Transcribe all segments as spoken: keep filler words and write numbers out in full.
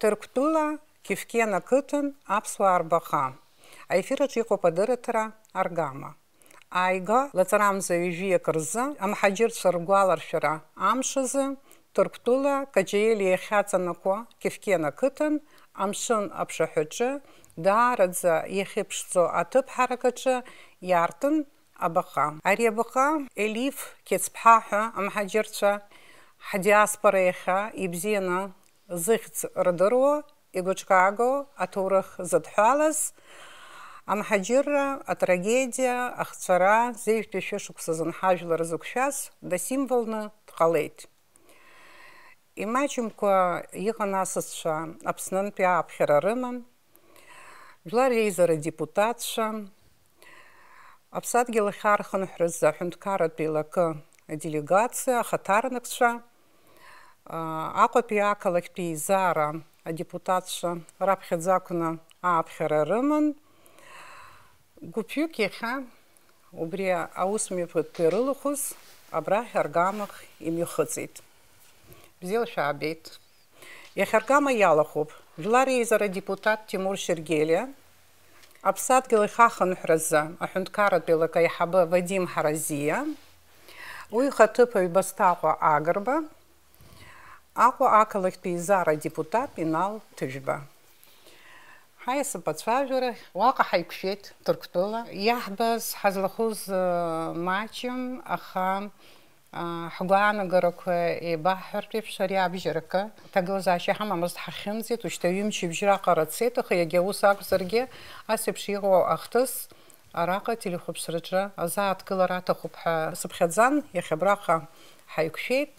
Ҭырқәтәыла Кьыфкьен ақыҭан аԥсуаа рбаха. Аефир аҿы иҟоуп адырраҭара Аргама. Ааигәа лаҵарамза ҩажәиак рзы амҳаџьырцәа ргәаларшәара амш азы Ҭырқәтәыла Каҷаели иахьаҵанакуа Кьыфкьен ақыҭан амшын аԥшаҳәаҿы даараӡа иахьыԥшӡоу аҭыԥ ҳаракаҿы иаартын абаҟа. Ари абаҟа Елиф Қьецԥҳа ҳәа амҳаџьырцәа ҳдиаспора иахьа ибзианы зыхьӡ рдыруа, игәыҿкаго аҭоурых зыдҳәалаз, амҳаџьырра, атрагедиа, ахҵәара, зежәтәи шәышықәса азын ҳажәлар зықәшәаз дасимволны дҟалеит. Имаҷымкәа иҟан асасцәа, Аԥснынтәи ааԥхьара рыман, Жәлар Реизара адепутатцәа, Аԥсадгьыл ахьаархынҳәразы аҳәынҭқарратә еилакы аделегациа, ахаҭарнакцәа, а, Аҟәатәи ақалақьтәи еизара адепутатцәа раԥхьаӡа акәны ааԥхьара рыман. Гәыԥҩык иахьа убри аусмҩаԥгатәқәа ирылахәыз абрахь Аргамахь имҩахыҵит. Бзиала шәаабеит. Иахьа Аргама иалахәуп Жәлар Реизара адепутат Тимур Шьергелиа, Аԥсадгьыл ахьахынҳәразы аҳәынҭқарратә еилакы аиҳабы Вадим Ҳаразиа, уи ихаҭыԥ Ҩбасҭаҟәа Агрба, Аҟәа ақалақьтәи еизара адепутат Инал Ҭыжәба. Ҳаиасып ацәажәарахь, уаҟа ҳаиқәшәеит Ҭырқәтәыла. Иаҳбаз ҳазлахәыз, э, маҷым, аха, а, ҳгәаанагарақәа еибаҳҳәартә еиԥш, ари абжьаракы аҭагылазаашьа ҳамамызт, ҳахьымӡеит, ушьҭа ҩымчыбжь раҟара цеит, аха иагьа ус акәзаргьы, ас еиԥш иҟоу ахҭыс араҟа ателехәаԥшраҿы азааҭгылара аҭахуп ҳәа сыԥхьаӡан, иахьа абраҟа ҳаиқәшәеит.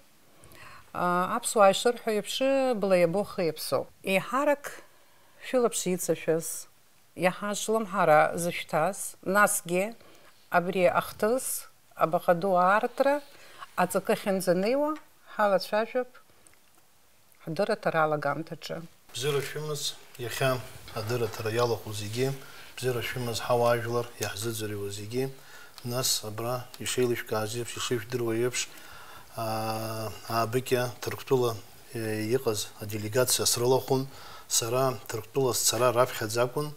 А, аԥсуаа ишырҳәо еиԥш, бла иабо хы иаԥсоуп. Еиҳарак шәылаԥш ицашәаз, иаҳа ашлымҳара зышәҭаз, насгьы абри ахҭыс, абаҟа ду аартра аҵакы ахьынӡанеиуа ҳалацәажәап ҳдырраҭара алагамҭаҿы. Бзиара шәымаз, иахьа адырраҭара иалахәу зегьы, бзиара шәымаз ҳауаажәлар, иаҳзыӡырҩуа зегьы, нас абра ишеилышәкааз еиԥш, ишыжәдыруа еиԥш, аа, аабыкьа Ҭырқәтәыла, е, иҟаз аделегациа срылахәын. Сара Ҭырқәтәыла сцара раԥхьаӡа акәын.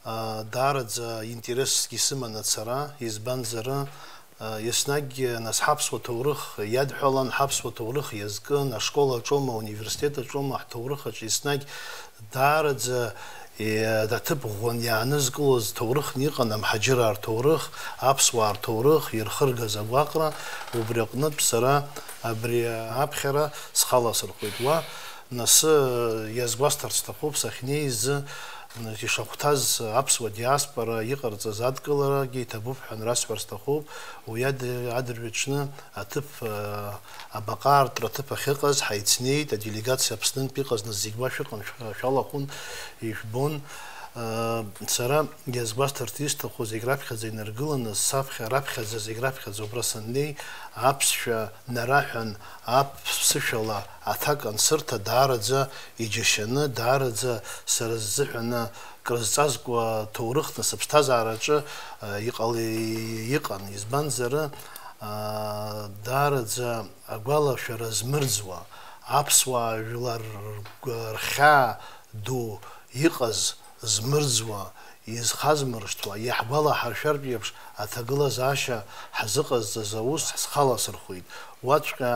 Аа, даараӡа интересгьы сыман ацара, избанзар, Еснагь, нас, ҳаԥсуа ҭоурых иадҳәалан, ҳаԥсуа ҭоурых иазкын, ашкол аҿоума, ауниверситет аҿоума, ҳҭоурых аҿы еснагь даараӡа, е, аҭыԥ ӷәӷәан иаанызкылоз ҭоурыхны иҟан, амҳаџьыраа рҭоурых, аԥсуаа рҭоурых ирхыргаз агәаҟра, убри аҟнытә сара абри аԥхьара схаласырхәит. Уа, нас, иазгәасҭарц сҭахуп, сахьнеиз, ишахәҭаз аԥсуа диаспора иҟарҵаз адкыларагьы иҭабуп ҳәа анрасҳәар сҭахуп. Уи ад-, адырҩаҽны аҭыԥ, а, абаҟа аартра аҭыԥ ахьыҟаз ҳаицнеит, аделегациа Аԥснынтә иҟаз, нас зегь уа шәыҟан, шәа-, шәалахәын, ижәбон. А, сара иазгәасҭарц исҭаху, зегь раԥхьаӡа инаргыланы, саԥхьа, раԥхьаӡа, зегь раԥхьаӡа убра саннеи, аԥсшәа нараҳәан, аԥсышәала аҭак ансырҭа даараӡа иџьашьаны, даараӡа сара сзыҳәаны крызҵазкуа ҭоурыхны сыԥсҭазаараҿы, а, иҟала-, иҟан. Избанзар, а, даараӡа агәалашәара змырӡуа, аԥсуаа жәлар ргәы-, рхьаа ду иҟаз змырӡуа, изхазмыршҭуа, иаҳгәалаҳаршәартә еиԥш аҭагылазаашьа ҳазыҟазҵаз аус ҳзхаласырхәит. Уаҵәҟьа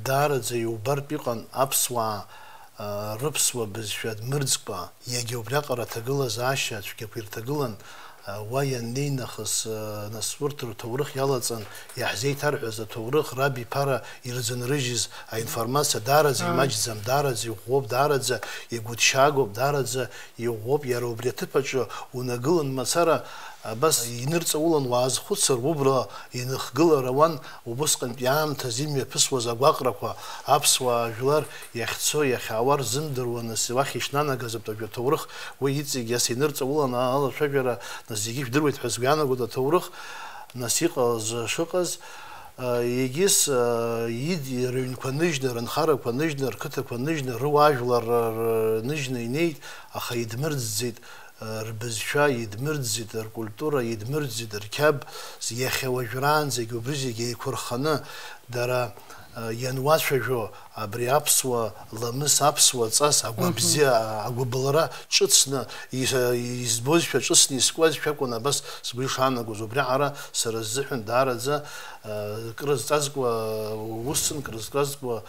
даараӡа иубартә иҟан аԥсуаа, а, рыԥсуа бызшәа дмырӡкәа, иагьа убриаҟара аҭагылазаашьа цәгьақәа ирҭагылан, а, уа ианнеи нахыс, а, нас урҭ рҭоурых иалаҵан, иаҳзеиҭарҳәаз аҭоурых, раб иԥара ирзынрыжьыз аинформациа даараӡа Аа. имаҷӡам, даараӡа иӷәӷәоуп, даараӡа игәыҭшьаагоуп, даараӡа иӷәӷәоуп, иара убри аҭыԥ аҿы унагылан мацара, абас инырҵаулан уаазхәыцыр, убра иныхгылар ауан убысҟантәи аамҭазы имҩаԥысуаз агәаҟрақәа, аԥсуаа жәлар иахьцо, иахьаауа рзымдыруа, нас уахь ишнанагаз атәажәа ҭоурых, уи иҵегь ас инырҵаулан алацәажәара, нас зегьы ижәдыруеит ҳәа сгәы иаанагоит аҭоурых, нас иҟаз шыҟаз, а, егьыс, а, ид-, рыҩнқәа ныжьны, рынхарақәа ныжьны, рқыҭақәа ныжьны, руаажәлар р-, р-, ныжьны инеит, аха идмырӡӡеит, а, рбызшәа идмырӡӡеит, ркультура идмырӡӡеит, рқьабз, иахьа уажәраанӡагь убри зегь еиқәырханы, дара Иануацәажәо абри аԥсуа ламыс, аԥсуа ҵас, агәабзиа, агәыбылра ҿыцны, избозшәа ҿыцны искуазшәа акәын абас сгәы ишаанагоз. Убриаҟара сара сзыҳәан даараӡа крызҵазкуа усын, крызҵазкуа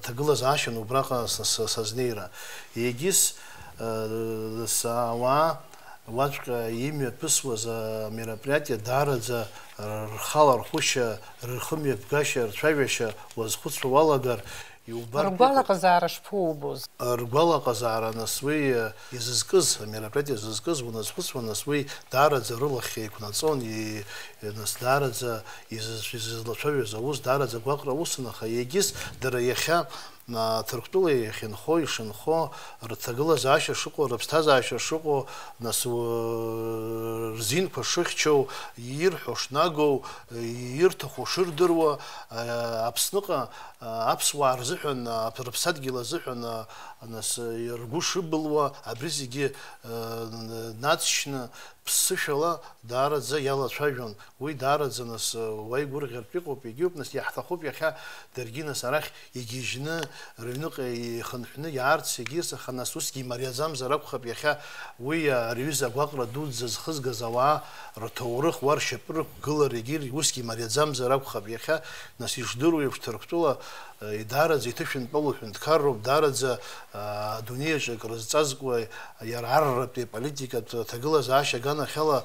ҭагылазаашьан убраҟа сазнеира. Егьыс саауаа уаҵәҟьа имҩаԥысуаз амероприатиа даараӡа рхалархәышьа, рхымҩаԥгашьа, рцәажәашьа уазхәыцуа уалагар, иубартә иҟоуп. Ргәалаҟазаара шԥоубоз? Ргәалаҟазаара, нас, уи изызкыз, амероприатиа зызкыз уназхәыцуа, нас, уи даараӡа рылахь еиқәнаҵон, и-, нас, даараӡа изыз-, изызлацәажәоз аус, даараӡа гәаҟра усын, аха егьыс дара иахьа Ҭырқәтәыла иахьынхо, ишынхо, рҭагылазаашьа шыҟоу, рыԥсҭазаашьа шыҟоу, нас, рзинқәа шыхьчоу, ирҳәо шнагоу, ирҭаху шырдыруа, Аԥсныҟа аԥсуаа рзыҳәан, рыԥсадгьыл азыҳәан, нас, ргәы шыбылуа, абри зегьы наҵшьны, ԥсышәала даараӡа иалацәажәон. Уи даараӡа, нас, уаҩ гәырӷьартә иҟоуп, егьиуп, нас, иаҳҭахуп иахьа даргьы, нас, арахь игьежьны, рыҩныҟа ихынҳәны иаарц, егьирҭ, аха, нас, усгьы имариаӡамзар акәхап иахьа уи ари аҩыза агәаҟра дуӡӡа зхызгаз ауаа рҭоурых, уа ршьапы рықәгылар, егьир-, усгьы имариаӡамзар акәхап иахьа, нас, ишдыру еиԥш, Ҭырқәтәыла, Даараӡа иҭышәынтәалоу ҳәынҭқарроуп, даараӡа адунеи аҿы акрызҵазкуа, иара арратәи аполитикатә ҭагылазаашьа аганахьала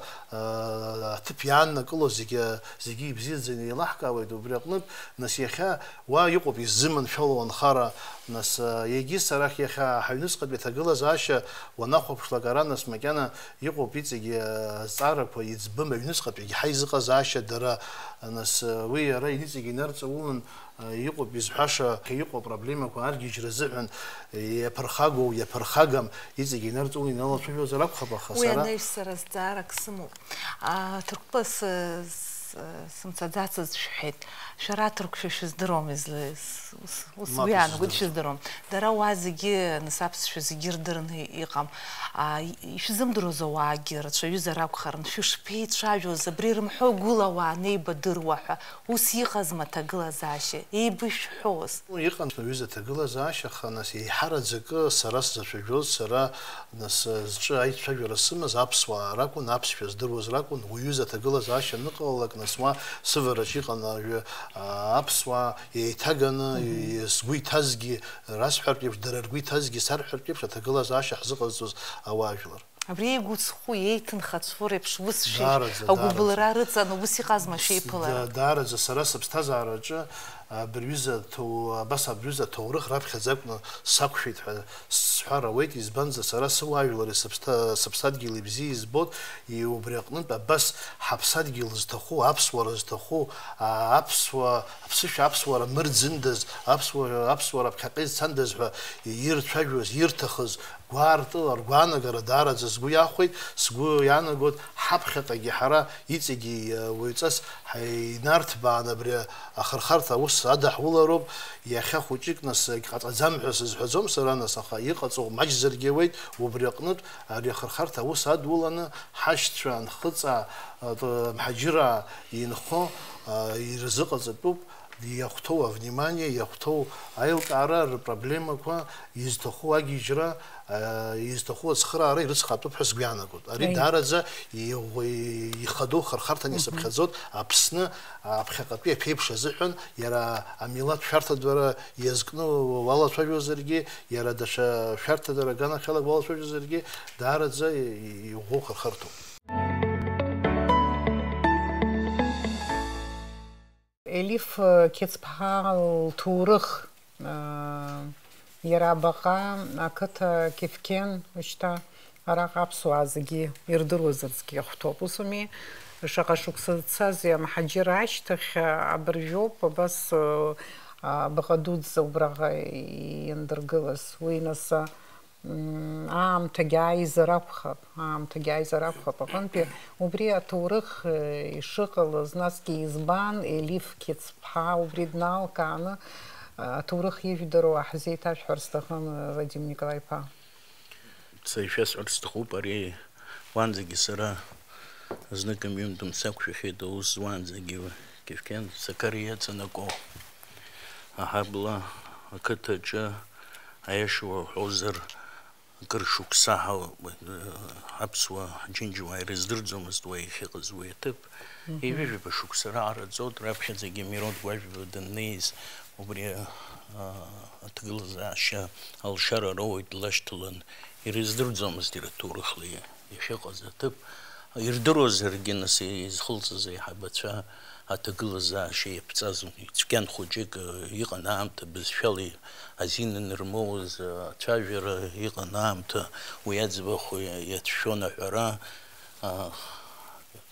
аҭыԥ иааннакыло зегьы, зегьы ибзиаӡаны еилаҳкаауеит. Убри аҟнытә, нас, иахьа уа иҟоуп иззыманшәало анхара, нас, егьыс арахь иахьа ҳаҩныҵҟатәи аҭагылазаашьа уанахәаԥшлак ара, нас, макьана иҟоуп иҵегьы азҵаарақәа иӡбым, аҩныҵҟатәигьы ҳаизыҟазаашьа дара, нас, уи ара иҵегьы инарҵаулан, Иҟоуп изҳәаша, иҟоу апроблемақәа аргьежьра азыҳәан иаԥырхагоу, иаԥырхагам, иҵегьы инарҵаулан иналацәажәозар акәхап, аха уи сара анаҩс сара зҵаарак сымоуп. А, Ҭырқәтәыла сы-, сы-, сымцаӡацызт шәҳәеит. Шәара аҭырқәшәа шәыздыруам, излы-, с-, ус, ус Мап, уи аанагоит, исыздыруам. Шәыздыруам. Дара уа зегьы, нас, аԥсшәа зегьы ирдырны иҟам. А, и-, ишәзымдыруаз ауаагьы рацәаҩызар акәхарын, шәышԥеицәажәоз, абри рымҳәо гәыла ауаа неибадыруа ҳәа. Ус иҟазма аҭагылазаашьа? Еибышәҳәоз? Иҟан уаҩыза аҭагылазаашьа, аха, нас, еиҳараӡакы сара сзацәажәоз, сара, нас, зҿы аицәажәара сымаз аԥсуаа ракәын, аԥсшәа здыруаз ракәын. Уаҩыза аҭагылазаашьа аныҟалалак, нас, уа сывараҿ иҟан ажәа, а, аԥсуаа еиҭаганы, Мгм. и-, сгәы иҭазгьы расҳәартә еиԥш, дара ргәы иҭазгьы сарҳәартә еиԥш, аҭагылазаашьа ҳзыҟазҵоз ауаажәлар. Абри еигәыцхәу, еиҭынхацәоу реиԥш ус шәи-, Даараӡа, агәыбылра даараӡа. Рыҵан, ус иҟазма шәеиԥылара? Да-, даараӡа сара сыԥсҭазаараҿы абырҩыза ҭоу-, абас абырҩыза аҭоурых раԥхьаӡа акәны сақәшәеит ҳәа сҳәар ауеит, избанзар, сара сыуаажәлари сыԥсҭа-, сыԥсадгьыли бзиа избоит, и-, убри аҟнытә абас ҳаԥсадгьыл зҭаху, аԥсуара зҭаху, а-, аԥсуа, аԥсышәа аԥсуара мырӡындаз, аԥсуа-, аԥсуара ԥхьаҟа изцандаз ҳәа ирцәажәоз, ирҭахыз, Гәаартыла ргәаанагара даараӡа сгәы иахәеит, сгәы иаанагоит, ҳаԥхьаҟагьы ҳара иҵегьы, уаҩҵас ҳаинарҭбаан абри ахырхарҭа аус адаҳулароуп, иахьа хәыҷык нас егьҟаҵаӡам ҳәа сызҳәаӡом сара нас, аха иҟаҵоу маҷзаргьы ауеит, убри аҟнытә ари ахырхарҭа аус адуланы ҳашьцәа, анхыҵаа, мҳаџьыраа инхо, ирзыҟаҵатәуп. Иахәҭоу авнимание, иахәҭоу аилкаара, рпроблемақәа, изҭаху агьежьра, а, изҭаху ацхыраара ирыцхраатәуп ҳәа сгәы иаанагоит. Ари Аи. Даараӡа иӷәӷәа-, ихадоу хырхарҭан Мгм. Исыԥхьаӡоит Аԥсны аԥхьаҟатәи аԥеиԥш азыҳәан, иара амилаҭ шәарҭадара иазкны уалацәажәозаргьы, иара даҽа шәарҭадара аганахьала уалацәажәозаргьы, даараӡа и-, и-, иӷәӷәоу хырхарҭоуп. Елиф, э, Қьецԥҳа лҭоурых, э, иара абаҟа ақыҭа Кьефкен, шьҭа араҟа аԥсуаа зегьы ирдыруазаргьы ахәҭоуп, ус ауми? Шаҟа шықәса дцази амҳаџьыр ашьҭахь, э, абыржәоуп абас, э, абаҟа дуӡӡа убраҟа иандыргылаз. Уи нас, э, Мм, аамҭагь ааизар акәхап, аамҭагь ааизар акәхап аҟынтәи. Убри аҭоурых, э, ишыҟалаз, насгьы избан Елиф Қьецԥҳа убри дналкааны, э, аҭоурых ижәдыруа ҳзеиҭашәҳәар сҭахын, э, Вадим Николаи-иԥа. Са ишәасҳәар сҭахуп, ари уанӡагьы сара знык ҩынтә сақәшәахьеит аус зуанӡагьы Кьефкен Сакариа иаҵанакуа. Аҳабла ақыҭаҿы, аиаша уҳәозар, акыр шықәса ҳа-, ҳаԥсуа џьынџьуаа ирыздырӡомызт уа иахьыҟаз уи аҭыԥ. Мгм. Ҩажәижәаба шықәса раҟара ҵуеит, раԥхьаӡагьы Мирод Гәажәба даннеиз, убри, а, аҭагылазаашьа алшара роуеит, длашьҭалан ирыздырӡомызт иара ҭоурыхла иахьыҟаз аҭыԥ. Ирдыруазаргьы, нас, изхылҵыз аиҳабацәа аҭагылазаашьа иаԥҵаз цәгьан хәыҷык, э, иҟан аамҭа, бызшәала азин анырмоуаз, э, ацәажәара иҟан аамҭа, уи аӡбахә иацәшәон аҳәара, а,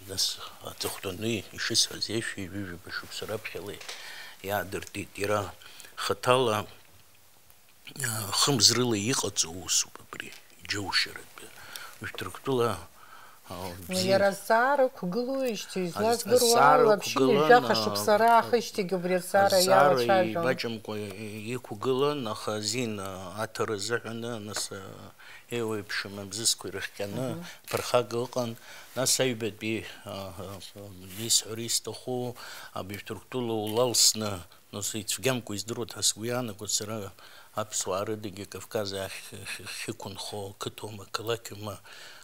нас, аҵыхәтәаны ишысҳәаз еиԥш, ҩажәижәаба шықәса раԥхьала иаадыртит. Иара хаҭала, а, хымз рыла иҟаҵоу усуп абри, иџьоушьаратәы. Ушәҭырқәтәыла, а, Ну, бзиа-, иара азҵаара ықәгылоижьҭеи, аз-, излаздыруа азҵаара ала, ԥшьынҩажәи ықәгылан, жәаха а, шықәса раахижьҭеигьы убри азҵаара азҵаара иалацәажәон. Имаҷымкәа иқәгылан, аха азин, а, аҭара азыҳәаны, нас, а, еиуеиԥшым абзызқәа ирыхҟьаны, Мгм. ԥырхага ыҟан. Нас аҩбатәи, а, а, исҳәара исҭаху, абри Ҭырқәтәыла улалсны, Нас ицәгьамкәа издыруа ҳәа сгәы иаанагоит сара аԥсуаа рыдагьы Кавказ ахь ахьықәынхо ақыҭоума, ақалақьума,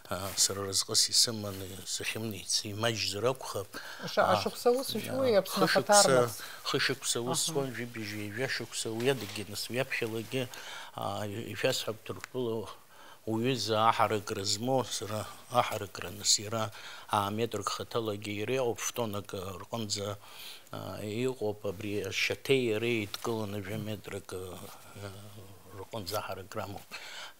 а, сара разҟыс исыманы сахьымнеиц имаҷзар акәхап. Аша-, А, ашықәса ус ишәуи а, Аԥсны хышықәса, ахаҭарнахыс? Хышықәса ус Аҳа. Суан, жәибжь ҩажәа шықәса, уи адагьы, нас, уи аԥхьалагьы, а, ишәасҳәап, Ҭырқәтәыла Уҩыза аҳаракра змоу, сара аҳаракра, нас, иара ааметрак хаҭалагьы иара иҟоуп, фтонак рҟынӡа, а, иҟоуп, абри ашьаҭеи иареи еидкыланы жәа метрак, а, рҟынӡа аҳаракра амоуп.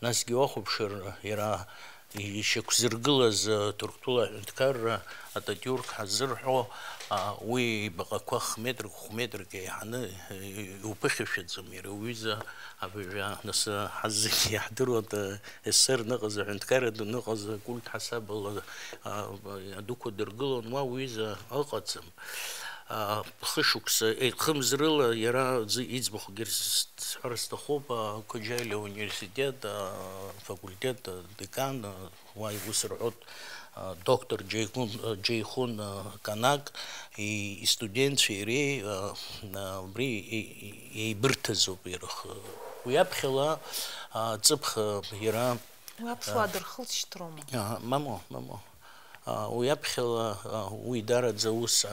Насгьы уахәаԥшыр, иара ишьақәзыргылаз, а, Ҭырқәтәыла аҳәынҭқарра ататиурк ҳазырҳәо, а, уи ибаҟақәа х-метрак, хә-метрак еиҳаны, а, иуԥыхьашәаӡом, иара уҩыза абыржәы, нас, ҳазегьы иаҳдыруа, СССР ныҟаз, аҳәынҭқарра ду ныҟаз акульт ҳасабала, а, адәықәа дыргылон, уа уҩыза ыҟаӡам. А, хышықәса, е, хымз рыла иара ӡы-, иӡбахә гьыр с-, сҳәар сҭахуп, а, Қәаџьаилиа ауниверситет, а, факультет, а, декан, а, уа иус рҳәоит, а, доктор Џьеихун, а, Џьеихун, а, Канак, и-, истудентцәеи иареи, а, а, убри и-, и-, еибырҭазоуп ирых-, уи аԥхьала, а, ҵыԥх, а, иара, Уи аԥсуаа а, дырхылҵшьҭроума? А, мамоу, мамоу. А, уи аԥхьала, а, уи дараӡа ус, а,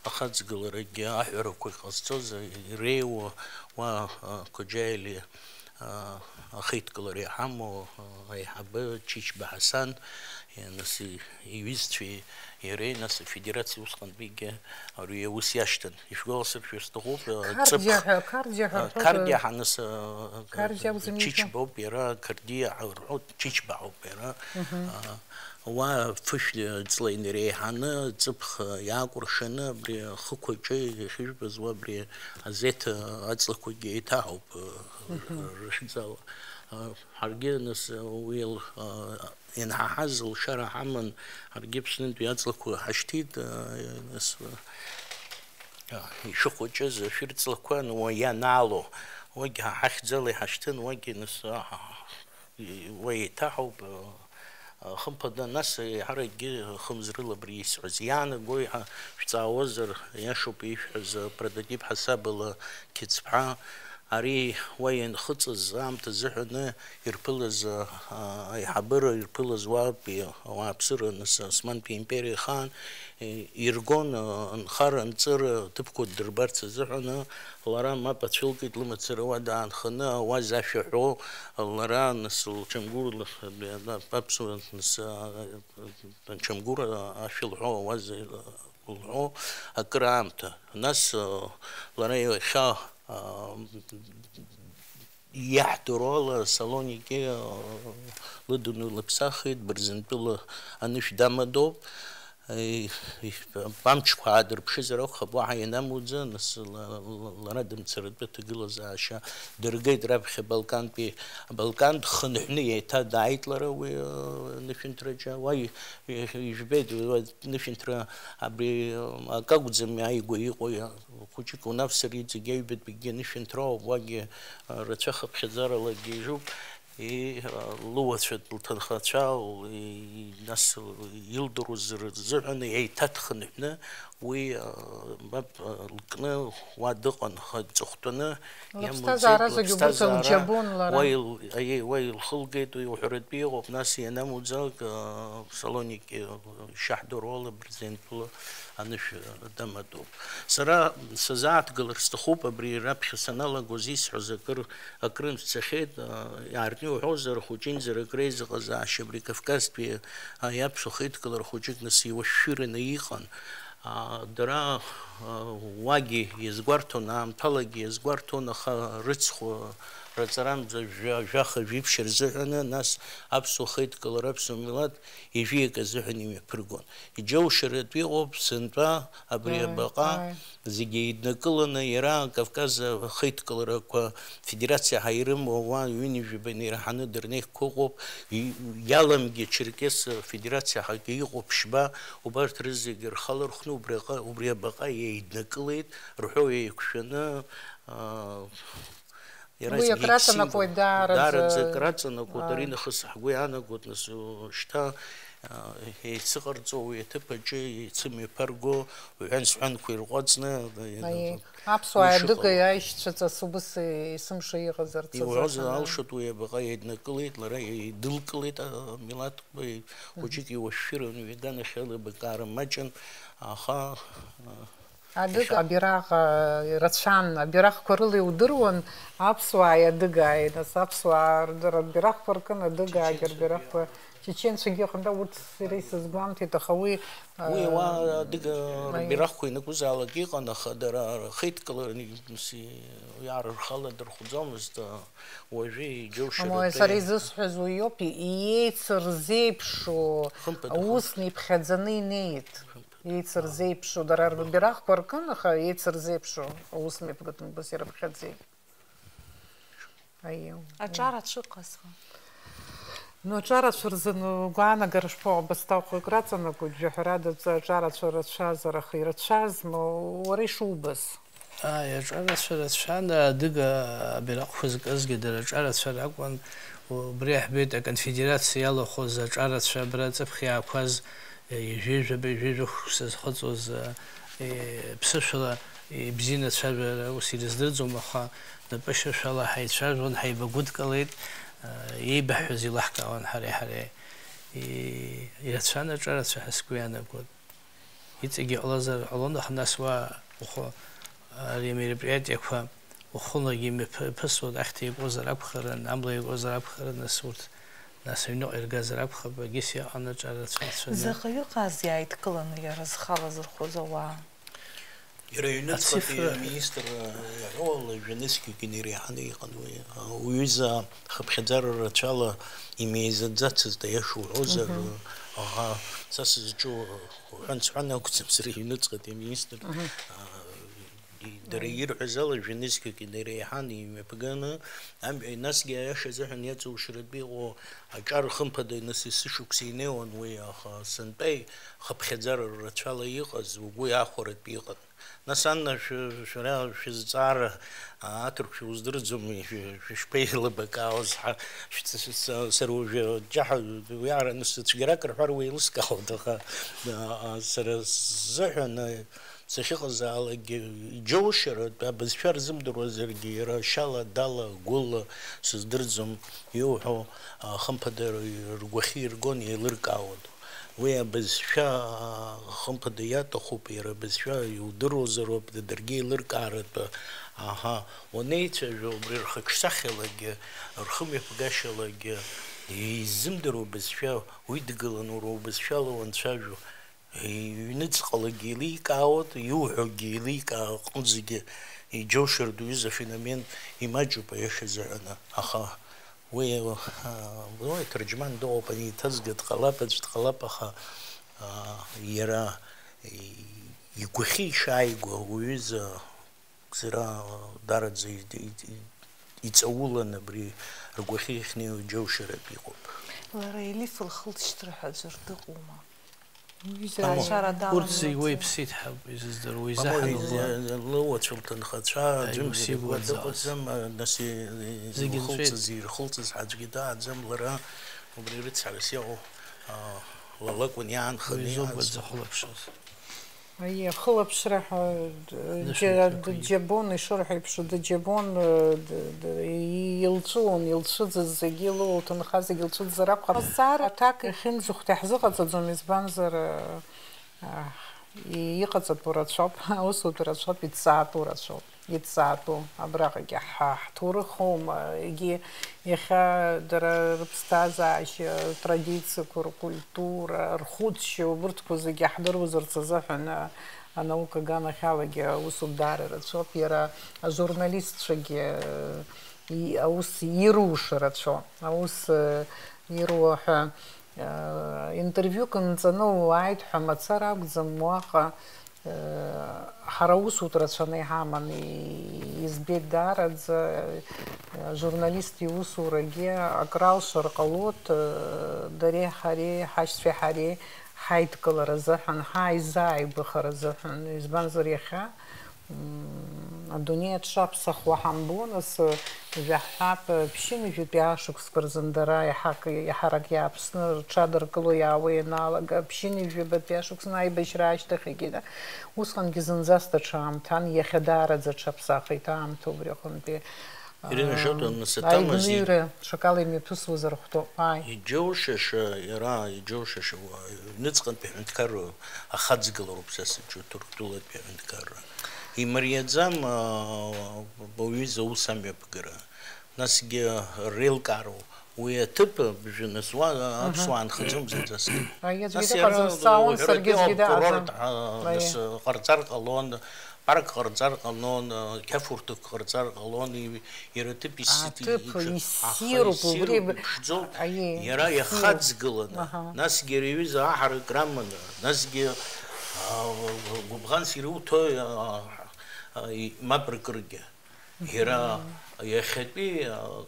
ахаҵгыларагьы аҳәарақәа ҟазҵоз, а, иреиуоу уа, а, Қәаџьаилиа, а, ахеидкылара иҳамоу, а, аиҳабы Чичба Ҳасан, а, нас и-, иҩызцәеи иареи, нас афедерациа усҟантәигьы ари аус иашьҭан. Ишәгәаласыршәар сҭахуп, а, Қарџьа ҵыԥх-, ҳәа, Қарџьа ҳәа а, рҳәоит, Қарџьа а, ҳаныс, а, Қарџьа акәӡам ииҳәо? Чичба ауп иара, Қардиа ҳәа рҳәоит, Чичба ауп иара. Мгм. А, уа фышә ҵла инареиҳаны, ҵыԥх иаакәыршаны, абри ахықәаҿы иахьыжәбаз, уа абри азеҭ аҵлақәагьы еиҭаҳауп, Мгм. Рыхьӡала. А, ҳаргьы, нас, уи ал-, а, ианҳаҳаз лшара ҳаман, ҳаргьы Аԥснынтәи аҵлақәа ҳашьҭит, а, нас, а, ишыхәыҷыз ашәырҵлақәа, ну, уа ианаало, уагь ҳа ҳахьӡала иҳашьҭын, уагь, нас, а, уа еиҭаҳауп, а, хымԥада, нас, еиҳаракгьы хымз рыла абри исҳәаз иаанагои ҳәа шәҵаауазар, иашоуп ишәҳәаз, апрототип ҳасабала Қьыцԥҳа, ари уа ианхыҵыз аамҭа азыҳәаны ирԥылаз, а, аиҳабыра ирԥылаз уаатәи ауааԥсыра, нас, Османтәи империа ихаан, э, иргон, а, анхара, анҵыра ҭыԥқәа ддырбарц азыҳәаны, лара мап ацәылкит, лымацара уа даанханы, ауаз ашәа ҳәо, лара, нас, лчамгәыр, аԥсуа, нас, а, ачамгәыр ашәа лҳәо, ауаз лҳәо акыр аамҭа. Нас, а, лара иахьа, а, иаҳдыруа ала Салоники, а, лыдуны лыԥсахит, Бырзентәыла анышә дамадоуп. Е, е, амчқәа аадырԥшызар акәхап, уаҳа ианамуӡа, нас ла-, ла-, лара дымцаратәы аҭагылазаашьа дыргеит раԥхьа Балкантәи, Балкан дхынҳәны еиҭа дааит лара уи, а, нышәынҭраҿы. Уа и-, и-, ижәбеит, уи нышәынҭра абри, а, акы акәӡам иааигәа иҟоу, иа-, хәыҷык унавсыр, иҵегь аҩбатәигьы нышәынҭроуп, уагьы, а, рацәа хыԥхьаӡаралагьы ижуп. И, луацәа, лҭынхацәа, и, нас илдыруаз рзыҳәан еиҭа дхынҳәны уи, а, мап, а, лкны уа дыҟан, аха дҵыхәтәаны иамуӡеит, лыԥсҭазаара зегьы убырҭ лыԥсҭазаара лџьабон лара. Уа ил-, аиеи, уа илхылгеит, уи уҳәаратәы иҟоуп, нас ианамуӡалак, а, Салоники шьаҳдоруала, брезентула анышә дамадоуп. Сара сазааҭгылар сҭахуп, абри раԥхьа саналагоз исҳәоз акыр, акрынтә цахьеит, а, иаартны иуҳәозар, хәыҷынӡа акреизыҟазаашьа абри Кавказтәи, а, иаԥсуа хеидкылара хәыҷык нас иуашәшәыраны иҟан. А, дара, а, уагьы иазгәарҭон, аамҭалагьы иазгәарҭон, аха рыцхә раҵарамӡа жәа-, жәаха-жәиԥшь рзыҳәаны, нас аԥсуа хеидкылара, аԥсуа милаҭ ижәиак азыҳәан имҩаԥыргон. Иџьоушьаратәы иҟоуп сынтәа абри Ааи, абаҟа ааи. Зегьы еиднакыланы, иара Кавказ ахеидкыларақәа федерациа ҳәа ирымоу уа ҩынҩажәаба инареиҳаны дырнеихқәа ыҟоуп, и-, иаламгьы Черкес федерациа ҳәагьы иҟоуп ԥшьба, убарҭ рызегьы рхала рхәны убри аҟа-, убри абаҟа еиднакылеит, рҳәоу еиқәшәаны, аа, Иара Уи зегьы иԥсит. Акраҵанакуеит даараӡа. Даараӡа акраҵанакуеит, Ааи. Аринахыс ҳгәы иаанагоит, нас, шьҭа, а, еицыҟарҵо уи аҭыԥ аҿы, еицымҩаԥарго, уҳәан-сҳәанқәа ирҟәаҵны, Аиеи. Аԥсуаа ишыҟало. Адыга аишьцәа ҵас убыс есымша иҟазарц азы Иуҳәозар аҭаны. Алшоит уи абаҟа еиднакылеит, лара еидылкылеит, а, милаҭ Уи хәыҷык иуашәшәыран, уи аганахьала еилыбакаара маҷын, аха, а, Адыга иахьа- абираҟ, а, рацәан, абираҟқәа рыла иудыруан аԥсуааи адыгааи, нас аԥсуаа рдыр-, рбираҟқәа ркын, адыгаагьы Чеченцәагьы рбираҟқәа, иҟан. Чеченцәагьы ыҟан, да, урҭ сара исызгәамҭеит, аха уи, а, Уи уа адыга аи. Рбираҟқәа ианакәызаалак иҟан, аха дара рхеидкылараны, мси, иаарырхаладырхәӡомызт, а, Уажәы иџьоушьаратәы. Амала сара изысҳәаз уиоуп, иеицырзеиԥшу Хымԥада, аус хымԥада. Неиԥхьаӡаны инеит. Хымԥада. Иеицырзеиԥшу, дара рбираҟқәа ркын, аха иеицырзеиԥшу аус мҩаԥгатәны убас ирыԥхьаӡеит. Аиеи. Аҿарацәа ыҟазма? Ну, аҿарацәа рзы, ну, гәаанагара шԥаҟоу, абасҭа хәҩык раҵанакуеит, жәаҳәарада, аҿарацәа рацәазар, аха ирацәазма, уара ишубаз? Ааи, аҿарацәа рацәан, адыга абираҟқәа зкызгьы дара аҿарацәа ракәын. Убри иаҳбеит, аконфедерациа иалахәыз аҿарацәа абра аҵыԥх иаақәаз, ҩажәа-, ҩажәа шықәса зхыҵуаз, ԥсышәала ибзианы ацәажәара ус ирыздырӡом, аха напышьашәала ҳаицәажәон, ҳаибагәыдкылеит, еибаҳҳәаз еилаҳкаауан ҳареи ҳареи. Ирацәан аҿарацәа ҳәа сгәы иаанагон. Иҵегьы иҟалазар ҟалон, аха нас уа ухы, ари амероприатиақәа ухәылагьы имҩаԥысуан, ахьҭа иакуазар акәхарын, амла иакуазар акәхарын, нас урҭ, нас аҩныҟа иргазар акәхап, егьыс иҟан аҿарацәа рацәаны. Заҟаҩы ыҟаз иааидкыланы иара зхала зырхәыз ауаа? Иара аҩныҵҟатәи Ацифра. Аминистр иаҳәо ала, жәа-нызқьҩык инареиҳаны иҟан уи. Уҩыза хыԥхьаӡара рацәала имеизаӡацызт, аиаша уҳәозар, Мгм. Аха са сызҿу уҳәан-сҳәан акәӡам, сара иҩныҵҟатәи аминистр, Мгм. а, и-, дара Мгм. Ирҳәаз ала, жәа-нызқьҩык инареиҳан, имҩаԥганы, ам-, насгьы аиаша азыҳәан иаҵоушьратәы иҟоу аҿар хымԥада, нас есышықәса инеиуан уи, аха сынтәа хыԥхьаӡара рацәала иҟаз, угәы иахәаратәы иҟан. Нас, Анна, шәы-, шәара шәызҵаара, а, аҭырқәшәа уздырӡом, шәы-, шәышԥеилыбакаауаз, ҳа, шәц-, шәц-, сара уажәы ҷаҳа уиараны сыцәгьарак рҳәар уеилыскаауан, аха, а, а, сара сзыҳәан, а, сахьыҟазаалакгьы иџьоушьаратә абызшәа рзымдыруазаргьы, иара шьала, дала, гәыла, сыздырӡом, иуҳәо, а, хымԥада, р-, ргәахьы иргон, еилыркаауан. Уи абызшәа, хымԥада, иаҭахуп, иара абызшәа иудыруазароуп, даргьы еилыркааратәы, аҳа, уанеицәажәо, убри рхаҿсахьалагьы, рхымҩаԥгашьалагьы, иззымдыруа бызшәа уидгылан, уара убызшәала уанцәажәо, иҩныҵҟалагьы еиликаауеит, иуҳәогьы еиликаа, аҟынӡагьы иџьоушьартә уҩыза афеномен имаҷуп, аиаша азыҳәан, аха Уи, а, уи аҭырџьман дыҟоуп, ани иҭазга дҟалап, аӡә дҟалап, аха, а, иара и-, игәахьы ишааигәа уҩыза зра дараӡа и-, и-, и-, иҵаулан абри ргәахьы иахьнеиуа џьоушьаратә иҟоуп. Лара Елиф лхылҵшьҭра ҳәа аӡәыр дыҟоума? Уи зегь ацәара далан. Урҭ зегь уа иԥсит ҳәа изыздыруа, изаҳану уа. Лыуацәа лҭынхацәа аӡәымзар игәы иуаӡаӡаз. дыҟаӡам, нас Зегь нҵәеит. ирхылҵыз, ирхылҵыз аӡәгьы дааӡам, лара убри рыцҳарас иҟоу, а, ла лакәын иаанханы Уи азоуп иааз. Дзыхәлаԥшуаз. Аиеи, ахылаԥшра ҳәа, џьа-, Нышәынҭрақәа. Дџьабон, ишырҳәо еиԥш, дџьабон, д-, д-, илҵәуон, илцәыӡыз зегьы, лыуа лҭынха зегьы лцәыӡзар акәхап. Азҵаара аҭак иахьынӡахәҭа иаҳзыҟаҵаӡом, избанзар, а, иҟаҵатәу рацәоуп, аусутә рацәоуп, иҭҵаатәу рацәоуп, иҭҵаатәу. Абраҟагьы ҳа ҳҭоурых аума, егьи иахьа дара рыԥсҭазаашьа, традициақәа, ркультура, рхәыцшьа, убырҭқәа зегьы ҳдыруазарц азыҳәан, а, анаука аганахьалагьы аусутә даара рацәоуп. Иара ажурналистцәагьы, и-, аус ируша рацәоуп. Аус, э, ируа ҳәа, э, интервиук нҵаны уааит ҳәа мацара акәӡам, уаҟа, э, ҳара аусутә рацәаны иҳаман, и-, избеит даараӡа, э, ажурналист иусурагьы акралшар ҟалоит, э, дареи ҳареи, ҳашьцәеи ҳареи ҳаидкылара азыҳәан, ҳаизааигәахара азыҳәан, избанзар иахьа, м, адунеи аҽаԥсахуа ҳамбо, нас, э, жәаҳҳәап, э, ԥшьынҩажәатәи ашықәсқәа рзын дара иаҳак-, иаҳарак иааԥсны рҽадыркыло иаауа ианалага, ԥшьынҩажәабатәи ашықәсан аибашьра ашьҭахь егьи, усҟангьы зынӡаск даҽа аамҭан, иахьа даараӡа аҽаԥсахит аамҭа убри аҟынтәи. Ирина Жотон, нас, Аҭамази. Аигәныҩра шакала имҩаԥысуазар хәҭоуп. Ааи. Иџьоушьаша, иара иџьоушьаша, уа, ҩныҵҟантәи аҳәынҭқарра ахаҵгылароуп са сзы, Ҭырқәтәылатәи аҳәынҭқарра. Имариаӡам, а, уаҩы изы аус амҩаԥгара. Насгьы реилкаароу уи аҭыԥ абжаны зуа аԥсуаа нхаӡом зынӡаск. Аиаҵәгьы Нас иара дыҟаӡам, сҵаауан, уҳәаратәи саргьы аӡәгьы аҟоурорт, даҟаӡам. а, Аиеи. нас ҟарҵар ҟалон, парк ҟарҵар ҟалон, қьафурҭак ҟарҵар ҟалон, и-, иара аҭыԥ исит Аҭыԥ иҿы. Аха иссируп, иссируп, убри б-, иԥшӡоуп. Аиеи, Иара иссируп. Иахаҵгыланы, Аҳа. Насгьы иара иҩыза аҳарак раманы, насгьы, а, гәыбӷанс ируҭои, а, а, и-, мап ркыргьы. Иара иахьатәи, а,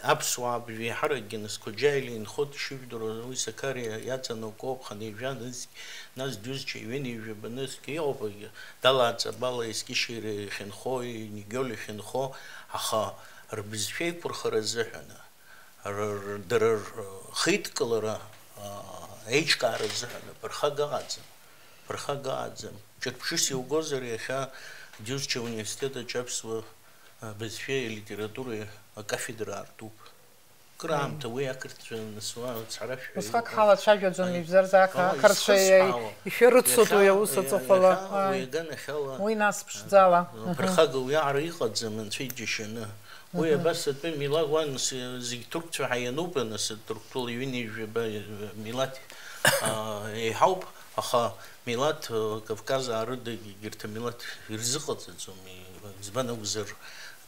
аԥсуаа абжеиҳаракгьы нас Қәаџьаилиа инхоит, ишыжәдыруа, уи Сақариа иаҵанакуа ауп, хынҩажәа нызқь, нас дҩызцәа ҩынҩажәаба нызқь иҟоуп, далааҵабала Ескишире иахьынхо, Нигиол иахьынхо, аха рбызшәа еиқәырхара азыҳәан, р-, р-, дара рхеидкылара, а, еиҿкаара азыҳәан ԥырхага ыҟаӡам, ԥырхага ыҟаӡам. Ҿырԥшыс иугозар, иахьа Џьусча университет аҿы аԥсуа, а, бызшәеи алитературеи акафедра аартуп. Кыраамҭа уи ақырҭцәа анысуа ацҳаражәҳәаҩ Усҟак иҟан. ҳалацәажәаӡом, Аи. ижәзарзаах, Ала ақырҭцәа исхысҳәаауа. ишәарыцоит уи Иахьа, аус аҵыхәала. иахьа уи Аи. аганахьала, Уи нас ԥшӡала. а, Мгм. ԥырхага уи аҟара иҟаӡам, анцәа иџьашьаны. Уи Мгм. абас атәы милаҭ уан с-, зегь ҭырқәцәа ҳәа иануп, нас Ҭырқәтәыла ҩынҩажәаба милаҭ, а, еиҳауп, аха милаҭ, а, Кавказ аарыдагь егьырҭ амилаҭ ирзыҟаҵаӡом, и-, избан акәзар,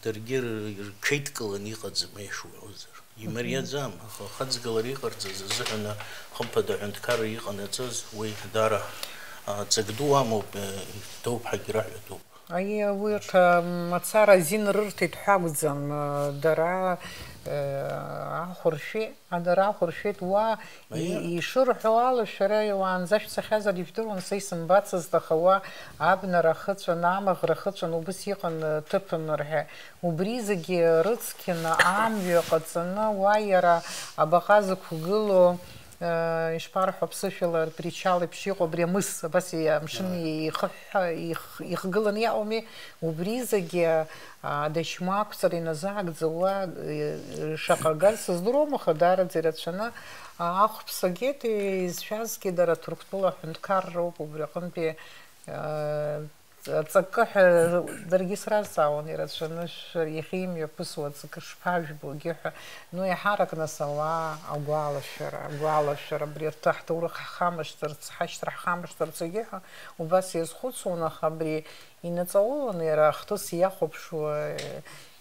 даргьы р-, рҽеидкыланы иҟаӡам, аиашуҳәозар. Имариаӡам, аха ахаҵгылара иҟарҵаз азыҳәан, хымԥада, аҳәынҭқарра иҟанаҵаз, уи даара, а, ҵак ду амоуп, э, доуп ҳәагьы раҳәатәуп. Аиеи, урҭ, а, мацара азин рырҭеит ҳәа акәӡам, а, дара, э, ахәыршәеит, а, дара ахәыршәеит, уа, и-, Аиеи. ишырҳәо ала, шәара уаанӡа шәцахьазар ижәдыруан, са исымбацызт, аха уа абнара ахыҵәан, амаӷра ахыҵәан, убыс иҟан, э, ҭыԥын рҳәа. Убри зегьы рыцқьаны, амҩа ҟаҵаны, уа иара абаҟа зықәгылоу, Ишԥарҳәо, аԥсышәала рпричал еиԥш иҟоу абри амыс, абас амшын ихыҳәҳәа, ихгыланы иаауами, убри зегьы адашьма ақәҵара иназаагӡауа шаҟа агар сыздыруам, аха даараӡа ирацәаны ахәԥса геит, изшәазгьы дара Ҭырқәтәыла аҳәынҭқарроуп, убри аҟынтәи Аҵакы ҳәа даргьы сразҵаауан, ирацәаны шәара иахьа имҩаԥысуа аҵакы шԥажәбогьы ҳәа. Ну, еиҳарак нас ауаа агәалашәара, агәалашәара, абри арҭ-, ҳҭоурых ҳхамышҭырц, ҳашьҭра ҳхамышҭырц егьи ҳәа убас иазхәыцуан, аха абри инаҵауланы иара ахҭыс иахәаԥшуа,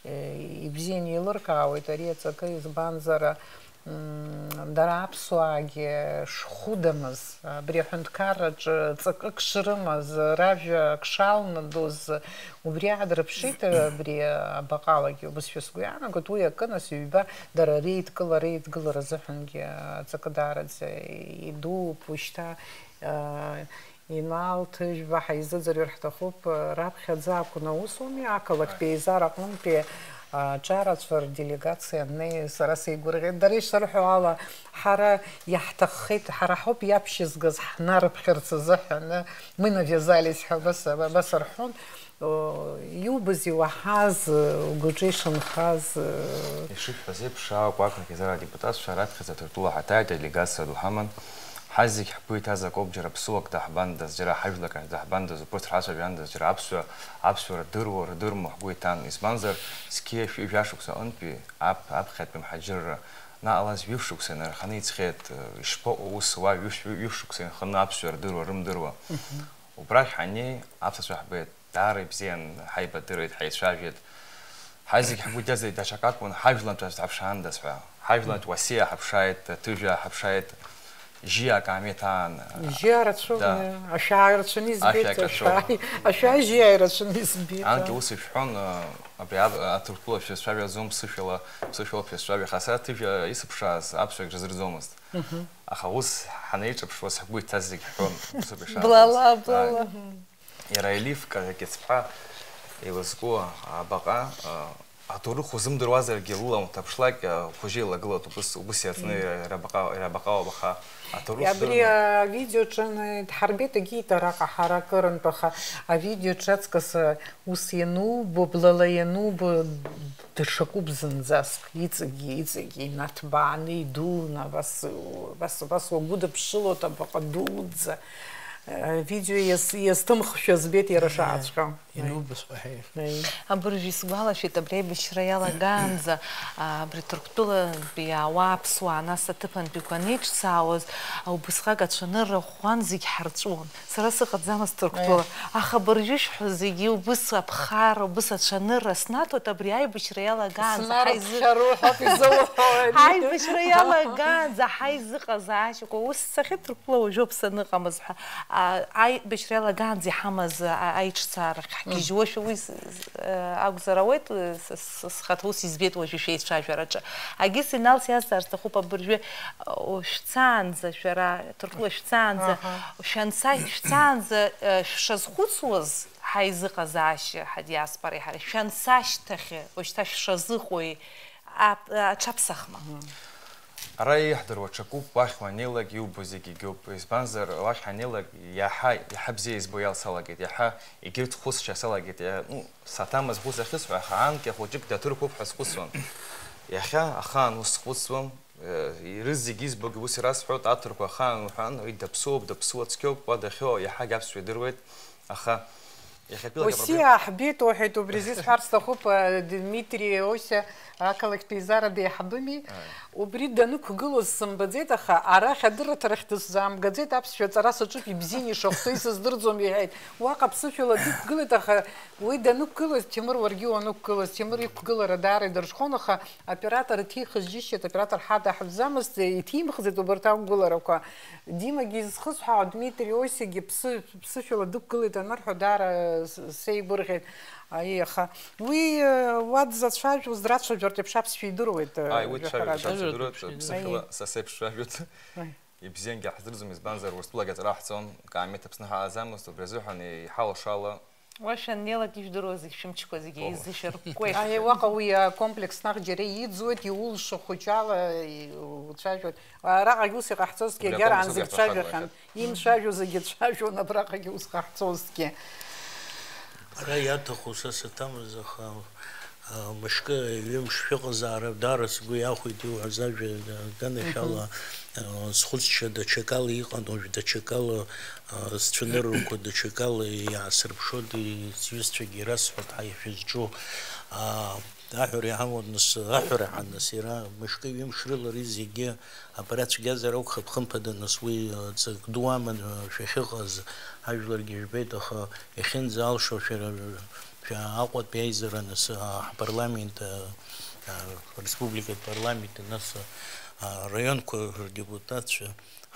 э, ибзианы еилыркаауеит ари аҵакы, избанзар, дара аԥсуаагьы шхәыдамыз, абри аҳәынҭқарраҿы ҵакык шрымаз, ражәа ак шалнадоз, убри аадырԥшит абри абаҟалагьы. Убасшәа сгәы иаанагоит, уи акы, нас, ҩба дара реидкыла, реидгылара азыҳәангьы аҵакы даараӡа идууп. Уажәшьҭа, аа, Инал Ҭыжәба ҳаизыӡырҩыр ҳҭахуп, раԥхьаӡа акәын, аус ауми, ақалақьтәи аизара аҟынтәи аҿарацәа рделегациа аннеи, сара сеигәырӷьеит. Дара ишырҳәо ала, ҳара иаҳҭаххеит, ҳара ҳауп иаԥшьызгаз ҳнарыԥхьарц азыҳәан, мы навязались ҳәа абас, абас рҳәон. О, иубаз иуаҳаз, угәаҿы ишанхаз. Ишышәҳәаз еиԥш, аакәакрак еизара адепутатцәа раԥхьаӡа Ҭырқәтәыла ҳаҭааит, аделегациа ду ҳаман. Ҳазегь ҳгәы иҭаз акоуп, џьара ԥсуак даҳбандаз, џьара ҳажәлак ахь даҳбандаз, убырҭ рацәажәандаз, џьара аԥсуа, аԥсуара рдыруа, рдыруама ҳгәы иҭан. Избанзар, зқьи ашәи жәа шықәса аҟынтәи аԥ-, аԥхьатәи мҳаџьырра наҟ алаз ҩышықәса инарханы иҵхьеит, ишԥаҟоу ус, уа ҩышә-, ҩышықәса инханы аԥсуа рдыруа, рымдыруа? Мгм. Убрахь ҳаннеи, аԥсацәа ҳбеит, даара ибзиан, ҳаибадыруеит, ҳаицәажәеит. Ҳазегь ҳгәы иҭаз даҽакы акәын, ҳажәлантәи аӡә дҳаԥшаандаз ҳәа. Ҳажәлантә уасиа ҳаԥшааит, ҭыжә ааҳаԥшааит, жьиа акаамеҭ аан. Жьиа рацәоуп, Да. Ашәаа ирацәаны избеит, Ашәа акаҿоуп. Ашәаа, ашәаа жьиа ирацәаны избеит, Анкьа да. Ус ишәҳәон, а, абри аб-, аҭырқәтәыла шәызцәажәаӡом, ԥсышәала, ԥсышәала шәызцәажәаха. Сара ҭыжә, а, исыԥшааз аԥсуагь рыздырӡомызт. Мгм. Аха ус ҳанеиҿаԥшуаз ҳгәы иҭаз зегь ҳҳәон, ус ауп ишаабоз. Блала, Ааи. Блала. Иара Елиф Ка-, Кьыцԥҳа илызку абаҟа, а, аҭоурых узымдыруазаргьы, лыламҭа ԥшлак, а, хәыжьы еилагылоит, убыс, убыс иаҵны Мм. иара абаҟа, иара абаҟа уабаха аҭоурых Абри здырны. Авидео ҿаны дҳарбеит, егьит араҟа ҳара акырынтә, аха авидео ҿы аҵкыс, а, ус ианубо, блала ианубо, даҽакуп зынӡаск, иҵегьы, иҵегьы инаҭбааны, идуны, абас, абас, абас уагәыдыԥшылоит абаҟа дуӡӡа. Э, видео иаз-, иазҭымхшәа збеит иара Аиа, шаҟаҵәҟьа. Инубаҵәҟьа ҳәа. Аиа. Абыржә исгәалашәеит, абри аибашьра иалагаанӡа, а, абри Ҭырқәтәылантәи иаауа аԥсуаа, нас аҭыԥантәиқәа анеиҿцаауаз, а, убысҟак ацәанырра ӷәӷәан зегь ҳарҵәуан. Сара сыҟаӡамызт Ҭырқәтәыла. Аиа. Аха абыржәы ишәҳәо зегьы убыс аԥхара, убыс ацәанырра снаҭоит, абри аибашьра иалагаанӡа ҳаизы-, Снарыԥхьароуп ҳәа изоуҳәо. Аибашьра иалагаанӡа ҳаизыҟазаашьақәа, ус сахьыҭ-, Ла уажәоуп саныҟамыз ҳәа, а, аибашьра иалагаанӡа иҳамаз, а, аиҿцаарахь ҳгьежьуашәа уи з-, з-, а, акәзар ауеит, с-, с-, схаҭа ус избеит уажәы шәеицәажәараҿы. Агьыс Инал сиазҵаар сҭахуп абыржәы, а, шәцаанӡа, шәара Ҭырқәтәыла шәцаанӡа, Аҳа. шәанца-, шәцаанӡа, а, шәшазхәыцуаз ҳаизыҟазаашьа, ҳадиаспореи ҳареи, шәансашьҭахьы, уажәшьҭа шәшазыҟои, ап-, аҽаԥсахма. Ара иаҳдыруа ҽакуп, уахь уаннеилак иубо зегь егьуп. Избанзар, уахь ҳаннеилак иаҳа, иаҳа бзиа избо иал салагеит, иаҳа егьырҭ хәыцшьа салагеит, иа-, ну, саҭамыз бгәы сахьысҳәо, аха анкьа хәыҷык даҭырқәоуп ҳәа схәыцуан. Иахьа ахаан ус схәыцуам, э, ирызегь избогьы ус ирасҳәоит, аҭырқәа ахаан уҳәан, уи даԥсуоуп, даԥсуа цқьоуп, уа дахьыҟоу иаҳагь аԥсшәа идыруеит, аха иахьатәилагьы Осиа апроблема аҳбеит, уҳәеит, убри азы исҳәар сҭахуп, э, Дмитри Осиа ақалақьтә еизарада иаҳбыми. Ааи. Убри данықәгылоз сымбаӡеит, аха арахь адырраҭарахь дысзаамгаӡеит, аԥсшәа аҵара саҿуп, ибзианы ишахәҭоу исыздырӡом, иҳәеит. Уаҟа ԥсышәала дықәгылеит, аха уи данықәгылоз, Ҭемыр, уаргьы уанықәгылаз, Ҭемыр иқәгылара даара идырҽхәон, аха Аоператор иҭихыз џьысшьеит, аоператор ҳадаҳзамызт, иҭимхӡеит убарҭ ақәгыларақәа. Димагьы изхысҳәаау, Дмитри Осиагьы ԥсы-, ԥсышәала дықәгылеит анырҳәо, даара с-, сеигәырӷьеит. Аиеи, аха уи, э, уа дзацәажәоз, драцәажәартә еиԥш аԥсшәа идыруеит, э, Ааи, уи дцәажәоит, жәаҳәарада. Дцәажәоит, ԥсышәала Аиеи. Са сеиԥш цәажәоит. Аиеи. Ибзиангьы ҳзырӡом, избанзар, Урыстәылак аҵара ҳҵон, Каамеҭ Аԥсны ҳаҟаӡамызт, убри азыҳәан иҳалшо ала, Уа шәаннеилак ижәдыруа зегь шәымчқәа зегьы Оҳ. еизышьаркәкәеит. Аиеи, уаҟа уи акомплекс наҟ џьара иӡуеит, иулшо хәыҷала, и-, уцәажәоит. Араҟагь ус иҟаҳҵозҭгьы, Убри агьараанӡагь акомплекс ацәажәахьан. Иаҳәахьан. Имцәажәоз зегьы цәажәон, абраҟагьы ус ҟаҳҵозҭгьы. Ара иаҭаху са саҭамыз, аха, а, мышкы, ҩымш шәыҟазаара даара сгәы иахәеит иуҳәаз ажәа, а, аганахьала, Мгм. а, схәыцшьа даҽакала иҟан, уажә даҽакала, а, сцәаныррақәа даҽакала иаасырԥшуеит, сҩызцәагьы ирасҳәоит, ҳаи, шәызҿу, а, аҳәара иҳамоуп, нас, аҳәара ҳан, нас, иара мышкы-ҩымш рыла ари зегьы абра цәгьазар акәхап, хымԥада, нас, уи, а, ҵак ду аман, а, шәахьыҟаз, ажәларгьы жәбеит, аха иахьынӡаалшо шәара, шәа Аҟәатәи аизара, нас, а, ҳпарламент, а, а, республикатә парламент, нас, а, Араионқәа рдепутатцәа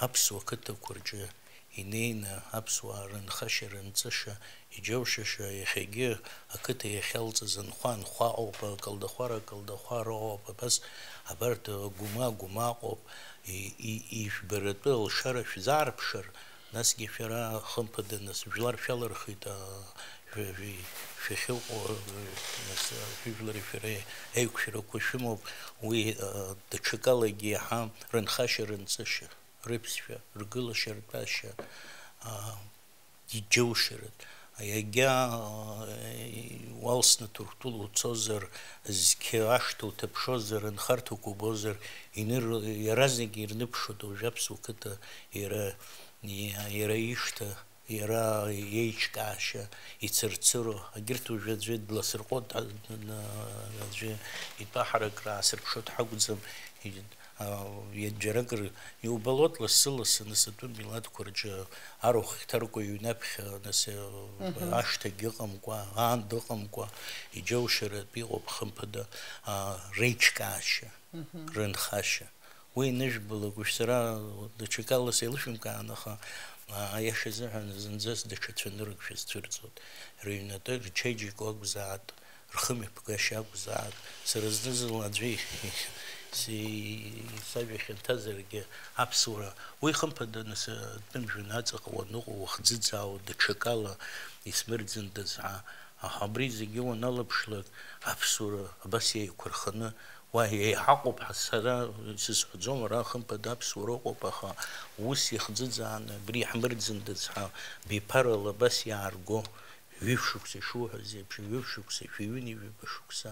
аԥсуа қыҭақәа рҿы инеины аԥсуаа рынхашьа-рынҵыша иџьоушьаша, иахьагьы ақыҭа иахьалҵыз анхәа-анхәаҟоуп, акалдахәара-акалдахәароуп, абас абарҭ гәма-гәмаҟоуп, и-, и-, ижәбаратәы алшара шәзаарԥшыр, насгьы шәара, хымԥада, нас, жәлар шәалырхит, а, шәа-, шәа-, шәахьыҟоу, а, нас, а, шәыжәлари шәареи аиқәшәарақәа шәымоуп, уи, а, даҽакалагьы иаҳа рынхашьа-рынҵышьа, рыԥсшәа, ргылашьа-ртәашьа, а, иџьоушьаратә, иагьа, а, уалсны Ҭырқәтәыла уцозар, зқьы ашҭа уҭаԥшозар, анхарҭақәа убозар, иныр-, иаразнак ирныԥшуеит уажәы аԥсуа қыҭа иара, иа-, иара ишҭа, иара иеиҿкаашьа, ицырцыро, агьырҭ уажәы аӡәы дласырҟәот, а, н-, н-, аӡәы итәаҳарак раасырԥшуеит ҳакәӡам, и-, а, иа-, џьаракыр иубалоит лассы-лассы, нас, атәым милаҭқәа рҿы арахә хьҭаркуа иҩнаԥхьа, нас, а, Мгм. ашҭагь ыҟамкәа, аанда ыҟамкәа, иџьоушьаратә иҟоуп, хымԥада, а, реиҿкаашьа, Мгм. рынхашьа. Уи анышәбалак, уажә сара даҽакала сеилышәымкаан, аха, а, аиаша азыҳәан, зынӡас даҽа цәаныррак шәызцәырҵуеит. Рыҩнатәы, рчеиџьыка акәзаат, рхымҩаԥгашьа акәзаат, сара зны-зынла аӡәы и-, си-, сажәа хьанҭазаргьы, аԥсуара, уи, хымԥада, нас, атәым жәҩан аҵаҟа уаныҟоу, уахӡыӡаауа, даҽакала исмырӡындаз ҳәа. Аха абри зегьы уаналаԥшлак, аԥсуара абас еиқәырханы, уа еиҳаҟоуп ҳәа сара сызҳәаӡом, ара, хымԥада, аԥсуара ыҟоуп, аха ус ихӡыӡааны абри иаҳмырӡындаз ҳәа, биԥарала абас иаарго, ҩышықәса ишуҳәаз еиԥш, ҩышықәса, шәи ҩынҩажәаба шықәса,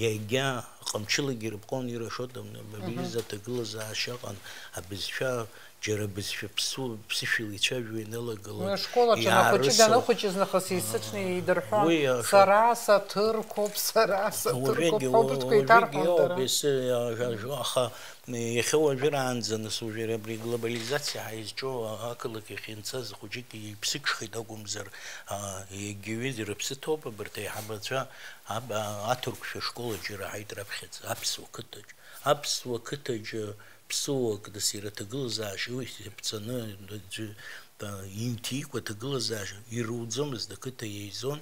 иагьа ҟамчылагьы ирыпҟон, ирашоит, абри Мгм. изы аҭагылазаашьа ыҟан, абызшәа, џьара абызшәа ԥсу-, ԥсышәала ицәажәо ианалагалак, Уи ашкол аҿы анахәыҷы иаарысуа. данахәыҷыз нахыс есыҽны идырҳәон, Уи аша- сара саҭырқәоуп, сара саҭырқәуп, Уажәыгьы, ҳәа убыҭқәа уажәыгьы иҭарҳәон иоуп, дара. ес-, иа-, иа-, аха иахьа уажәы раанӡа, нас, уажәы абри аглобализациа ҳаизҿоу ақалақь ахь инцаз хәыҷык иԥсыҽхеит акәымзар, а, егьаҩы рыԥсы ҭоуп абарҭ аиҳабацәа, аб-, а-, аҭырқәшәа школ аҿы ираҳаит раԥхьаӡа, аԥсуа қыҭаҿ. Аԥсуа қыҭаҿы ԥсыуак, нас, иара аҭагылазаашьа уи иаԥҵаны, аӡәы, а, иҩҭикуа аҭагылазаашьа ируӡомызт, ақыҭа еизон,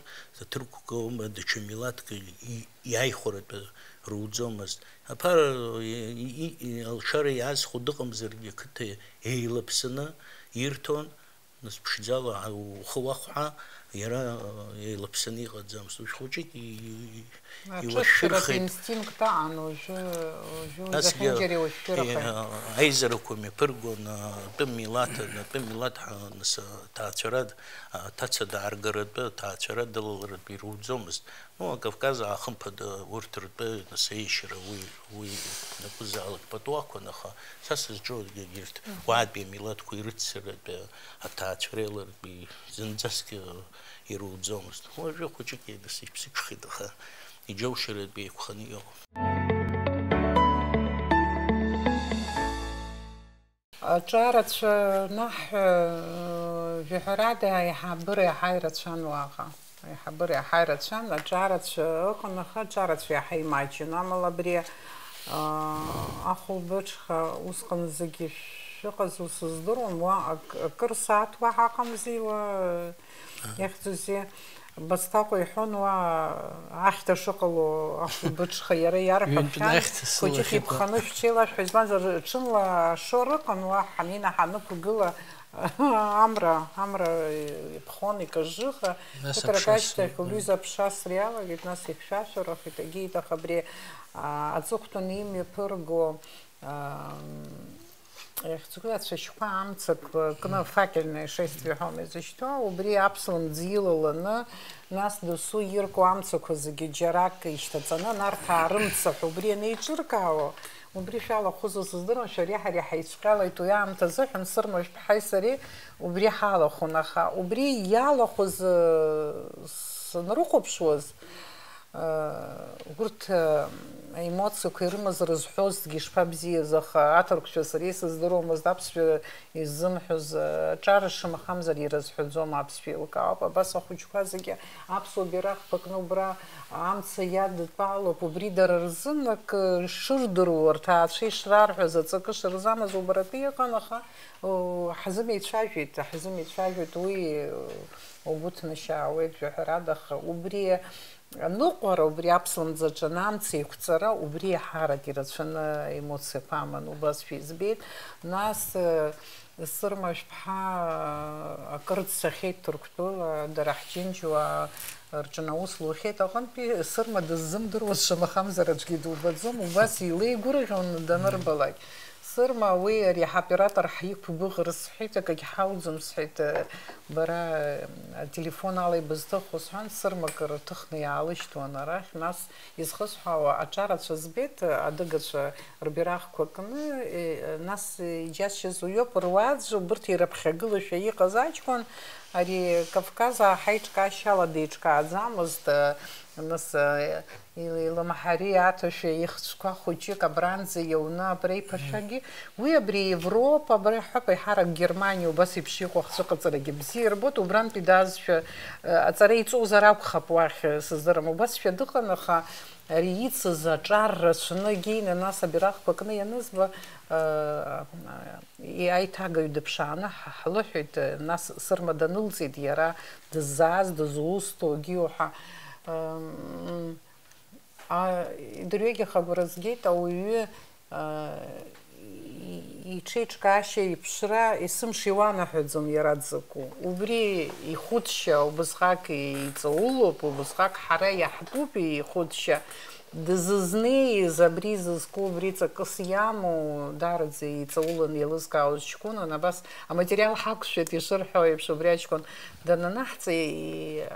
ҭырқәк аума, даҽа милаҭк и-, иааихәаратәы руӡомызт. Аԥара, и-, и-, и-, алшара иаазхәо дыҟамзаргьы, ақыҭа еилаԥсаны ирҭон, нас ԥшӡала ухы уахәҳа, иара, а, еилаԥсаны иҟаӡамызт. Уажә хәыҷык и-, и-, Аҿыцәаратә иуашәырхеит. инстинкт аан уажәы, уажәы Насгьы, узахьынџьара иуашәшәырахеит. е, аизарақәа мҩаԥыргон, а, атәым милаҭ, атәым милаҭ, а, нас, а, ҭаацәара, а, аҭаца дааргаратәы, аҭаацәара далаларатәы ируӡомызт. Ну, Кавказ аахымԥада урҭ ртәы, нас, аиашьара уи, уи ианакәызаалак пату акәын, аха са сызҿу егьырҭ Мгм. уаатәи амилаҭқәа ирыццаратәы, аҭаацәара еилартәи зынӡаск ируӡомызт. Уажәы хәыҷык еидысит, иԥсыҽхеит, аха иџьоушьаратәы еиқәханы иҟоуп. Аҿарацәа наҳ-, жәаҳәарада аиҳабыра иаҳа ирацәан уаҟа. Аиҳабыра иаҳа ирацәан, аҿарацәа ыҟан, аха аҿарацәа иаҳа имаҷын. Амала абри, а, ахәылбыҽха усҟан зегьы шәыҟаз усыздыруам, уа ак-, акыр сааҭ уаҳа ыҟамзи, уа, Аҳа. Иахьӡузеи, Басҭаҟәа иҳәон, уа ахьҭа шыҟало ахәылбыҽха иара иарҳәахьан, Ҩынтә ахьҭа сылахьеит, хәыҷык ипханы шәҽеилашәҳәа, избанзар, ҽынла ашор ыҟан, уа ҳанина ҳанықәгыла, амра, амра иԥхон, икажыха, Нас ԥыҭрак аԥша ашьҭахь сылахьеит. Лҩыза аԥша сриалагеит, нас ихьшәашәарахеит, егьит, аха абри, а, аҵыхәтәаны имҩаԥырго, а, Иахьӡу ацәашьқәа амцақәа кны, факельное шествие ҳәа аума изышьҭоу, убри аԥслымӡ илаланы, нас досу ирку амцақәа зегьы џьарак ишьҭаҵаны, Нарҭаа рымца ҳәа убри анеиҿыркаауа, убри шәалахәызу сыздыруам, шәареи ҳареи ҳаицәҟьалеит уи аамҭазы, Ҳәынсырма жәԥҳаи сареи убри ҳалахәын, аха убри иалахәыз, э, санрыхәаԥшуаз, Урҭ аемоциақәа ирымаз рызҳәозҭгьы ишԥабзиаз, аха аҭырқәцәа сара исыздыруамызт аԥсшәа иззымҳәоз аҿар шамахамзар ирызҳәаӡом, аԥсшәа еилкаауп. Абас ахәыҷқәа зегьы аԥсуа бираҟқәа кны убра амца иадтәалоуп, убри дара рзын акы шырдыруа, рҭаацәа ишрарҳәаз аҵакы шырзамаз убаратәы иҟан, аха, о, ҳзымеицәажәеит, ҳзымеицәажәеит, уи, о, угәы ҭнашьаауеит, жәаҳәарада, аха убри аныҟәара, убри аԥслымӡ аҿы анамца еиқәҵара, убри еиҳарак ирацәаны аемоциақәа аман, убасшәа избеит. Нас, э, Сырма Шәԥҳа, э, акыр дцахьеит Ҭырқәтәыла, дара ҳџьынџьуаа рҿы аус лухьеит. Аҟынтәи Сырма дыззымдыруаз шамахамзар аӡәгьы дубаӡом, убас илеигәырӷьон данырбалак. Сырма, уи ари ҳоператор ҳиқәгәыӷыр сҳәеит, акагь ҳауӡом сҳәеит, э, бара, э, ателефон ала ибызҭыху сҳәан, Сырма акыр рҭыхны иаалышьҭуан арахь, нас изхысҳәаауа аҿарацәа збеит, адыгацәа рбираҟқәа кны, э, нас иџьасшьаз уиоуп, руаӡә убырҭ ирыԥхьагылашәа иҟаз аҷкәын, ари Кавказ аҳа иҿкаашьала деиҿкааӡамызт, э, нас, э, Илымҳари аҭашәа ихцәқәа хәыҷык абранӡа иауны абра иԥашәагьы, уи абри Европа, абра иҳәап, еиҳарак Германиа убас еиԥш иҟоу ахцәыҟаҵарагьы бзиа ирбоит, убрантәи даазшәа, э, аҵара иҵозар акәхап уахь, э, сыздырам, убасшәа дыҟан, аха ари ицыз аҿар рацәаны, егьи нас абираҟқәа кны ианызба, э, и-, аиҭагаҩ дыԥшааны ҳ-, ҳлыҳәеит, э, нас Сырма данылҵит иара дыззааз, дызусҭоу, егьиу ҳәа, м, А, идырҩегьых агәра згеит ауаҩы, а, и-, иҽеиҿкаашьа, иԥшра, есымша иуанаҳәаӡом иара дзакәу. Убри ихәыцшьа убысҟак иҵаулоуп, убысҟак ҳара иаҳтәуп ихәыцшьа. Дызызнеиз, абри зызку, убри ҵакыс иамоу, даараӡа иҵауланы еилызкаауаз ҷкәынан, абас аматериал ҳақәшәеит ишырҳәо еиԥш, убри аҷкәын дананаҳҵа, и-,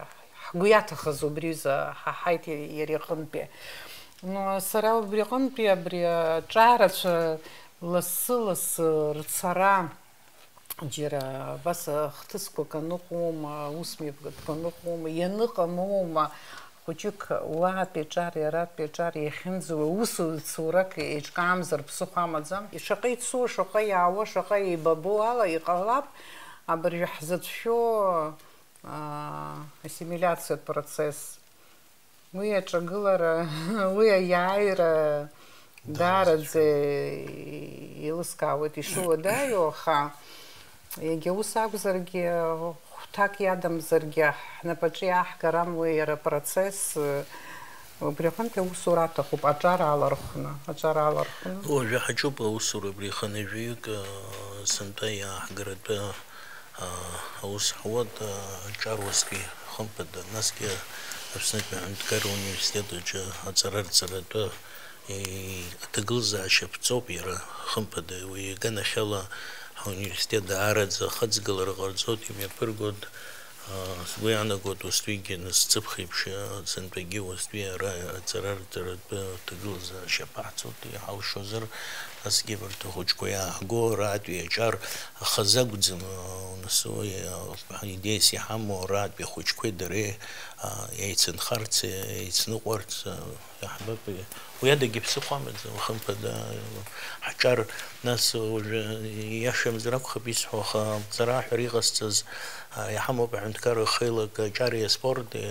Ҳгәы иаҭахыз убри аҩыза ҳаҳаит иара иҟынтәи. Ну, сара убри аҟынтәи абри аҿарацәа лассы-лассы рцара, џьара абас ахҭысқәак аныҟоума, аусмҩаԥгатәқәа аныҟоума, ианыҟамоума, хәыҷык уаатәи аҿари аратәи аҿари иахьынӡауа, усуцурак еиҿкаамзар ԥсыхәа амаӡам. Шаҟа ицо, шаҟа иаауа, шаҟа еибабо ала иҟалап, абыржәы ҳзыцәшәо аа, ассимилиациатә процесс. Уи аҿагылара, уи аиааира даараӡа еилыскаауеит ишыуадаҩу, аха егьа ус акәзаргьы, хәҭак иадамзаргьы, ҳнапаҿы иааҳгар амуеи иара апроцесс, убри аҟынтә аусура аҭахуп, аҿар аалархәны, аҿар аалархәны. Уажәы ҳаҿуп аусура абри хынҩажәаҩык, сынтәа иааҳгаратәы. Аус ҳуеит аҿар уаҵәтәи, хымԥада, насгьы Аԥснытәи аҳәынҭқарра университет аҿы аҵара рҵаратәы, и-, аҭагылазаашьа ԥҵоуп иара, хымԥада, уи иганахьала ҳуниверситет даараӡа ахыҵгылара ҟарҵоит, имҩаԥыргоит, а, сгәы иаанагоит, уаҵәтәигьы насыԥ еиԥш, а, сынтәагьы уаҵәтәи ара аҵара рҵаратәы аҭагылазаашьа ԥаҳҵоит, иҳалшозар, насгьы абарҭ ахәыҷқәа иааҳго, аратәи аҿар ахазы акәӡам, а, нас уи, а, идеиас иҳамоу аратәи ахәыҷқәеи дареи, а, еицынхарц, еицныҟәарц, а, иаҳбап, уи адагьы ԥсыхәа амаӡам, хымԥада, ҳаҿар, нас уажәы иашамзар акәхап исҳәо, аха аҵара аҳәара иҟасҵаз, а, иҳамоуп аҳәынҭқарра хеилак аҿари аспорти,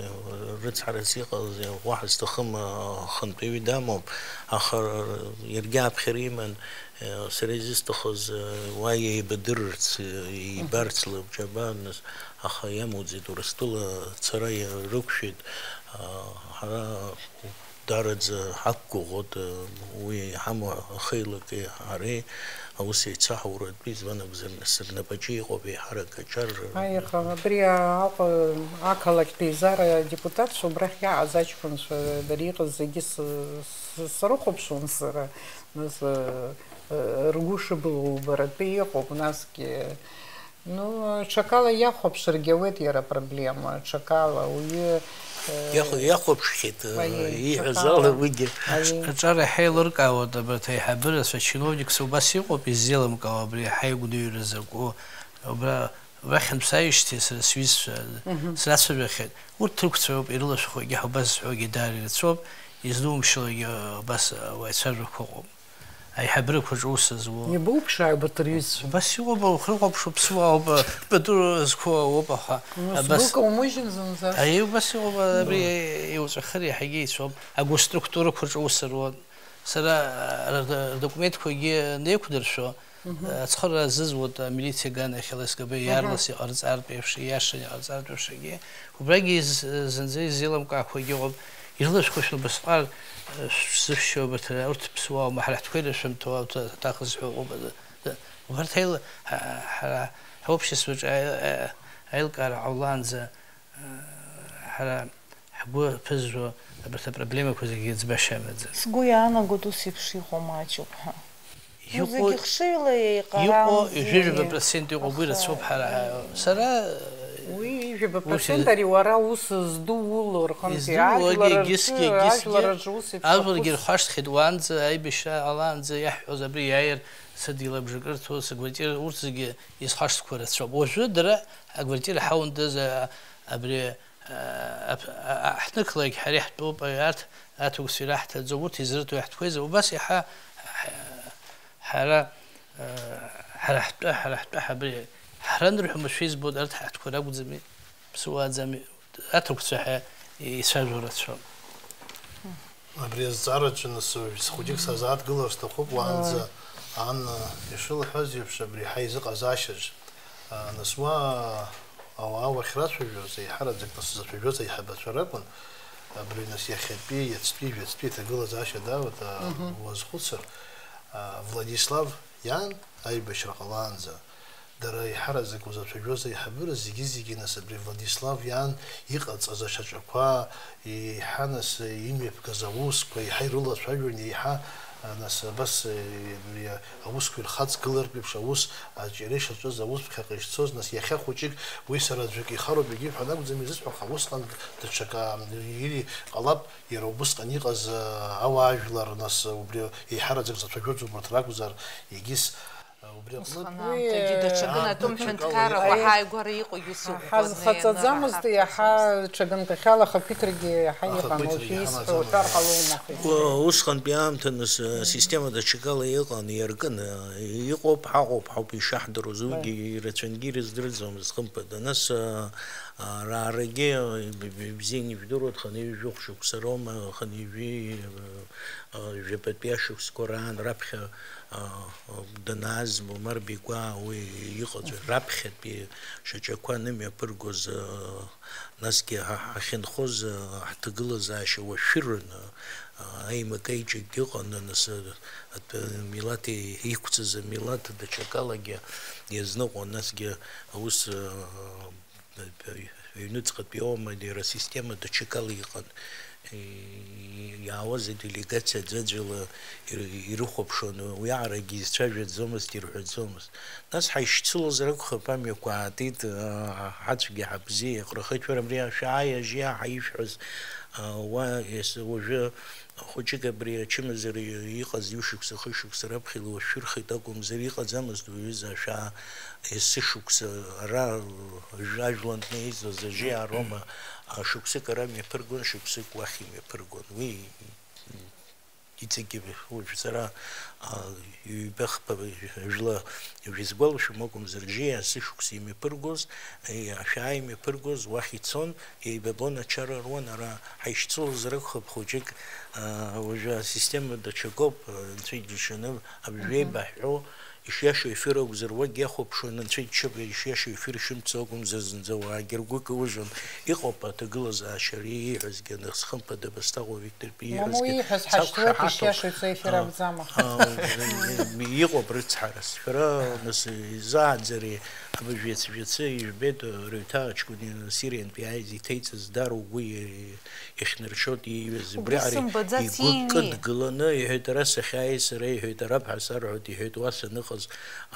рыцҳарас иҟаз, уаҳа зҭахым, а, ахантәаҩы дамоуп, аха иаргьы аԥхьара иман, а, сара изысҭахыз, а, уа еибадырырц, а, ибарц лабҿаба, нас, аха иамуӡеит, Урыстәыла цара иа-, рықәшәеит, а, ҳара даараӡа ҳақәгәыӷуеит, уи иҳамоу ахеилаки ҳареи аус еицаҳауратәы, избан акәзар, нас рнапаҿы иҟоуп еиҳарак аҿар. Аиха, абри Аҟәа ақалақьтә еизара адепутатцәа убрахь иааз аҷкәынцәа дара иҟаз зегьы сы-, сы-, срыхәаԥшуан сара, нас, э, э, ргәы шыбылуа убаратәы иҟоуп, насгьы Ну, ҽакала иахәаԥшыргьы ауеит иара апроблема, ҽакала, уаҩы, э, Иахәа-, иахәаԥшхьеит, э, аиеи, ииҳәаз ҽакала. Ала уигьы. Аиеи. Аҿар иаҳа еилыркаауеит абарҭ аиҳабыра, чиновникс убас иҟоуп, иззеилымкаауа абри иаҳа игәныҩра закәу, убра Уахьынтә сааижьҭеи сара сҩызцәа срацәажәахьеит. Урҭ рықәцәа роуп ирылашәхо, егьа ҳәа убас зҳәогьы даара ирацәоуп, изнумшьалогьы убас ауаҩцәажәақәа ыҟоуп. Аиҳабырақәа рҿы аус зуоу. Иабоуԥшааи убарҭ рҩызцәа? Убас иҟоуп, ухрыхәаԥшуа ԥсуаауп, пату зқәу ауп, аха. Абас. Сгәы каумыжьын зынӡа. Аиеи, убас иҟоуп, абри иуҵәахыр иаҳагьы еицәоуп. Агосструктурақәа рҿы аус руан. Сара, а, рда-, рдокументқәагьы неиқәдыршәо, Мгм. Ацхырра азызуеит, амилициа аганахьала СГБ Мгм. Иаарлас иҟарҵартә еиԥш, ииашаны иҟарҵартә еиԥшгьы. Убрагьы из-, зынӡа изеилымкаақәагьы ыҟоуп. Ирылашәқәа шәылбысҟар, э, шәзышәшьо абарҭ, урҭ ԥсуааума, ҳара ҳтәқәа ирышәымҭоу аҭак зҳәо ыҟоуп. Убарҭ аил-, ҳа-, ҳара ҳаобществаҿы аил-, аилкаара ҟалаанӡа, э, ҳара ҳгәы ԥызжәо абарҭ апроблемақәа зегьы ӡбашьа амаӡам. Сгәы иаанагоит ус еиԥш иҟоу маҷуп ҳәа. Иҟоу, зегьы хшыҩла еиҟарамзи, иҟоу ҩажәа процент иҟоу уи рацәоуп ҳара. Сара уи ҩажәа процент ари уара ус здуу уло рҟынтәи, издуугьы, ажәлар рҿы, егьысгьы, егьысгьы, ажәлар рҿы ус еиԥш ажәларгьы рхашҭхьеит уаанӡа, аибашьра ҟалаанӡа иаҳҳәоз абри иааир сыдгьыл абжакырҭоу, сыквартира, урҭ зегьы исхашҭқәа рацәоуп. Уажәы дара аквартира ҳаундаз, а, абри Аԥ-, а-, а-, ҳнықлак ҳара иаҳтәуп, арҭ аҭоусфера ҳҭаӡом, урҭ изрыҭо иаҳтәқәеизар, убас иаҳа ҳ-, ҳара, а, ҳара ҳтәы, ҳара ҳтәы ҳабри ҳранырҳәо машәа избоит, арҭ ҳаҳтәқәа ракәӡами, ԥсуааӡами, аҭырқәцәа ҳәа ицәажәо рацәоуп. Абри азҵаараҿы нас уажә схәыҷык сазааҭгылар сҭахуп, уаанӡа Ан ишылҳәаз еиԥш, абри ҳаизыҟазаашьаҿ, а, нас уа ауаа уахьрацәажәоз, еиҳараӡак нас зацәажәоз аиҳабацәа ракәын, абри нас иахьатәи, иацтәи, жәацтәи аҭагылазаашьа далагеит, а, Мгм. уазхәыцыр, а, Владислав иан аибашьра ҟалаанӡа, дара еиҳараӡак узацәажәоз аиҳабыра зегьы-зегьы, нас абри Владислав иан иҟаҵаз ашьаҿақәа, еиҳа нас имҩаԥгаз аусқәа, еиҳа ирылацәажәон, еиҳа, а, нас абас, е, абри аусқәа ирхаҵгылартә еиԥш аус аҿиара ишаҿыз аус ԥхьаҟа ишцоз, нас иахьа хәыҷык уи сара аӡәык ихароуп егьи ҳәа анакәӡам изысҳәо, аха усҟан даҽакы, а, ири ҟалап, иара убысҟан иҟаз, а, ауаажәлар, нас убри еиҳараӡак зацәажәоз убарҭ ракәзар, егьыс Убри аҟнытә Усҟан аамҭагьы даҽакын, уи атәым ҳәынҭқаррақәа ҳааигәара иҟоу ус иӷәӷәаны ҳазхаҵаӡамызт ианырҳарҭәоз. Иаҳа ҽакы анкахьала ахақәиҭрагьы иаҳа иҟан, уажәы исҳәо уҳәар ҟалома. Уа-, усҟантәи аамҭа нас, э, система даҽакала иҟан, иаркын, э, иҟоуп, ҳаҟоуп, ҳауп ишаҳдыруаз, уигьы ирацәангьы ирыздырӡомызт, хымԥада. Нас, э, а, раарагьы, э, б-, б-, бзианы ижәдыруа, хынҩажәи жәохә шықәса роума, хынҩажәи, э, э, жәабатәи ашықәсқәа раан раԥхьа а, данааз Омар Бигәаа уи иҟаҵәҟьа раԥхьатәи шьаҿақәа анымҩаԥыргоз, а, насгьы ҳа-, ҳахьынхоз, а, ҳҭагылазаашьа уашәшәыраны, а, аимак-аиҿакгьы ыҟан, нас, а, атәы-, милаҭ и-, иқәҵаз амилаҭ даҽакалагьы иазныҟәон, насгьы аус, а, Аҩныҵҟатәи иоума, иара асистема даҽакала иҟан. И-, иаауаз аделегациа аӡәаӡәала ир-, ирыхәаԥшуан, уиаҟарагьы изцәажәаӡомызт, ирҳәаӡомызт. Нас ҳаишьцылозар акәхап, амҩақәа аатит, аа, ҳацәгьа ҳабзиа, иҟәрахеит, шәара абри шәааи, ажьиаа ҳаишәҳәаз, аа, уа, ес-, уажәы Хәыҷык абри ачымазара иҟаз ҩышықәса, хышықәса раԥхьа илуашәырхеит акәымзар, иҟаӡамызт уаҩы зашәа есышықәса ара, жә-, ажәлантәны еизоз ажьиаа роума, а, шықәсык ара мҩаԥыргон, шықәсык уахь имҩаԥыргон. Уи иҵегьы уажә сара, а, ҩба-хԥа жәла, уажә исгәалашәом акәымзар, жьи асы шықәса имҩаԥыргоз, и-, ашәаа имҩаԥыргоз уахь ицон, еибабон, ачара руан, ара ҳаишьцылозар акәхап хәыҷык, а, уажәы асистема даҽакоуп, а, анцәа иџьашьаны абжеибаҳҳәо, ишиашоу ефир акәзар, уагь иахәаԥшуан, анцәа иџьшьап, ишиашоу ефир шымцо акәымзар, зынӡа уаагьы ргәы каужьуан. Иҟоуп аҭагылазаашьа ари ииҳәазгьы, анахыс хымԥада Басҭаҟәа Виктор Мамоу ииҳәазгьы ииҳәаз ҳашьҭуеит, сақәшаҳаҭуп. Ишиашоу ицо ефир А, акәӡам, аха. а, иҟоуп рыцҳарас. Шәара, нас, изааӡари, абыржә иацәшәацы ижәбеит, рыҩҭа аҷкәын Сириантәи иааиз иҭеиҵаз дар угәы и-, ихьнаршьоит ииҩыз. Убри Убри ари сымбаӡац игәы ииҩит. Кыдгыланы, иҳәеит, ара сахьааиз сара, иҳәеит, ара бҳәа сарҳәоит, иҳәеит, уа саныҟаз,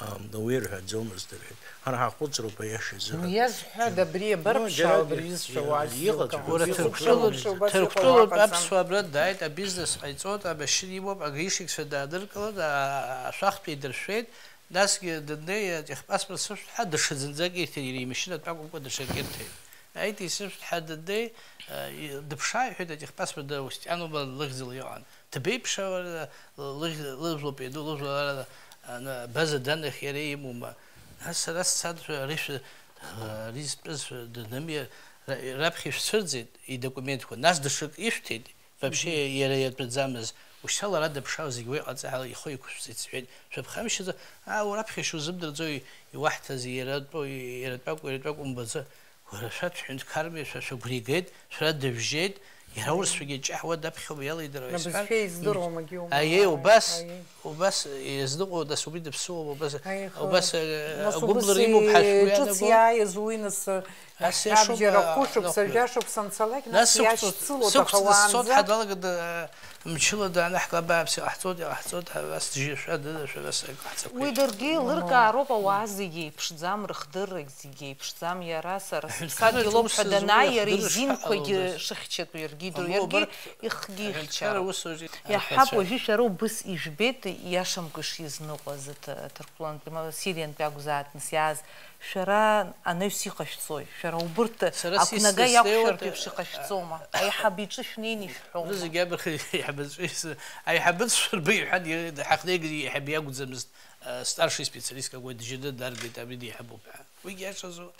а, уи рҳәаӡомызт, рҳәеит. Ҳара ҳаҟәыҵроуп аиашазы. Ну, иазҳәада, абри абарԥшаауа, абри изшәауа, иҟаҵәҟьоу, Ҭырқәтәылоуп, Ҭырқәтәылоуп аԥсуаа абра дааит, абизнес ҟаиҵоит, амашьына имоуп, агришикцәа даадыркылеит, а-, ашәахтә еидыршәеит, Насгьы днеи атехпаспорт сышәҭ ҳәа даҽа зынӡак ирҭеит, иара имашьынатә акәымкәа даҽак ирҭеит. Аит исышәҭ ҳәа днеи, э, и-, дыԥшаа иҳәеит, атехпаспорт да устианума лыхьӡала иҟан. Дбеиԥша, уара, лыхь-, лыжәлоуп иану, лыжәлара, ана, абаза данахь иара имоума? Нас сара сцан, шәа, ари шәа, э, ари зтәыз шәа, данымиа, ра-, раԥхьа ишәцәырҵит идокументқәа, нас даҽак ишәҭеит. Вообще иара иатәаӡамыз, ушьҭа лара дыԥшаау зегь уа иҟаҵа ҳәа ихы иқәышәҵеит сҳәеит, шәыԥхамшьаӡа, аа, уара аԥхьа шузымдырӡои, иуаҳҭази, иара тәоу, иара тәакәу, иара тәакәу умбаӡо, уара шәа шәҳәынҭқарми, шәа шәыгәра игеит, шәара дыжәжьеит, иара урысшәагьы иҷаҳауа даԥхьауа иалидыруа исҳәар, Абызшәа издыруам, егьи умбац. Аиеи, убас, Аиеи. Убас иазныҟәо, нас убри дыԥсыуоуп, убас, Аиеи, убас, э, нас агәыблра убас, имоуп ҳәа э, шәгәы ҿыц иаанагом? Иааиз уи, нас, э, Ас иашоума, ҳабџьар ахәышықәса, аныҟәгаҩ? Жәашықәса анцалак, Нас нас сықәҵ-, иашьцылоит, аха сықәҵны сцот уаанӡа ҳәа далагада, мчыла даанахк абааԥс, иҟаҳҵоит, иҟаҳҵоит, ҳәа ас џьышәа дыда, шәа ас иҟаҳҵақәеит. Уи даргьы еилыркаароуп, ауаа зегьы еиԥшӡам, рыхдыррагь зегьы еиԥшӡам, иара сара Аҳәынҭқарраҿы сыԥсадгьыл ауп ус ҳәа азы данааи, уи иара ҳдырра изинқәагьы шҳалалдаз. Шыхьчатәу иаргьы идыруеит, Амма иаргьы убарҭ ихгьы ихьчароуп. Аҳәынҭқарра ус уажәы Иаҳҳәап, анхацәа. Уажәы шәара убыс ижәбеит, иашамкәа ишизныкъуаз аҭ-, Ҭырқәтәылантәи, ма, Сириантәи акәзааит, нас, иааз. Шәара анаҩс иҟашәҵои? Шәара убырҭ Сара ақәнага сисны иақәшәартә снеиуа, еиԥш иҟашәҵома? Аиҳаб иҿы шәнеины ишәҳәома? Зегь абырхи аиҳабацәа, аиҳабацәа рбаҩ ҳәа ди-, ҳахнеигаз иаҳаб иакәӡамызт, а, старший специалистк акәу дыжьаны даргеит, абри деиҳабуп ҳәа. Уигьы иашазу?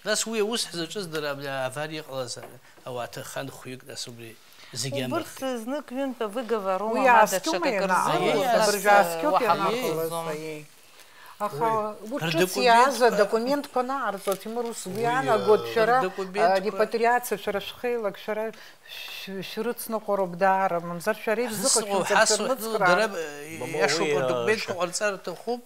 Нас уи аус ҳзаҿыз дара абри авариа иҟалаз ауаа ҭаххан хәҩык, нас убри зегь Убырҭ амырхит. Знык-ҩынтә авыговор Уи рома ма ааскьоума даҽакак ианаҳауаз, рзыруз, абыржәы нас, ааскьоуп уаҳа ианаҳауаз, иҟаӡом. Аиеи. Аха Уи, урҭ ҿыц рдокументқәа иааза, адокументқәа анаарҵоит, имыруз уи Уи, аанагоит, э, шәара, рдокументқәа э, репатриациа, шәара шәхеилак, шәара шә-, шәрыцныҟәароуп даара, мамзар шәара Ҳазыҟоу ишәзыҟашәҵа ҳасуа, ну, шәырмыцхраа. Дара, э, Мама, иашоуп, уи, э, адокументқәа шәа- ҟарҵар рҭахуп,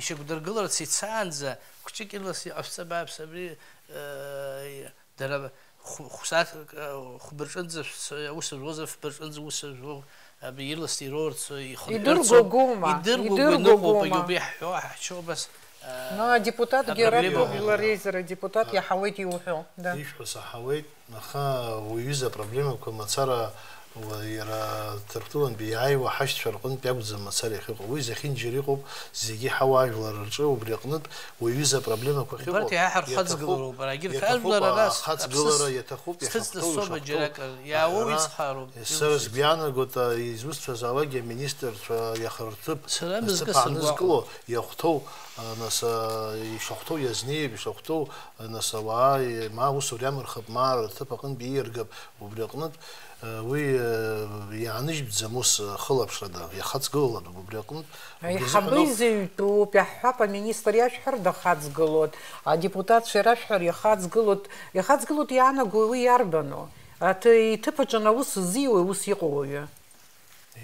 ишьақәдыргыларц ицаанӡа, хәҷык ирласны иҟашәҵа бааԥс, абри, э, Дара хә-, хә-, сааҭк, э, хәба рҿынӡа шәц-, аус зуазар, фба рҿынӡа ус зуоу, абри ирласны ироурц, э, ихынҳәырцоуп. Идыргәагәома? Идыргәагәа ныҟәоуп, Идыргәагәома? Егьи убри иаҳҳәо, ҳчоуп, абас, э, Идыргәагәома? Апроблема Ҳа, иҟоуп. Ҳжәлар реизара адепутат иаҳауеит иуҳәо. Да. Ишәҳәо саҳауеит, аха уи аҩыза апроблемақәа мацара Уа, иара Ҭырқәтәылантәи иааиуа ҳашьцәа рҟынтә иакәӡам мацара иахьыҟоу. Уи зехьынџьара иҟоуп, зегьы иҳауа ажәлар рҿы, убри аҟнытә уи аҩыза апроблемақәа ахьыҟоу. Убарҭ иаҳа рхаҵгылароуп, ара егьырҭ иаҭахуп, ажәлар ара ахаҵгылара иаҭахуп, сҭыҵны иахьахәҭоу, соума ишахәҭоу. Џьаракыр, иаауоу Ара, ицхраароуп, сара иузуз. Сгәы иаанагоит, а, изусҭцәазаалакгьы аминистрцәа иаха рҭыԥ Сара насыԥ мызкы аанызкыло, сыргәаҟуеит. Иахәҭоу, а, нас, а, ишахәҭоу иазнеип, ишахәҭоу, а, нас, ауаа, ма аусура иамырхып, ма рҭыԥ аҟынтә ииаргап, Убри аҟнытә, э, уи, э, иааныжьтәӡам ус, э, хылаԥшрада, иахаҵгылалатәуп убри аҟнытә. Убри Аиҳабы азыҳәан ауп изыҩтәуп, иаҳҳәап, аминистр иашәҳәар дахаҵгылоит, адепутатцәа ирашәҳәар иахаҵгылоит, иахаҵгылоит иаанаго уи иарбану? Аҭ-, иҭыԥ аҿы аус зиуеи ус иҟоу уаҩы?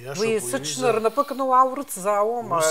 Иашоуп, Уи уи сыҽны аҩыза. Рнапы кны уаа урыцзаауама, Ус,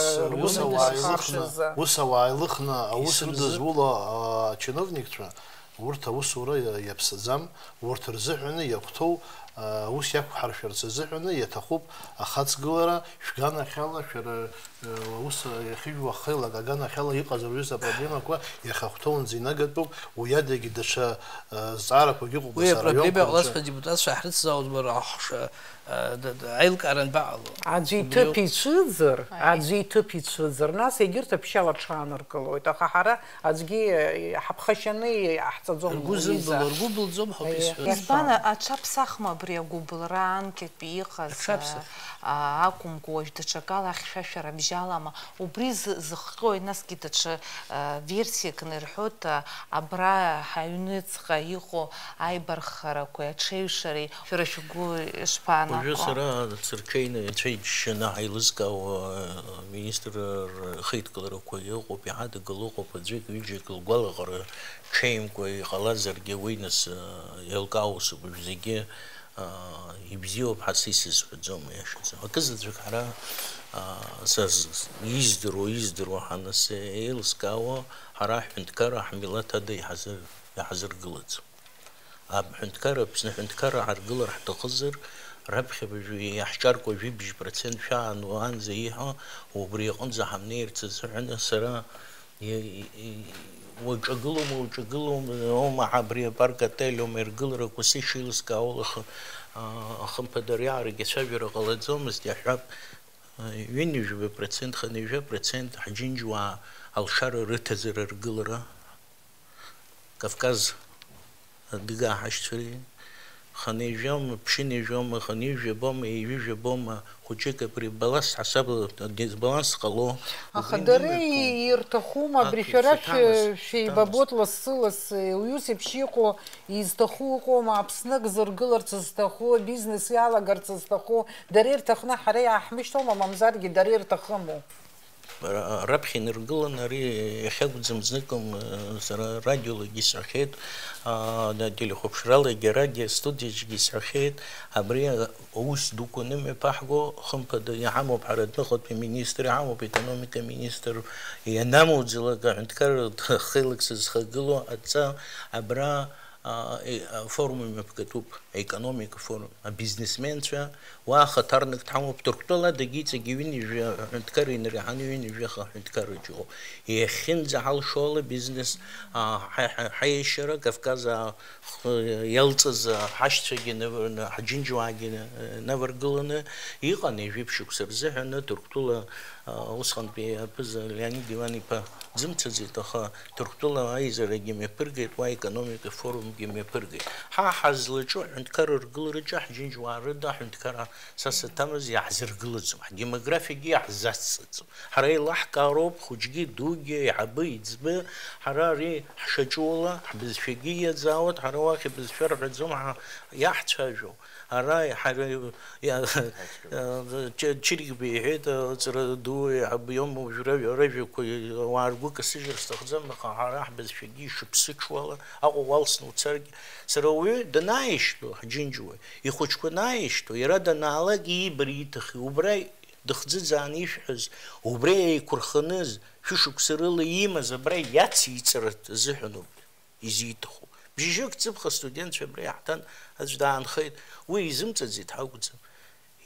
ус ргәы ауаа еилыхны, нахаршәыз? Ус ауаа еилыхны аус Исырзы- рыдызуло, а, ачиновникцәа, урҭ аусура иа-, иаԥсаӡам, урҭ рзыҳәаны иахәҭоу, а, аус иақәҳаршәарц азыҳәаны иаҭахуп ахаҵгылара, шәганахьала, шәара, э, аус иахьыжәуа ахеилак аганахьала иҟаз рҩыза апроблемақәа иахьахәҭоуанӡа инагатәуп, уи адагьы даҽа, э, зҵаарақәагьы ыҟоуп Уи ас апроблема араионқәа рҿы. Иҟалаз адепутатцәа ҳрыцзааузма, аҳ-, ш-, э, д-, д-, аилкаара анбаҟало? Аӡәы Убри иҭыԥ ауп. Ицәыӡыр, Аиеи. Аӡәы иҭыԥ ицәыӡыр, нас егьырҭ аԥшьала рҽааныркылоит, аха ҳара аӡәгьы, э, ҳаԥхашьаны иҳаҳҵаӡом Ргәы уи изы. Зымбыло, ргәы былӡом ҳәа Аиеи. Исбан, Иаҳбан. Аҽаԥсахма абри агәыбылра анкьатәи иҟаз, Аҽаԥса. А, акәымкәа, уажә даҽакала ахьшәашәара бжьалама, убри зы-, зыхҟьои, насгьы даҽа, а, версиакны ирҳәоит, а, абра ҳаҩныҵҟа иҟоу аибарххарақәеи аҽеиҩшареи шәара шәгәы ишԥаанагоу? Уажәы сара сырҽеины ицәеиџьшьаны ҳаилызкаауа, а, министр рхеидкыларақәа иҟоуп, иҳадагылоу ыҟоуп, аӡәык-ҩыџьак лгәалаҟара ҽеимкәа иҟалазаргьы уи нас, а, еилкаауа сыгәыжә зегьы Аа, ибзиоуп ҳәа са исызҳәаӡом, аиашазы. Акызаҵәык ҳара, аа, са з-, издыруа, издыруа ҳанасеилыскаауа, ҳара ҳҳәынҭқарра ҳмилаҭ ада иҳазыр-, иҳазыргылаӡом. Аҳәынҭқарра, Аԥсны аҳәынҭқарра ҳаргылар ҳҭахызар, раԥхьа уажәы иаҳҿаркуа жәибжь процент шәаан уаанӡа иҳәо, убри аҟынӡа ҳамнеирц азыҳәан сара И-, и-, и-, уаҿагылома, уаҿагылома, ома, абри апарк отель ома иргыларақәа сышеилыскаауа, аха, а, ахымԥадара иаарагьы ацәажәара ҟалаӡомызт, иаҳҳәап, Ҩынҩажәа процент, хынҩажәа процент ҳџьынџьуаа алшара рыҭазар аргылара, Кавказ адыгаа ҳашьцәеи, хынҩажәома, ԥшьынҩажәома, хынҩажәабома, ҩажәижәабома, хәыҷык абри баланс ҳасабла, дисбаланс ҟало, Аха убри дара имҩаԥгон. и-, ирҭахума, абри Ак, шәара шәи-, саҭамыз, шәеибабоит саҭамыз. Лассы-лассы, уҩызеиԥш иҟоу изҭаху ыҟоума, Аԥсны ак зыргыларц зҭаху, абизнес иалагарц зҭаху, дара ирҭахны ҳара иааҳмышьҭуама, мамзаргьы дара ирҭахыму? Ра-, раԥхьа инаргыланы ари иахьакәӡам зныкым, э, сара радиолагьы исҳәахьеит, а, да, телехәаԥшралагьы, радиостудиаҿгьы исҳәахьеит, абри аус дуқәа анымҩаԥаҳго, хымԥада, иҳамоуп ҳара адәныҟатәи министр, иҳамоуп аекономика министр, ианамуӡалак аҳәынҭқарратә хеилак сызхагылоу адҵа абра, а, э, афорум имҩаԥгатәуп, аекономика форум, абизнесменцәа, уа хаҭарнак дҳамоуп, Ҭырқәтәыла дагьыҵегь ҩынҩажәа аҳәынҭқарра инареиҳаны ҩынҩажәаха аҳәынҭқарраҿы иҟоуп. Иахьынӡаҳалшо ала бизнес, а, ҳа-, ҳа-, ҳаиашьара Кавказ, а, х-, иалҵыз, а, ҳашьцәагьы нав-, н-, ҳџьынџьуаагьы н-, наваргыланы иҟан ҩажәи ԥшьықәса рзыҳәаны Ҭырқәтәыла, а, усҟантәи аԥыза Леонид Иван-иԥа дзымцаӡеит, аха Ҭырқәтәыла аизарагьы мҩаԥыргеит, уа аекономика форумгьы мҩаԥыргеит. Ҳа ҳазлаҿу аҳәынҭқарра ргылараҿы ҳџьынџьуаа рыда аҳәынҭқарра са саҭамыз иаҳзыргылаӡом. Ҳдемографиагьы иаҳзацҵаӡом. Ҳара еилаҳкаароуп, хәыҷгьы, дугьы, аиҳабы, еиҵбы, ҳара ари ҳшаҿу ала, ҳбызшәагьы иаӡаауеит, ҳара уахь абызшәа рҳәаӡом, ҳа иаҳцәажәо. Ара ҳара иа-, Ча-, Чырикба иҳәеит, аҵара ду, аиҳабы иоума, уажәра ҩажәа жәақәа, ауаа ргәы касыжьыр сҭахӡам, аха ҳара ҳбызшәагьы ишыԥсыҽу ала, Аҟәа уалсны уцаргьы, сара ауаҩы данааишьҭу, ҳџьынџьуаҩ, ихәыҷқәа анааишьҭу, иара данаалак иибар ииҭахи, убра дыхӡыӡааны ишәҳәаз, убри еиқәырханыз, шәышықәса рыла иимаз абра иациҵаратә азыҳәаноуп изиҭаху. Бжьыжьык ҵыԥх астудентцәа абра иаҳҭан, аӡә даанхеит, уи изымҵаӡеит ҳакәӡам.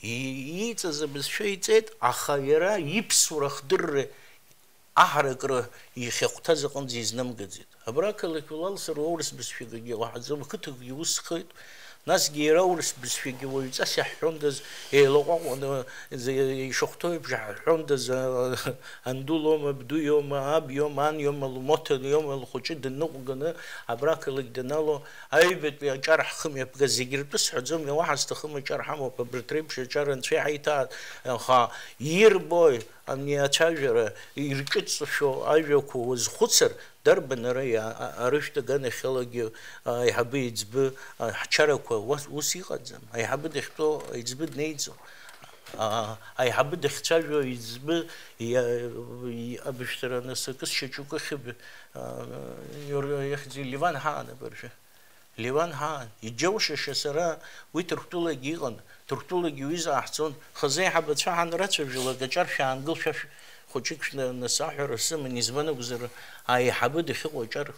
И-, ииҵаз абызшәа иҵеит, аха иара иԥсуара ахдырра аҳаракыра ихьахәҭаз аҟынӡа изнымгаӡеит. Абра ақалақь уалалсыр аурыс бызшәагьы уаҳаӡом, ақыҭақәагьы усхеит. Насгьы иара аурыс бызшәагьы уаҩҵас иаҳҳәондаз, еилаҟәаҟәаны, ишахәҭоу еиԥш иаҳҳәондаз, а, анду лоума, абду иоума, аб иоума, ан иоума, лмоҭа иоума, лхәыҷы дныҟәганы абра ақалақь даналоу, аҩбатәи аҿар ҳхымҩаԥгаз, зегь ртәы сҳәаӡом, уаҳа зҭахым аҿар ҳамоуп, абарҭ реиԥш аҿар анцәа иҳаиҭааит, аха ирбои? Ани ацәажәара ирҿыҵшәо ажәақәа уазхәыцыр, дарбан ара иа-, а-, арыжәтә аганахьалагьы, а, аиҳабы еиҵбы, а, ҳчарақәа ус, ус иҟаӡам. Аиҳабы дахьтәоу аиҵбы днеиӡом. А, аиҳабы дахьцәажәо аиҵбы иа-, и-, абышәҭара анасакы сшьаҿакы хьыб-, а, иор-, ихьӡи Леван ҳаан абыржәы. Леван ҳаан, иџьоушьаша сара уи Ҭырқәтәылагьы иҟан, Ҭырқәтәылагьы уи заҳҵон, хазы аиҳабацәа ҳанрацәажәалак аҿар шәаангыл, шәа шә-, хәыҷык шәна-, нас аҳәара сыман, избан акәзар, аиҳабы дахьыҟоу аҿар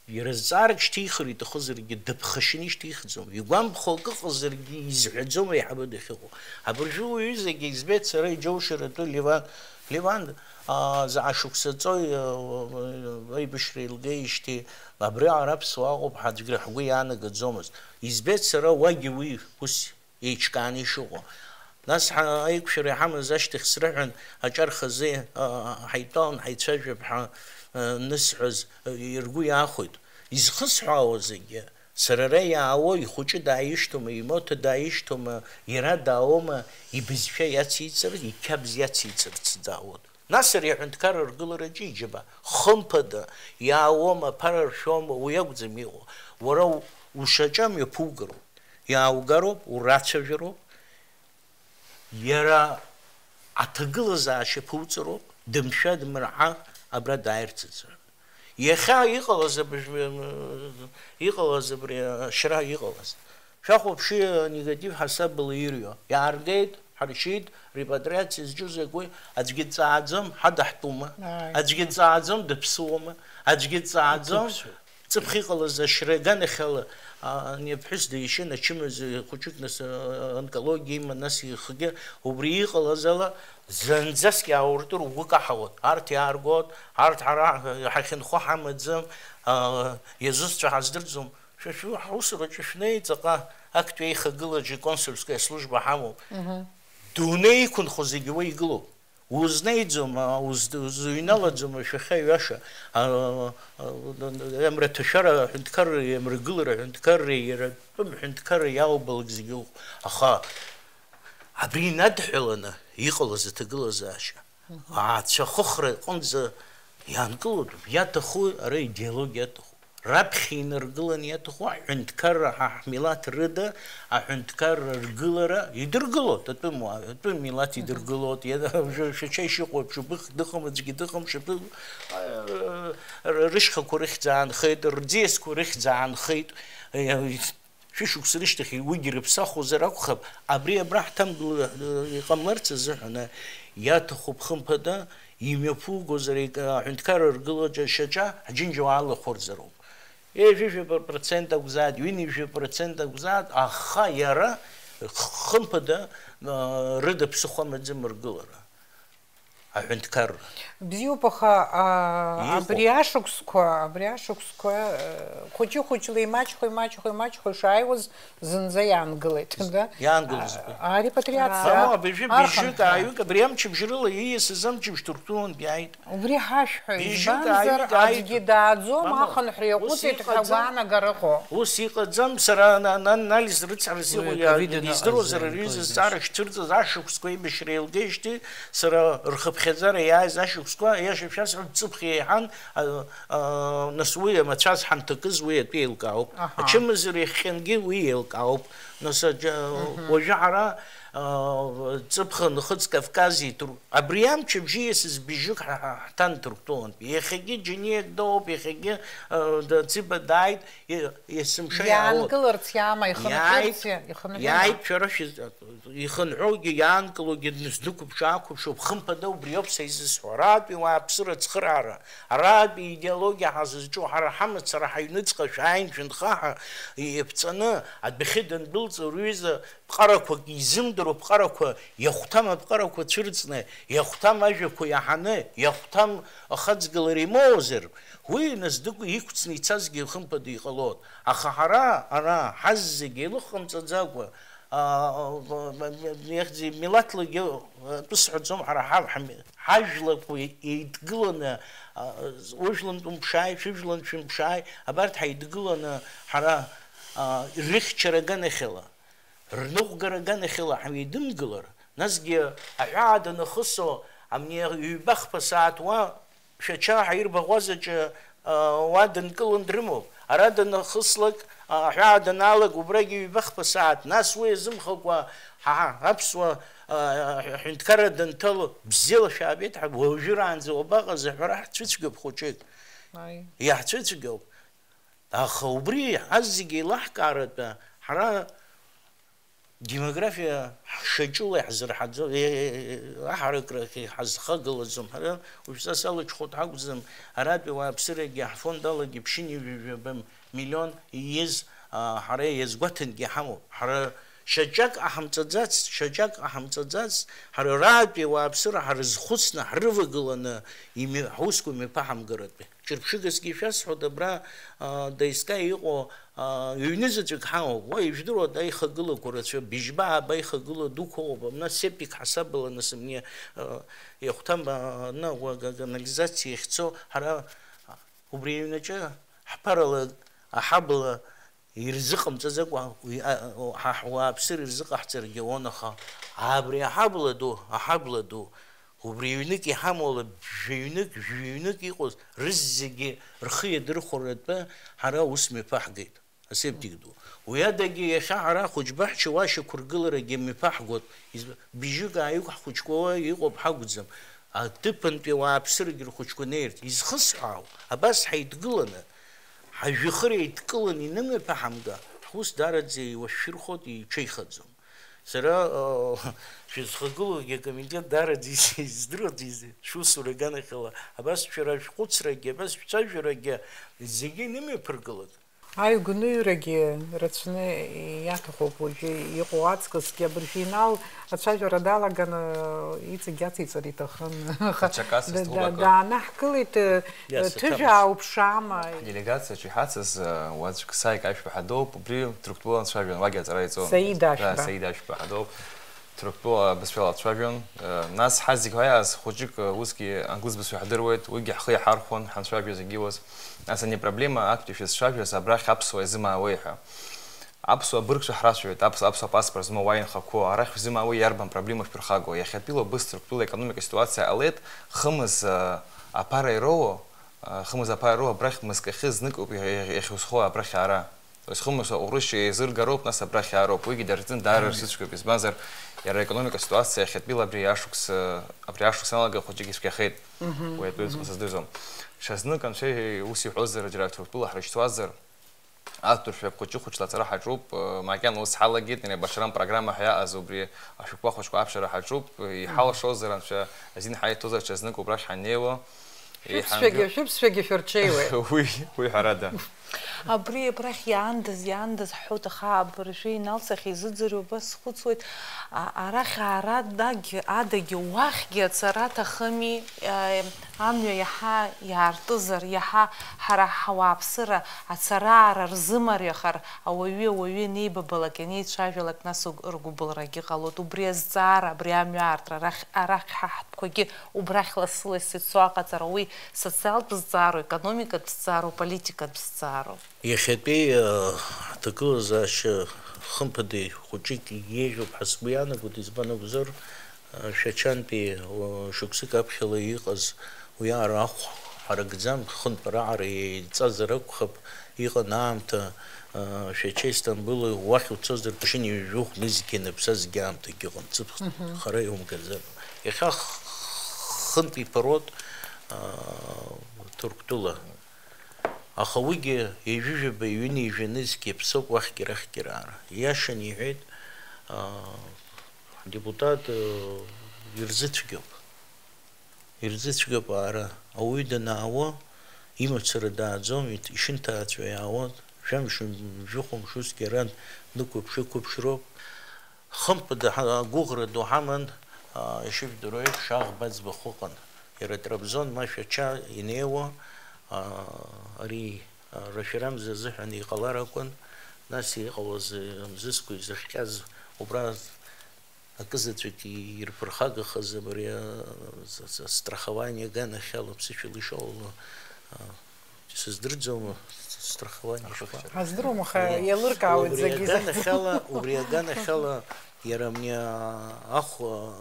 иара зҵаарак шьҭихыр иҭахызаргьы, дыԥхашьаны ишьҭихӡом, игәамԥхо акы ыҟазаргьы изҳәаӡом аиҳабы дахьыҟоу. Абыржәы уаҩызагьы избеит сара иџьоушьаратәы Леван, Леван, аа, заҟа шықәса ҵои, аа, аибашьра еилгеижьҭеи, абри аара аԥсуаа ыҟоуп ҳәа аӡәгьы ҳгәы иаанагаӡомызт. Избеит сара уагьы уи ус еиҿкааны ишыҟоу. Нас ҳа-, аиқәшәара иҳамаз ашьҭахь срыҳәан, аҿар хазы, аа, ҳаидтәалан ҳаицәажәап ҳәа, аа, анысҳәаз, аа, ргәы иаахәеит. Изхысҳәаауа зегьы, сара ара иаауа ихәыҷы дааишьҭома, имоҭа дааишьҭома, иара даауама, ибызшәа иациҵар, иқьабз иациҵарц даауан. Нас ари аҳәынҭқарра аргылараҿы иџьаба, хымԥада, иаауама, ԥара ршәома, уи акәӡам иҟоу. Уара у-, ушьаҿа мҩаԥугароуп, иааугароуп, урацәажәароуп, иара аҭагылазаашьа ԥуҵароуп, дымшәа-дмырҳа абра дааирц азы. Иахьа иҟалаз абыржә-, иҟалаз абри ашьра иҟалаз. Шәахәаԥши, анегатив ҳасабала ирҩо. Иааргеит, ҳаршьит, репатриациа зҿу закәи, аӡәгьы дҵааӡом, ҳадаҳтәума? Ааи. Аӡәгьы дҵааӡом, дыԥсуама? Аӡәгьы дҵааӡом. Дыԥсуеит. Ҵыԥх иҟалаз ашьра аганахьала, а, ани аԥҳәыс дишьын, ачымазаҩ хәыҷык, нас, а, онкологиа иман, нас ихгьы убри иҟалаз ала, зынӡаск иаауртыр угәы каҳауан. Арҭ иааргон, арҭ ҳара ҳахьынхо ҳамаӡам, а, иазусҭцәа ҳаздырӡом. Шәа шәу-, ҳусураҿы шәнеи, ҵаҟа актәи аихагылаҿы иконсульская служба ҳамоуп. Мгм. Дунеи иқәынхо зегьы уа игылоуп. Узнеиӡом, а, уз-, узыҩналаӡом ашәахьа аҩаша. А, а, а, Амраҭашәара аҳәынҭқарра, амрагылара аҳәынҭқарра, иара атәым ҳәынҭқарра иалбалак зегьы ыҟоуп. Аха абри инадҳәаланы иҟалаз аҭагылазаашьа, ацәахыхра аҟынӡа иаанкылоит, иаҭаху ара идеологиа аҭахуп. Раԥхьа инаргыланы иаҭаху аҳәынҭқарра, ҳа ҳмилаҭ рыда аҳәынҭқарра ргылара идыргылоит атәым уаа, атәым милаҭ идыргылоит, иа-, уажәы Шәача ишыҟоу еиԥш, убыхь дыҟам, аӡәгьы дыҟам, шьапы, а, р-, рышьхақәа рыхьӡ аанхеит, рӡиасқәа рыхьӡ аанхеит, иа-, шәышықәса рышьҭахь уигьы рыԥсахуазар акәхап, абри абра ҳҭамгыла, э, иҟамларц азыҳәан, э, иаҭахуп хымԥада, имҩаԥугозар, ик-, аҳәынҭқарра ргылаҿы Шьаҿа ҳџьынџьуаа алахәырзароуп. Ҩажәижәаба процент акәзааит, ҩынҩажәи процент акәзааит, аха иара х-, хымԥада, э, рыда ԥсыхәа амаӡам ргылара. Аҳәынҭқарра. Бзиоуп, аха, а, Иҟоуп. Абри ашықәсқәа, абри ашықәсқәа, э, хәыҷы-хәыҷла имаҷхо, имаҷхо, имаҷхо ишааиуаз зынӡа иаангылеит, да? Иаангылеит. А, арепатриациа. Мамоу, абыржәы быжьҩык, архынҳәра. Ааҩык, абри амчыбжь рыла ииасыз амчыбжь Ҭырқәтәылантә иааит. Убри ҳашәҳәа, быжьҩык, избанзар, ааҩык ааит. Аӡәгьы дааӡом, мамоу, ахынҳәра ус иаҟәыҵит ҳәа иҟаӡам. Агәаанагара ыҟоуп. Ус иҟаӡам, сара ана-, ана-, анализ рыцҳарас иҟоу иа-, издыруазар ари рҩыза азҵаара шцәырҵыз ашықәсқәа аибашьра еилгеижьҭеи сара рхыԥхьаӡара иааиз ашықәсқәа, аиаша шәасҳәап, ҵыԥх еиҳан, а, а, нас уи амацәаз ҳанҭакыз уи атәы еилкаауп. Аҳа. Ачымазара иахҟьангьы уи еилкаауп. Нас аџьа-, уажәы ҳара, а, ҵыԥх нхыҵ Кавказ иҭыр-, абри амчыбжьы ииасыз быжьҩык ҳа-, ҳа-, ҳҭан Ҭырқәтәылантәи. Иахьагьы џьениак дыҟоуп, иахьагьы, а, да-, Ӡиба дааит, и-, есымша иаауеит. Иаангыларц иаама, ихынҳәырц, иааит, ихынҳәыма? Иааит, шәара шәыз-, ихынҳәугьы, иаанкылогьы днысдәықәыԥш-аақәыԥшуп, хымԥада убриоуп са изысҳәо. Аратәи уааԥсыра ацхыраара, аратәи идеологиа ҳазызҿу, ҳара ҳамацара ҳаҩныҵҟа шәааин, шәынхаҳа, иаԥҵаны адәахьы дандәылҵ, рҩыза ԥҟарақәак изымдыруа ԥҟарақәа, иахәҭам аԥҟарақәа цәырҵны, иахәҭам ажәақәа иаҳаны, иахәҭам ахаҵгылара имоуазар, уи насдыкәа иқәҵны ицазгьы хымԥада иҟалоит. Аха ҳара ара ҳаззегь еилыхҟамҵаӡакәа, а, а, а, иахьӡи-, милаҭлагьы, а, атәы сҳәаӡом, ҳара ҳа-, ҳами-, ҳажәлақәа еидгыланы, а, ужәлантә умԥшааи, шәыжәлантә шәымԥшааи, абарҭ ҳаидгыланы ҳара, а, рыхьчара аганахьала, рныҟәгара аганахьала ҳаидымгылар, насгьы аҳәаа данахысо, амни ҩба-хԥа сааҭ уа Шәача ҳаирбаӷәазаҿы, а, уа дынкылан дрымоуп. Ара данахыслак, а, аҳәаа данаалак, убрагьы ҩба-хԥа сааҭ, нас уи азымхакәа ҳа, аԥсуа, а, ҳәынҭқарра данҭало, бзиала шәаабеит, ҳа, уажәраанӡа уабаҟаз аҳәара ҳцәыцәгьоуп хәыҷык. Аи. Иаҳцәыцәгьоуп. Аха убри ҳазегьы зегьы еилаҳкааратәы, ҳара демографиа ҳшаҿула иаҳзырҳаӡом, е-, е-, е-, аҳаракрахь иҳазхагылаӡом. Ҳара уажәшьҭа салаҽхәоит ҳакәӡам, аратәи ауааԥсырагьы ҳфонд алагьы ԥшьынҩажәи жәаба миллион ииз, а, ҳара иазгәаҭангьы ҳамоуп. Ҳара шьаҿак ҟаҳамҵаӡац, шьаҿак ҟаҳамҵаӡац, ҳара аратәи ауааԥсыра ҳрызхәыцны, ҳрывагыланы ими-, ҳусқәа мҩаԥаҳамгаратәы. Ҿырԥшыгасгьы ишәасҳәоит, абра, а, Даискаиа иҟоу, а, ҩны заҵәык ҳамоуп. Уа, ижәдыруада, аихагылақәа рацәа, быжьба-ааба аихагыла дуқәа ыҟоуп. Абна септик ҳасабала, нас, мне, а, иахәҭам, а, ана, уа, га-, канализациа иахьцо, ҳара, а, убри аҩнаҿы ҳԥарала, аҳабла ирзыҟамҵаӡакәа, уи, а, а, ҳа ҳуааԥсыра ирзыҟаҳҵаргьы ауан, аха абри аҳабла ду, аҳабла ду, убри ҩнык иҳамоу ала, жәаҩнык, жәаҩнык иҟоу рызегьы рхы иадырхәаратәы ҳара аус мҩаԥаҳгеит, асептик ду. Уи адагьы иахьа ҳара ахәыҷбаҳча уа шьақәыргыларагьы мҩаԥаҳгоит. Изб-, быжьык-ааҩык ҳхәыҷқәа уа иҟоуп ҳакәӡам. Аҭыԥантәи ауааԥсырагьы рхәыҷқәа неиртә изхысҳәаау, абас ҳаидгыланы, ҳажәҩахыр еидкыланы инымҩаԥаҳамга, ҳус даараӡа иуашәшәырхоит, иҽеихаӡом. Сара, э, шәызхагылоугьы акомитет даараӡа издыруеит, шәусура аганахьала, абас шәара шәхәыцрагьы, абас шәцәажәарагьы зегьы инымҩаԥыргалоит. Аҩгәныҩрагьы рацәаны иаҭахуп уажәы иҟоу аҵкысгьы. Абыржәы Инал ацәажәара далаганы иҵегь ациҵәар иҭахын. Аха даҽакас да-, да-, исҭахуп акы. Даанаҳкылеит, э, Yes, ҭыжә Thomas. Ааԥшаама. Делегациаҿы иҳацыз, э, уаҵәк Саик Ашәба ҳадоуп, убри Ҭырқәтәыла анцәажәан, уагьы аҵара иҵон. Саид Ашәба. Да, Саид Ашәба ҳадоуп. Ҭырқәтәыла бызшәала дцәажәон. Нас ҳазегь ҳаиааз хәыҷык, усгьы англыз бызшәа ҳдыруеит, уигьы ҳхы иаҳархәон, ҳанцәажәоз егьиуаз. Нас ани проблема актәи шәызцәажәаз, абрахь аԥсуа изымаауеи ҳәа. Аԥсуа быргцәа ҳрацәажәоит, аԥс-, аԥсуа паспорт змоу уаҩ инхақәоу, арахь шәзымаауеи, иарбан проблема шәԥырхагоу? Иахьатәи лабыс Ҭырқәтәыла аекономика ситуациа ҟалеит, хымз, а, аԥара ироуа, а, хымз аԥара ироуа, абрахь мызкахьы знык ауп иахь-, иахь-, иахьузхо абрахь аара. То есть хымз аҟәрышь еизыргароуп, нас абрахь аароуп. Уигьы дара рзын даара рзыцәгьоуп. Избанзар, иара аекономика ситуациа иахьатәила абри ашықәс, абри ашықәс аналага хәыҷык ицәгьахеит. Уи атәы сыздырӡом. Шьазнык анцәа ус иҳәозар, џьара Ҭырқәтәыла ҳрышьҭуазар, аҭыршәа хәыҷы-хәыҷла ацара ҳаҿуп, макьана ус ҳалагеит, иара Башрам программа ҳәа иаҟаз убри ашәҟәқәа хәыҷқәа аԥшьара ҳаҿуп, иҳалшозар, анцәа азин ҳаиҭозар, ҽазнык убрахь ҳаннеиуа. Шәыԥсшәагьы, шәыԥсшәагьы шәырҽеиуеит. Уи, уи ҳәарада. Абри абрахь иаандаз, иаандаз ҳҳәоит, аха абыржәы Инал сахьизыӡырҩуа убас схәыцуеит, а-, арахь аарадагь, адагьы уахьгьы ацара аҭахыми, а, амҩа иаҳа иаартызар, иаҳа ҳара ҳауааԥсыра ацара-аара рзымариахар, ауаҩи ауаҩи анеибабалак, ианеицәажәалак, нас уг-, ргәыбылрагьы ҟалоит. Убри азҵаара, абри амҩа аартра арахь, арахь ҳа ҳтәқәагьы убрахь лассы-лассы ицо аҟаҵара, уи социалтә зҵаароу, економикатә зҵаароу, политикатә зҵаароу. Иахьатәи, э, ҳҭагылазаашьа хымԥада хәыҷык еиӷьуп ҳәа сгәы иаанагоит, избан акәзар, э, Шәачантәи, э, шықәсык аԥхьала иҟаз уи аара ахә ҳаракӡам, хынтә раҟара еиҵазар акәхап, иҟан аамҭа, э, Шәача Истамбыл уахь уцозар, машьына ҩажәи хә нызқьи анаԥсазгьы аамҭагьы ыҟан, ҵыԥх Мгм. хара иумгаӡар. Иахьа х-, хынтә иԥароуп, э, Ҭырқәтәыла. Аха уигьы ҩажәижәаба, ҩынҩажәа нызқь иаԥсоуп уахьгьы-арахьгьы раара. Ииашаны иҳәеит, аа, ҳдепутат, э, ирзыцәгьоуп. Ирзыцәгьоуп аара. Ауаҩы данаауа, имацара дааӡом, ит-, ишынҭааҵәо иаауа, жәамш, жәохә мш усгьы ара днықәыԥш-ықәыԥшроуп. Хымԥада ҳа-, агәыӷра ду ҳаман, аа, ишыжәдыруа еиԥш, аӷба аӡбахә ыҟан. Иара Трабзон ма Шәача инеиуа, аа, ари, аа, референдум азыҳәан иҟалар акәын, нас иҟалаз, э, мзызқәа изыхҟьаз убра акызаҵәык ирԥырхагахаз абри, аа, с-, с-, страхование аганахьала, ԥсышәала ишоуала, аа, Сыздырӡом, страхование шԥа. Ҳаздыруам, аха Уи, еилыркаауеит убри зегьы изахьӡу. Аганахьала, убри аганахьала иара абни ахә, а,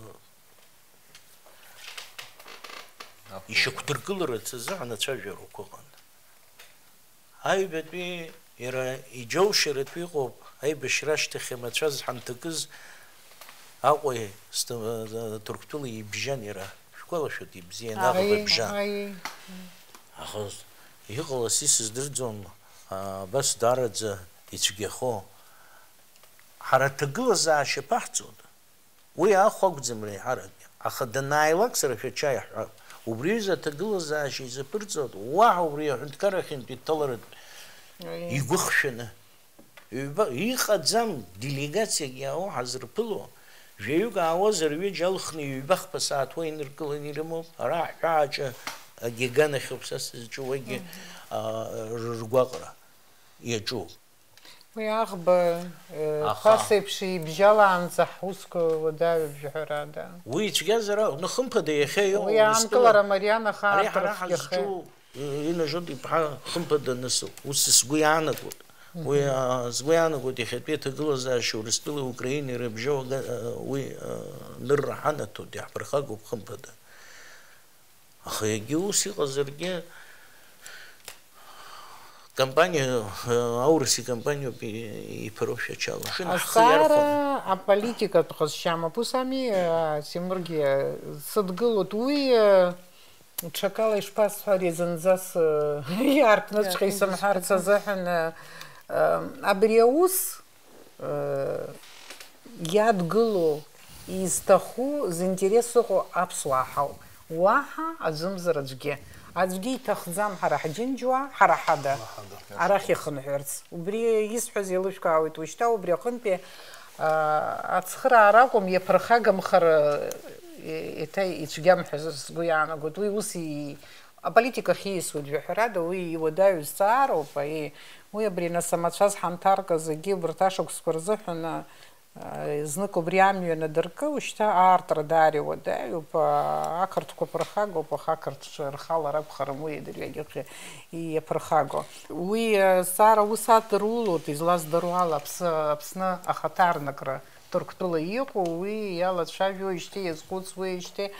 Ахә. Ишьақәдыргыларацы азыҳәан ацәажәарақәа ыҟан. Аҩбатәи иара иџьоушьаратәы иҟоуп, аибашьра ашьҭахь амацәаз ҳанҭакыз Аҟәеи Сҭ-, Ҭырқәтәылеи ибжьан иара. Шәгәалашәоит, ибзиан, аӷба Аи, ибжьан. Аи. Аха иҟалаз исыздырӡом, а, абас даараӡа ицәгьахо. Ҳара аҭагылазаашьа ԥаҳҵоит. Уи ахә акәӡам реиҳарак. Аха данааилак сара Шәача иаҳҳәап. Убри аҩыза аҭагылазаашьа изаԥырҵоит, уаҳа убри аҳәынҭқарра ахьынтә иҭаларатә Аи. Игәыхшәаны. Ҩба-, иҟаӡам делегациак иаауа ҳазырԥыло, жәаҩык аауазар ҩыџьа алхны ҩба-хԥа сааҭ уа иныркыланы ирымоуп, ара аҳәааҿы агьага нахьоуп са сызҿу уигьы, Мгм. а, ргәаҟра иаҿуп. Уи аӷба, э, Аха. Ԥасеиԥш ибжьалаанӡа ҳусқәа уадаҩуп, ҳәарада. Уи ицәгьазар акәын, хымԥада иахьа иҟоу Уи Урыстәыла аанкылара мариан аха ари ҳара аарԥырхьахьеит. Ҳазҿу Инажот иԥҳа хымԥада нысоуп. Ус сгәы иаанагоит. Уи, Мгм. а, сгәы иаанагоит, иахьатәи аҭагылазаашьа Урыстәылеи Украинеи рыбжьоу ага-, а, уи, а, нырра ҳанаҭоит, иаҳԥырхагоуп хымԥада. Аха егьа ус иҟазаргьы, компаниа, а, аурыс икомпаниоуп и-, иԥароу Шәачала. Шын ҳхы Азҵаара иархәаны. Аполитикатә ҟазшьамоуп. Ус ами, а, Тимургьы, а, сыдгылоит. Уи, а, Ҽакала ишԥасҳәари, зынӡас, э, иаартныҵәҟьа Иаартны исымҳәарц зусҭада? Азыҳәан, э, э, абри аус, э, иадгылоу, изҭаху, зинтерес ыҟоу аԥсуаа ҳауп. Уаҳа аӡәымзар аӡәгьы. Аӡәгьы иҭахӡам ҳара ҳџьынџьуаа, ҳара ҳада, Ҳара ҳада. Арахь ихынҳәырц. Убри исҳәаз еилышәкаауеит уажәшьҭа, убри аҟынтәи, аа, ацхыраара акәым, иаԥырхагамхар, е-, еиҭа ицәгьам ҳәа сгәы иаанагоит. Уи ус и-, аполитика ахь ииасуеит, жәаҳәарада, уи иуадаҩу зҵаароуп, аиеи. Уи абри нас амацәаз ҳанҭаркыз, егьи убарҭ ашықәсқәа рзыҳәан, а, Знык убри амҩа анадыркы, ушьҭа аартра даара иуадаҩуп, ақырҭқәа ԥырхагоуп, аха ақырҭцәа рхала ракәхарым уи дырҩегьых иаԥырхаго. Уи азҵаара ус адырулоит, излаздыруа ала, Аԥсны ахаҭарнакра Ҭырқәтәыла иҟоу, уи иалацәажәоижьҭеи, иазхәыцуеижьҭеи,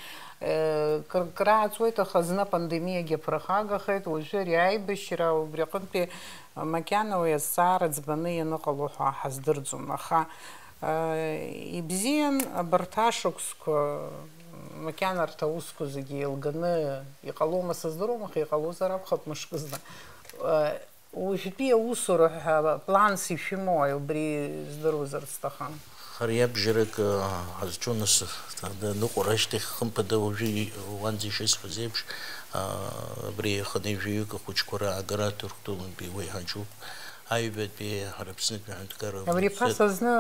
крааҵуеит, аха зны апандемиагьы аԥырхагахеит, уажәы ари аибашьра, убри аҟынтәи макьана уи азҵаара ӡбаны ианыҟало ҳәа ҳаздырӡом, аха ибзиан абарҭ ашықәсқәа, макьана арҭ аусқәа зегьы еилганы иҟалома сыздыруам, аха иҟалозар акәхап мышкызны. Уажәтәи аусура ҳәа планс ишәымои, убри здыруазар сҭахын. Ари абжьарак ҳазҿу нас, ныҟәара ашьҭахь, хымԥада, уажәы уанӡа ишысҳәаз еиԥш, абри хынҩажәаҩык ахәыҷқәа раагара Ҭырқәтәылантәи уеиҳа џьоуп. Аҩбатәи ҳара Аԥснытәи аҳәынҭқарра Абри ԥаса зны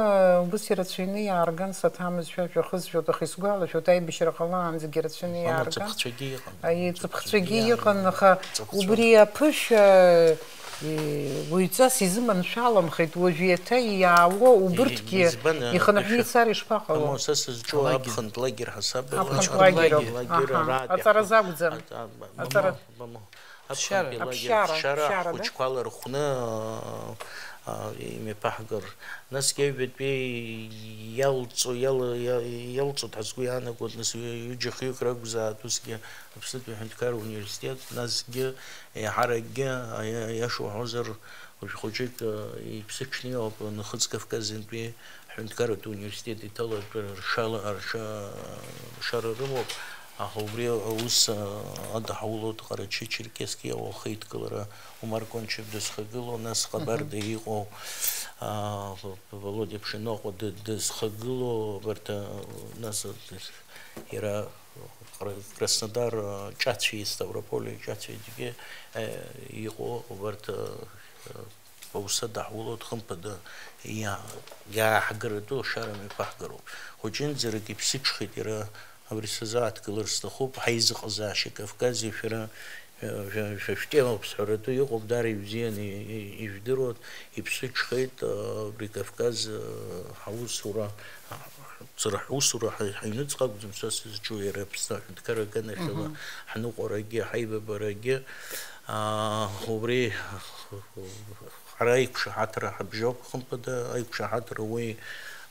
убыс ирацәаҩны иаарган, саҭамыз шәа шәахызшәоит, аха исгәалашәоит, аибашьра ҟалаанӡагьы ирацәаҩны Мама иаарган. Ҵыԥхцәагьы иҟан. Аиеи, ҵыԥхцәагьы иҟан, аха Ҵыԥхцәа. Убри аԥышәа, е, уаҩҵас изыманшәаламхеит, уажә иаҭа иаауа убырҭгьы И-, избан, ихынҳәны ишәа-, ицар ишԥаҟало? Мамоу, са сызҿу Алагер. Аԥхынтә лагер ҳасабала. Аԥхынтә лагер ауп. Лагер Аҳа. Аратәи Аҵара ҳхы-, закәӡам. а-, а-, Аҵара. Мамоу, мамоу. Аԥхынтәи Аԥсшьара. Лагер Аԥсшьара, аԥсшьара аԥсшьара, да? Ахәыҷқәа ала рхәны, а, а, имҩаԥаҳгар. Насгьы аҩбатәи иалҵу, иала-, иа-, иалҵуеит ҳәа сгәы иаанагоит, нас ҩ-, ҩыџьа-хҩык ракәзаат усгьы Аԥснытәи аҳәынҭқарра университет, насгьы еиҳаракгьы, аиа-, аиаша уҳәозар, уажә хәыҷык, а, иԥсыҽны иҟоуп, Нхыҵ Кавказынтәи аҳәынҭқарратә университет иҭалатәы ршала-, рша-, ршара рымоуп, аха убри аус, а, адаҳулоит Ҟарачы-Черкесск иауа ахеидкылара Умар Кончев дызхагылоу, нас Ҟабарда Мгм. иҟоу, а, Володиа Ԥшьаныҟәа ды-, дызхагылоу, абарҭ, а, нас, а, иара Кра-, Краснодар, а, Ҿацәи Ставрополи Ҿацәи зегьы, а, иҟоу, убарҭ, а, а, ауса даҳулоит, хымԥада, иа-, иааҳгаратәу ашара мҩаԥаҳгароуп. Хәыҷынӡарак иԥсыҽхеит иара, Абри сазааҭгылар сҭахуп, ҳаизыҟазаашьа Кавкази шәара, шәа-, шәа-, шәтемоуп сҳәаратәы иҟоуп, даара ибзианы и-, и-, ижәдыруан, иԥсыҽхеит, а, абри Кавказ, а, ҳаусура, а, сара ҳусура ҳа-, ҳаҩныҵҟа акәӡам са сызҿу, иара Аԥсны аҳәынҭқарра аганахьала Мгм. ҳныҟәарагьы, ҳаибабарагьы, а, убри Ҳара аиқәшаҳаҭра ҳабжьоуп, хымԥада, аиқәшаҳаҭра уи,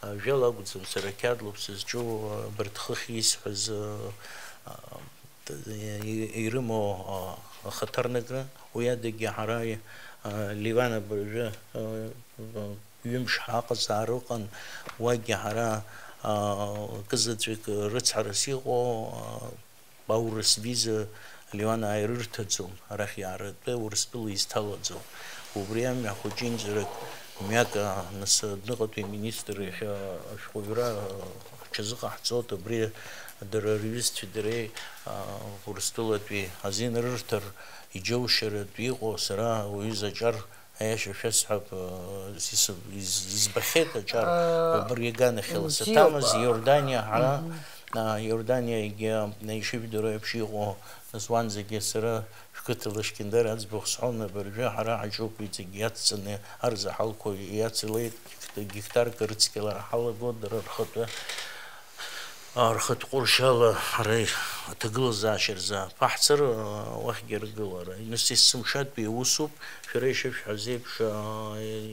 а, жәала акәӡам, сара қьаад лоуп сызҿу, а, абарҭ хыхь исҳәаз, а, а, и-, ирымоу, а, ахаҭарнакра, уи адагьы ҳара, а, Ливан абыржәы, а, ҩымш ҳаҟазаар ыҟан, уагьы ҳара, а, кызаҵәык рыцҳарас иҟоу, а, Аурыс виза Леуан ааирырҭаӡом, арахь иааратәы Урыстәыла изҭалаӡом. Убри амҩа хәыҷынӡарак мҩак, а, нас адәныҟатәи аминистр иахьа ашәҟәыҩра, а, ҳҽазыҟаҳҵоит, абри дара рҩызцәеи дареи, а, Урыстәылатәи азин рырҭар иџьоушьаратә иҟоу сара уаҩы заҿар Аиаша шәасҳәап, э, сис-, из-, избахьеит аҿар Э, убри аганахьала бзиоуп. Саҭамыз, Иорданиа, ҳара, Мгм. а, Иорданиагьы, а, ишыжәдыруа еиԥш иҟоу, нас уанӡагьы сара шәқыҭа Лашькьындар аӡбахә сҳәон, абыржәы ҳара ҳаҿуп иҵегь иацҵаны арзаҳалқәа иацлеит, гектарк рыцқьалара ҳалагоит, дара рхатәы. Рхатә ҟәыршьала ҳара аҭагылазаашьа рзы ҳаԥаҳҵар, уахьгьы аргылара. Нас есымшатәи аусуп, шәара ишышәҳәаз еиԥш,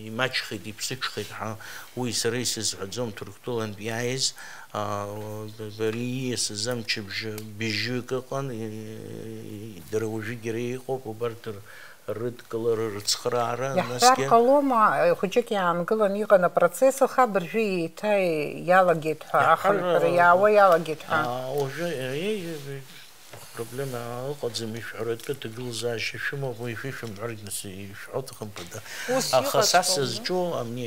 имаҷхеит, иԥсыҽхеит ҳәа, уи сара исызҳәаӡом, Ҭырқәтәылантә иааиз, ари ииасыз амчыбжь быжьҩык ыҟан, дара уажәыгьы ара иҟоуп, убарҭ рыдкылара, рыцхраара, Иаҳҳәар насгьы ҟалома, хәыҷык иаангылан иҟан апроцесс, аха абыржәы еиҭа иалагеит ҳәа, Иаҳҳәар, ахынҳәра а, иаауа иалагеит ҳәа. а, уажәы, е, е, е, проблема ыҟаӡам, ишәҳәаратәы ҭагылазаашьа шәымоуп, уи шәышәымҳәаргь нас ишәҳәо ҭахымԥада. Ус Аха са иҟаҵәҟьоу, сызҿу, амни,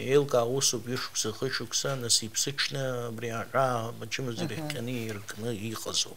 еилкаа усуп, ҩышықәса, хышықәса, нас иԥсыҽны абри аҳәаа ачымазара Мгм. иахҟьаны иркны иҟазоуп.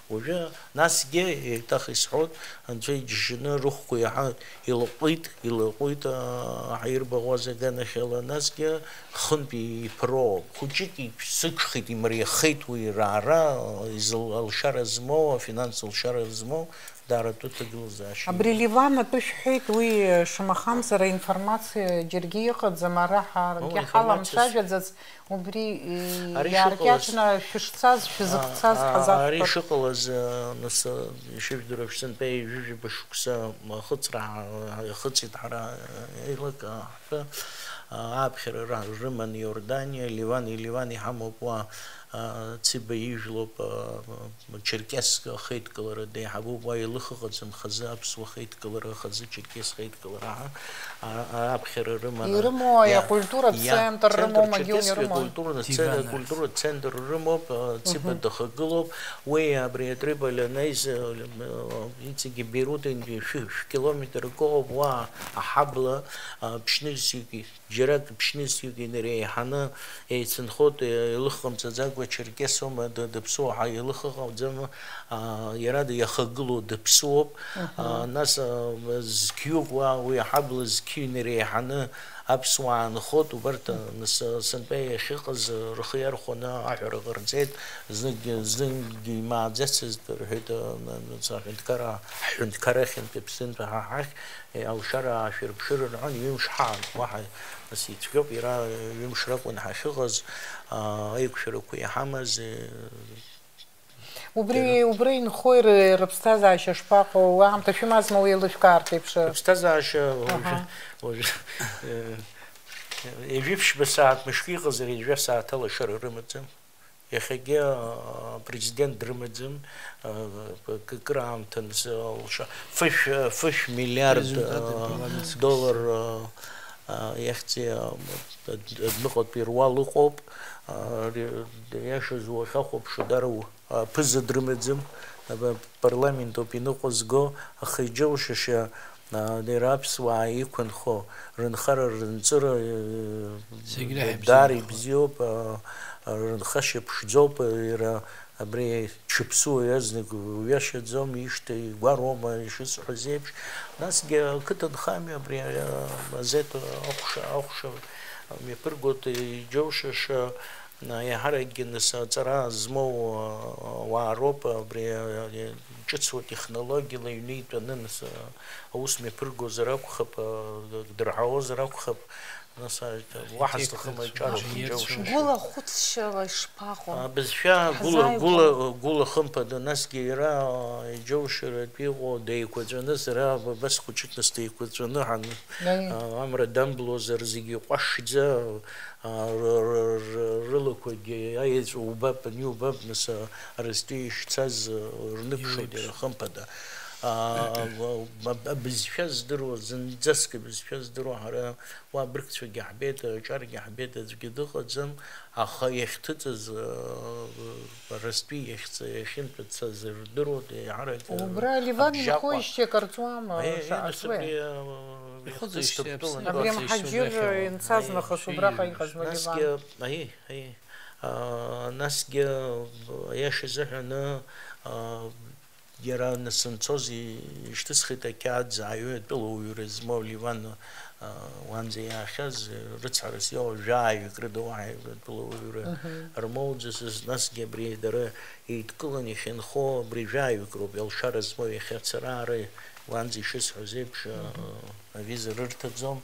Уажәы, насгьы, еиҭах исҳәоит, анцәа иџьшьаны рыхәқәа иаҳа илаҟәит, илаҟәит, аа, ҳаирбаӷәаз аганахьала, насгьы хынтә иԥыроуп. Хәыҷык иԥсыҽхеит, имариахеит уи раара, изыл-, алшара змоу, афинанс лшара змоу, Дааратәы ҭагылазаашьа Абри имоуп. Ливан атәы шәҳәеит, уи, шамахамзар, аинформациа џьаргьы иҟаӡам, ара ҳаргьы О, информациа ҳаламцәажәаӡац, убри, э, Ари иааркьаҿны шыҟалаз, шәышцаз, а, шәызықәцаз а, ҳазақәԥап. Ари шыҟалаз, а, нас, а, ишыжәдыруа, шәсынтәа ҩажәижәаба шықәса ахыҵра ҳа-, иахыҵит ҳара, а, еилак, а, ҳтәы, а, ааԥхьара ра-, рыман Иорданиа, Ливан, Ливан иҳамоуп уа, а, Циба ижәлоуп, а, Черкесск ахеидкылара деиҳабуп, уа илых ыҟаӡам хазы аԥсуа хеидкылара, хазы Черкес хеидкылара, ҳәа, а, а, аԥхьара рыманы. Ирымоу иа-, акультуратә иа-, центр центр, рымоу, могил Черкесская ирымоу? Культурный центр, Диванахь. Культуратә центр рымоуп, а, Циба Мгм. дахагылоуп, уи абри Триполи анаиз, а, иҵегьы Бейрут интәи шәы-, шәкилометр кыҟоуп, уа аҳабла, а, ԥшьнызқьҩык Џьарак ԥшьнызқьҩык инареиҳаны еицынхоит, еилых ҟамҵаӡакәа, Черкесоума, д-, дыԥсуа ҳәа еилых ыҟаӡам, аа, иара д-, иахагылоу дыԥсуоуп. Аҳа. Аа, нас, аа, зқьҩык уа, уи аҳабла зқьы инареиҳаны аԥсуаа нхоит, убарҭ, нас, сынтәа иахьыҟаз рхы иархәаны аҳәара ҟарҵеит, знык-, зныкгьы имааӡацызт, рҳәеит, а, н-, н-, аҳәынҭқарра, ҳҳәынҭқарра ахьынтә Аԥснынтәи ҳа ҳахь, Е, алшара аашәырԥшыр рҳәан, ҩымш ҳаан, уаҳа нас ицәгьоуп, иара ҩымш ракәын ҳахьыҟаз, аа, аиқәшәарақәа иҳамаз, е, Убри, дара убра инхои ры-, рыԥсҭазаашьа шԥаҟоу? Аамҭа шәымазма уи еилышәкаартә еиԥш? Рыԥсҭазаашьа уажәы, Аҳа. уажәы, е, ҩажәи ԥшьба сааҭ мышкы иҟазар, ҩажәа сааҭ алашара рымаӡам. Иахьагьы, а, апрезидент дрымаӡам, а, к-, кыраамҭа нс-, лша-, фышә, фышә миллиард, Результат а, апарламентского доллар, а, а, иахьӡи, а, ад-, адәныҟатәи руал ыҟоуп, а, ри-, иашаз уахьахәаԥшуа дара у-, а, ԥыза дрымаӡам, аба-, парламент ауп иныҟәызго, аха иџьоушьаша, а, иара аԥсуаа иқәынхо, рынхара, рынҵыра, э, Зегь реиҳа даара ибзиоуп. ибзиоуп, а, а, рынхашьа ԥшӡоуп, а, иара абри ҽыԥсуа иазнык уҩашьаӡом, ишьҭа игәароума, ишысҳәаз еиԥш. Насгьы ақыҭанхамҩа абри, а, азеҭ ахәша, ахәша мҩаԥыргоит, иџьоушьаша, Еиҳаракгьы нас аҵара змоу, а, ауаа роуп, абри, а, ҿыцу технологиала иҩны итәаны нас, а, аус мҩаԥыргозар акәхап, а, дырҳауозар акәхап, нас, а, уаҳа зҭахым аҿар Аиеи, џьоушьоит. Гәыла хәыцшьала ишԥаҟоу? Абызшәа гәыла, Ҳазааигәоу. гәыла, гәыла хымԥада, насгьы иара, а, иџьоушьаратәы иҟоу деиқәаҵәаны, сара абас хәыҷык нас деиқәаҵәаны ҳан-, Аиеи. а, амра дамблозар зегьы иҟәашӡа, а, ры-, ры-, ры-, рылақәагьы аеҵәа убап, ани убап, нас, а, Арыстәи ишцаз, а, рныԥшуеит иара, хымԥада. А, а, а, абызшәа здыруа, зынӡаск абызшәа здыруа ҳара уа абыргцәагьы ҳбеит, аҿаргьы ҳбеит, аӡәгьы дыҟаӡам, аха иахьҭыҵыз, а, Арыстәи иахьца-, иахьынтәыцаз рдыруеит, еиҳарак, а, Убра Ливан абжьаҟәа. Инхоижьҭеи акыр ҵуама, Аиеи, шаҟа нас ҵуеи? абри, а, Ихыҵуеижьҭеи иахьҭыҵтәылан. Аԥсны Абри Аԥсны амҳаџьыр иахьа инцаз Аиеи. нахыс убраҟа иҟазма Ливан? Насгьы, аиеи, аиеи. А, насгьы, аиаша изыҳәаны, а, иара нацынҵоз ишьҭысхит ақьаад зааҩы атәылауаҩра змоу Ливан, а, уанӡа иаахьаз, рыцҳарас иоуа жәаҩык рыда уаҳа атәылауаҩра Мгм. рмоуӡацызт, насгьы абри дара еидкыланы иахьынхо абри жәаҩык роуп, иалшара змоу иахьа ацара аара уанӡа ишысҳәаз еиԥш, а, Мгм. Авиза рырҭаӡом,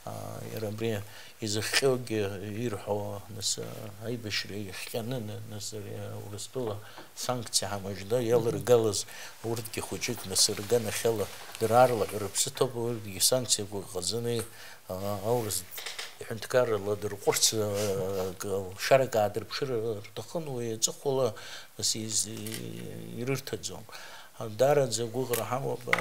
аа, иара абри изыхҟьогьы ирҳәо, нас, аибашьра ихҟьаны, на-, нас, ари Урыстәыла санкциа ҳамыжда иалыргалаз урҭгьы хәыҷык, нас, рганахьала дара аарлаҳәа рыԥсы ҭоуп, урҭгьы санкциақәак ҟаҵаны, аа, аурыс ҳәынҭқаррала дырҟәырц, аа, акы, лшарак аадырԥшыр рҭахын, уи аҵыхәала, нас, из-, ирырҭаӡом. Даараӡа агәыӷра ҳамоуп, аа,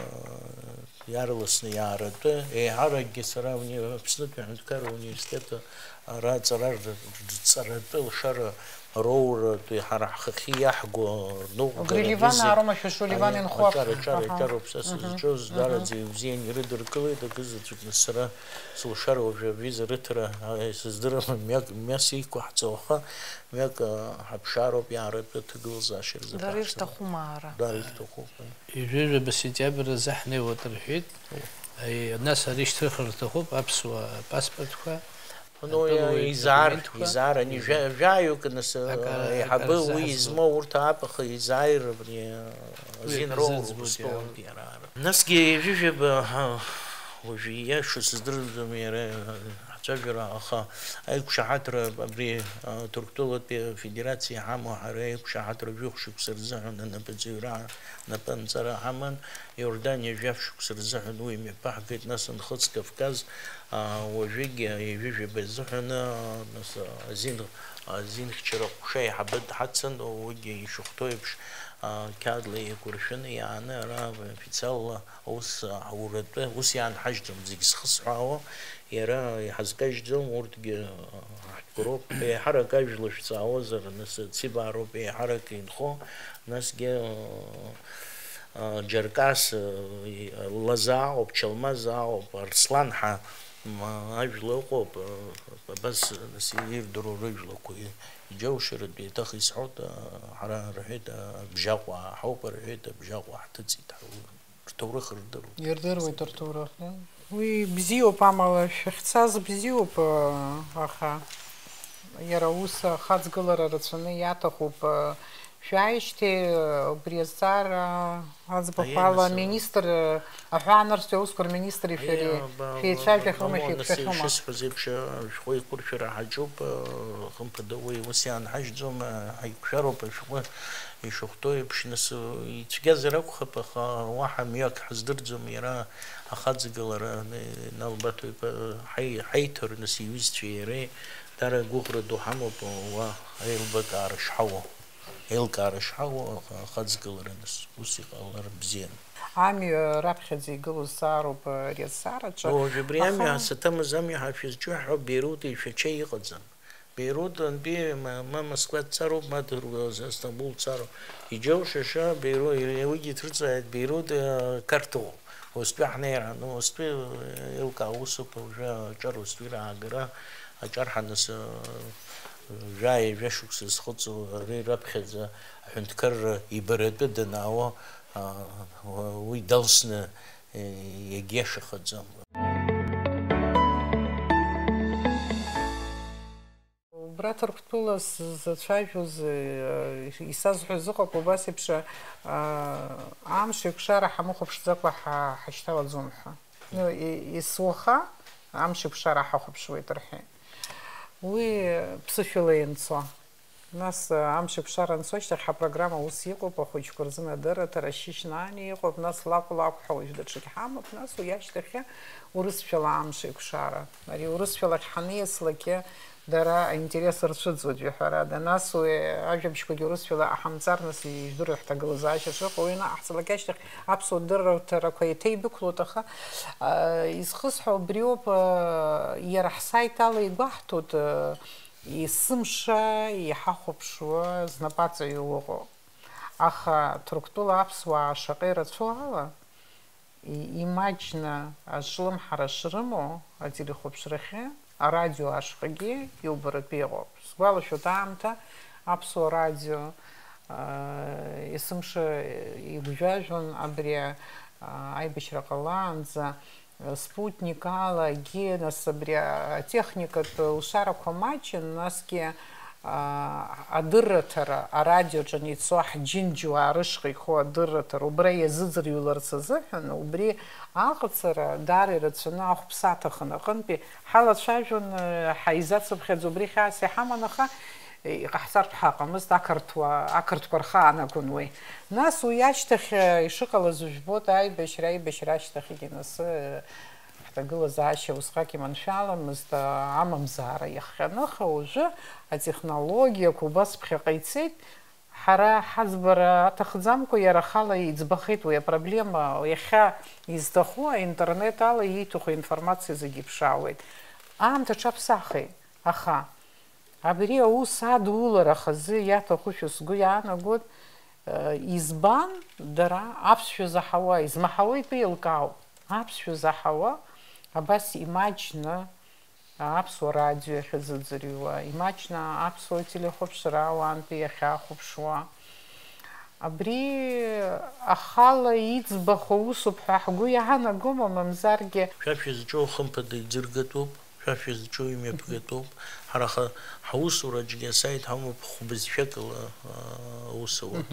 Иаарласны иааратәы, еиҳаракгьы сара ауни-, Аԥснытәи аҳәынҭқарра ауниверситет ара аҵара р-, рҵаратәы лшара роуратәи ҳара ҳхахьы иаҳго рныҟәгара Убри Ливан азы аароума шәышу, Ливан аи-, инхо аҿар, аԥхьа? аҿар, Аҳа. аҿароуп са Аҳа. сызҿыз, Аҳа. даараӡа ибзиан ирыдыркылеит, акызаҵәык нас сара сылшара уажәы авиза рыҭара, а, сыздырам, мҩак, мҩас иқәаҳҵо, аха мҩак, а, ҳаԥшаароуп иааратәы аҭагылазаашьа рзы Дара ҳаԥшаароуп. ирҭахума ара? Дара ирҭахуп, аи. Ҩажәижәаба сентиабр азы ҳнеиуеит рҳәеит. Аи, нас ари шьҭырхыр рҭахуп, аԥсуа паспортқәа. Ну, изаар, изаар, ани жәа-, жәаҩык нас, еиҳабы уи измоу урҭ аапаха изааир абри, азин роур узтәу. Насгьы ҩажәижәаба, ҳа, уажәы ииашоу сыздырӡом иара ҳцәажәара, аха аиқәшаҳаҭра абри, а, Ҭырқәтәылатәи афедерациа иҳамоу ҳара аиқәшаҳаҭра жәохә шықәса рзыҳәан анапаҵаҩра, анапанҵара ҳаман, Иорданиа жәаф шықәса рзыҳәан уи имҩаԥаҳгеит, нас Нхыҵ Кавказ, а, уажәыгьы ҩажәижәаба изыҳәаны, а, нас, а, азин, азинхьчара ҟәша аиҳабы дҳацын, уигьы ишахәҭоу еиԥш, а, қьаадла еиқәыршәаны иааны ара официалла аус ауратәы, ус иаанҳажьӡом, зегь зхысҳәаауа, иара иҳазкажьӡом, урҭгьы, а, ҳтәқәа роуп, еиҳарак ажәла шәҵаауазар, нас Цибаа роуп еиҳарак инхо, насгьы, а, а, Џьаркас, а, и-, Лазаа ыҟоуп, Чалмазаа ыҟоуп, Арсланҳа, м, ажәла ыҟоуп, а, абас, нас, ирдыруа рыжәлақәа и-, иџьоушьаратәы еиҭах исҳәоит, а, ҳара, рҳәеит, а, Абжьаҟәа ҳауп, рҳәеит, Абжьаҟәа ҳҭыҵит, ҳа-, рҭоурых рдыруеит. Ирдыруеит рҭоурых, да? Уи бзиоуп, амала шәахьцаз бзиоуп, аха иара ус ахаҵгылара рацәаны иаҭахуп. Шәааижьҭеи убри азҵаара аӡбахә ала аминистр, аҳәаанырцәтәи аусқәа рминистри шәареи шәеицәажәахьоума, шәеиқәшәахьоума? Ишысҳәаз еиԥш, ашәҟәы еиқәыршәара ҳаҿуп, хымԥада уи ус иаанҳажьӡом, ҳаиқәшәароуп ашәҟәы. Ишахәҭоу еиԥш, нас, ицәгьазар акәхап, аха уаҳа мҩак ҳаздырӡом, иара ахаҵгылара, Налбаҭо иԥа, ҳаи-, ҳаиҭар, нас, иҩызцәеи иареи, дара гәыӷра ду ҳамоуп, уа аилбакаара шҳауа, аилкаара шҳауа, аха-, ахаҵгылара, нас, ус иҟалар бзиан. Амҩа раԥхьаӡа игылоу зҵаароуп ари азҵаараҿы. Уажә абри амҩа, аха ҳасаҭамыз амҩа ҳашәызҿу ҳәа Бейрут ишәача иҟаӡам. Бейрут антәи ма, ма Москва дцароуп, ма Ҭырқә-, Стамбул дцароуп. Иџьоушьаша Бейру-, уигьы дрыцааит, Бейрут, э, қарҭуп. Уаҵәтәи ҳнеира, ну, уаҵәтәи, э, еилкаау усуп, уажәы аҿар уаҵәтәи раагара, аҿар ҳаныс, э, жәа-, ҩажәа шықәса зхыҵуа, ари раԥхьаӡа аҳәынҭқарра ибаратәы данаауа, а, уа-, уи далсны, э, иагьиашахаӡам. Убра Ҭырқәтәыла сзацәажәоз, э, исазҳәоз ыҟоуп, убас еиԥш, а, амш еиқәшара ҳамыхәаԥшӡакәа ҳа-, ҳашьҭалаӡом ҳәа. Ну, и-, ес уаха амш еиқәшара ҳахәаԥшуеит рҳәеит. Уи ԥсышәала ианцо. Нас, а, амш еиқәшара анцо ашьҭахь ҳапрограмма ус иҟоуп, ахәыҷқәа рзын адырраҭара, ашьышьнаани иҟоуп, нас лакә-лакә ҳәа уажә даҽакгьы ҳамоуп, нас уи ашьҭахьы урысшәала амш еиқәшара. Ари урысшәалахь ҳаниаслакгьы дара аинтерес рцәыӡуеит, ҳәарада. Нас уи ажәабжьқәагьы урысшәала ҟаҳамҵар, нас ижәдыруеит ҳҭагылазаашьа шыҟоу, уи анаҟаҳҵалак ашьҭахь аԥсуа дырраҭарақәа еиҭа еибықәлоит, аха, а, изхысҳәо убриоуп, а, иара ҳсайт ала игәаҳҭоит, а, есымша иҳахәаԥшуа знапаҵаҩы уҟоуп. Аха Ҭырқәтәыла аԥсуаа шаҟа ирацәоу ала, и-, имаҷны азҿлымҳара шрымоу ателехәаԥшрахьы, арадио ашҟагьы иубаратәы иҟоуп. Сгәалашәоит аамҭа аԥсуа радио, аа, есымша игәжәажәон абри, аа, аибашьра ҟалаанӡа, спутник ала, егьи, нас, абри атехникатә лшарақәа маҷын, насгьы, аа, адырраҭара, арадиоҿы аницо ҳџьынџьуаа рышҟа ихо адырраҭара убра иазыӡырҩларц азыҳәан, убри аҟаҵара даара ирацәаны ахәԥса аҭахын. Аҟынтәи ҳалацәажәон, ҳаизацыԥхьаӡа, убри хьаас иҳаман, аха иҟаҳҵартә ҳаҟамызт, ақырҭуа, ақырҭқәа рхы аанагон уи. Нас уи ашьҭахь, ишыҟалаз ужәбоит, аибашьра, аибашьра ашьҭахьгьы нас, ҳҭагылазаашьа усҟак иманшәаламызт, амамзаара иахҟьаны, аха уажәы атехнологиақәа убас ԥхьаҟа ицеит. Ҳара ҳаӡбара аҭахӡамкәа, иара ахала иӡбахеит уи апроблема. Иахьа изҭаху аинтернет ала ииҭаху информациа зегьы иԥшаауеит. Аамҭа аҽаԥсахит, аха абри аус адулара хазы иаҭахушәа сгәы иаанагоит. Э, избан дара аԥсшәа заҳауа, измаҳауа итәы еилкаауп. Аԥсшәа заҳауа абас имаҷны аԥсуа радио иахьазыӡырҩуа, имаҷны аԥсуа телехәаԥшра ауаантәи иахьахәаԥшуа. Абри ахала иӡбахә усуп ҳәа ҳгәы иаанагома, мамзаргьы? Шәа шәызҿу, хымԥада, иӡыргатәуп, Ашәа зҿу имҩаԥгатәуп. Ҳара ха-, ҳусураҿгьы асаит ҳамоуп хәбызшәак ала, аа, аус ауеит.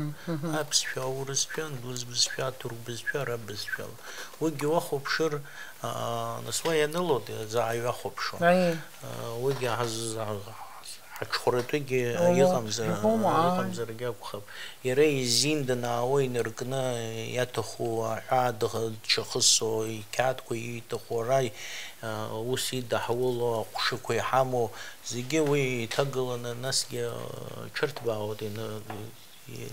Аԥсшәа, аурысшәа, англыз бызшәа, аҭырқә бызшәа, араб бызшәала. Уигьы уахәаԥшыр, аа, нас уа ианылода, заа иҩахәаԥшуа. Аиеи. Аа, уигьы ҳаз-, ҳаҽхәаратәыгьы Оу, иҟамзар, иҟоума, ааи. Иҟамзаргьы акәхап. Иара изин данаауа инаркны иаҭаху аҳәаа дых-, дшахысо, иқьаадқәа ииҭаху ара, а, ус идаҳуло аҟәшақәа иҳамоу зегьы уи иҭагыланы, насгьы, а, ҽырҭбаауеит, ины-, и-,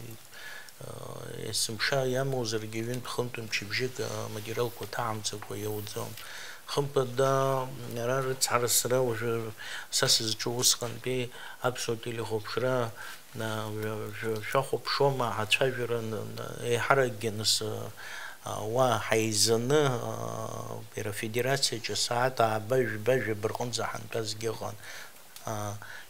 а, есымша иамоузаргьы, ҩынтә хынтә мчыбжьык, а, аматериалқәа ҭаҳамҵакәа иауӡом. Хымԥада, ара рыцҳара сара уажәы са сызҿу усҟантәи аԥсуа телехәаԥшра Шәахәаԥшуама ацәажәара, еиҳаракгьы нас уа ҳаизаны, иара афедерациаҿы асааҭ ааба, жәба, жәаба рҟынӡа ҳантәазгьы ыҟан.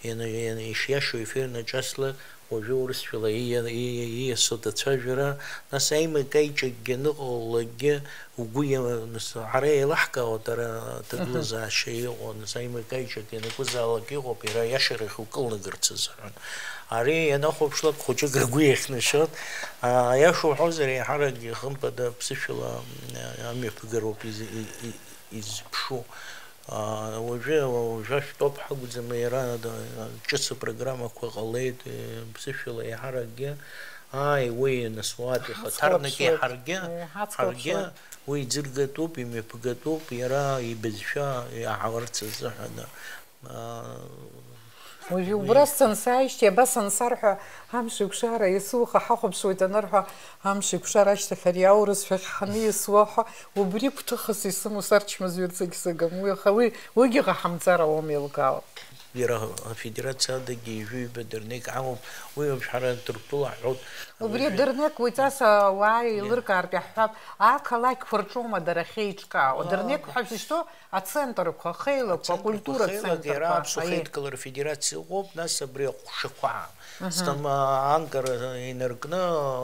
Ишиашоу ефир анаҿаслак, уажәы урысшәала ииасуеит ацәажәара, нас аимак-аиҿакгьы аныҟалалакгьы, угәы иа-, нас, ҳара еилаҳкаауеит, ара аҭагылазаашьа иҟоу, нас, аимак-аиҿак ианакәызаалак иҟоуп, иара аиашарахь укылнагарц азыҳәан. Ари ианахәаԥшлак, хәыҷык ргәы иахьнашьоит. А, аиаша уҳәозар, еиҳаракгьы, хымԥада, ԥсышәала, а, амҩаԥгароуп из-, и-, и-, изԥшу. А, уажәы, уажәы ашәтәоуп ҳакәӡам, иара, да, ҿыц апрограммақәа ҟалеит, э, ԥсышәала еиҳаракгьы. Ааи, уи, нас, уаатәи хаҭарнак Ҳацхәаԥшуеит. Ҳаргьы, Э, ҳаргьы ҳацхәаԥшуеит. Уи иӡыргатәуп, имҩаԥгатәуп, иара ибызшәа иаҳауарц азыҳәан. Аа, Уажәы уи убра сцаны сааижьҭеи, абас ансарҳәа, амш еиқәшара иасуха ҳахәаԥшуеит анырҳәа, амш еиқәшара ашьҭахь ари аурыс шәахь ҳаниасуа ҳәа, убри гәҭыхас исымоу сарчмазаҩырц егьсыгым. Уи аха уи, уигьы ҟаҳамҵар ауам еилкаауа. Иара афедерациа адагьы ҩажәи ҩба дырнеик ҳамоуп, уи уажә ҳара Ҭырқәтәыла ҳҳәоит. Убри Уажәы- дырнеик уи ҵас ауаа Иа- еилыркаартә иаҳҳәап, ақалақьқәа рҿоума дара ахьеиҿкаау? Дырнеик ҳәа шәышьҭоу ацентрқәа, ахеилақәа, Ацентрқәа, акультуратә ахеилак, иара центрқәа. Аԥсуа Аиеи. Ахеидкылара афедерациа ыҟоуп, нас абри аҟәшақәа. Мгм. Стама-, анкара инаркны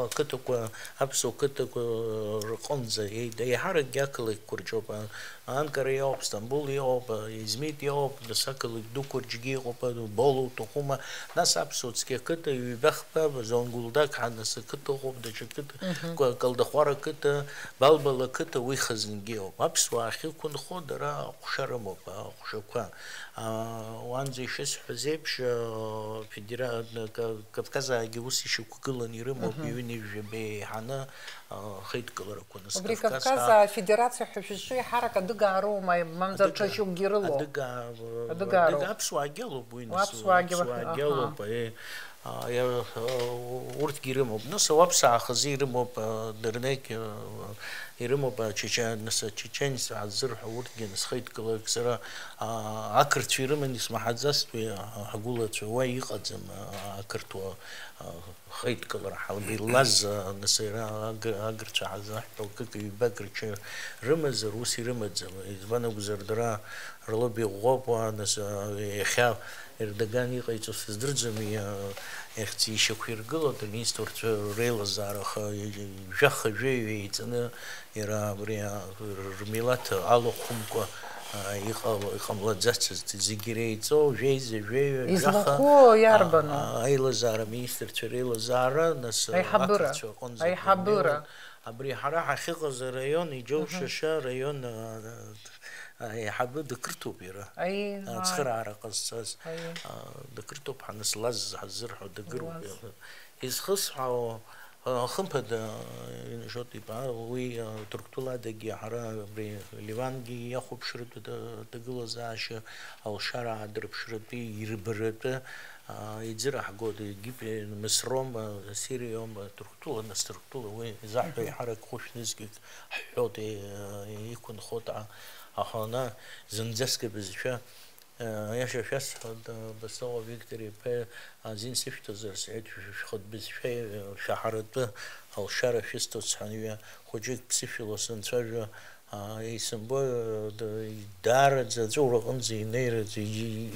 ақыҭақәа, аԥсуа қыҭақәа рҟынӡа еи-, еиҳаракгьы ақалақьқәа рҿоуп. Анкара иҟоуп, Стамбул иҟоуп, Измит иҟоуп, нас ақалақь дуқәа рҿгьы иҟоуп, Боло уҭахума, нас аԥсуа цқьа қыҭа, ҩба-хԥа, Зонгулдак ҳәа нас ақыҭа ыҟоуп, даҽа қыҭа, Мгм. Ка-, Калдахәара қыҭа, Балбала қыҭа, уи хазынгьы ыҟоуп. Аԥсуаа ахьықәынхо дара аҟәша рымоуп, аҟәшақәа. А, уанӡа ишысҳәаз еиԥш, а, федера-, Ка-, Кавказаагьы ус ишьақәгыланы ирымоуп, Мгм. Ҩынҩажәаба еиҳаны, а, хеидкыларақәа. Убри Кавказ Кавказ а- Афедерациа ҳәа шәызҿу еиҳарак адыгаароума, мамзар Адыга-, ҽа шьоукгьы рылоу? Адыга-, Адыгаароуп. Адыга-, аԥсуаагьы алоуп уи, нас, Аԥсуаагьы, аԥсуаагьы аҳа. Алоуп, аиеи. А, иа-, а, урҭгьы ирымоуп. Нас ауаԥсаа хазы ирымоуп, а, дырнеигь, а, ирымоуп, а, чечен-, нас, ачеченеццәа ҳаззырҳәо урҭгьы, нас, хеидкыларак сара, а, ақырҭцәа ирыман исмаҳаӡазт уи, а, ҳгәылацәа, уа иҟаӡам, а, ақырҭуа, а, Хеидкылара ҳалбеилаз, а, нас иара аг-, агырцәа ҳазаҳҳәо, акык-ҩбак рҽы рымазар, ус ирымаӡам. Избан акәзар, дара рлоби ӷәӷәоуп уа, нас, а, иахьа Ердоган иҟаиҵо сыздырӡом, иа-, иахьӡ ишьақәиргылоит, аминистрцәа реилазаара, аха жәаха-жәаҩа еиҵаны Иара абри, а, рмилаҭ алахәымкәа, а, иҟала-, иҟамлаӡацызт, зегьы иреиҵоу, жәеиза, жәеҩа, жәаха, Излахәу а, иарбану? А, аилазаара аминистрцәа реилазаара, нас, а, Аиҳабыра. Ақырҭцәа рҟынӡа Аиҳабыра. Даннеиуа, абри ҳара ҳахьыҟаз араион, иџьоу Мгм. Шьашьа араион, а, а, аиҳабы дықырҭуп иара. Аиеи, А, ааи. Ацхыраара ҟазҵаз, Аиеи. А, дықырҭуп ҳанызлаз ҳаззырҳәо, дагыруп Уаз. Иара. Изхысҳәаау, а, хымԥада, а, Инашот иԥа, уи, а, Ҭырқәтәыладагьы ҳара абри Ливангьы иахәаԥшратәы ҭа-, ҭагылазаашьа, алшара аадырԥшратәи, ирбаратәы, а, иӡыраҳгоит, Египет, Мысроума, Сириоума, Ҭырқәтәыла, нас Ҭырқәтәыла, уи изаҳҳәо Мгм. еиҳарак хәышә нызқьҩык ҳҳәоит, е-, иқәынхоит, а-, аха ана зынӡаск абызшәа Аиаша шәасҳәоит, Басоуа Виктор иԥа азин сышәҭозар, сҳәеит, шәхатә бызшәа шәаҳаратәы алшара шәысҭоит, сҳәан, ҩа хәыҷык ԥсышәала санцәажәо, исымбо, даараӡа аҵәуара аҟынӡа инеираӡа,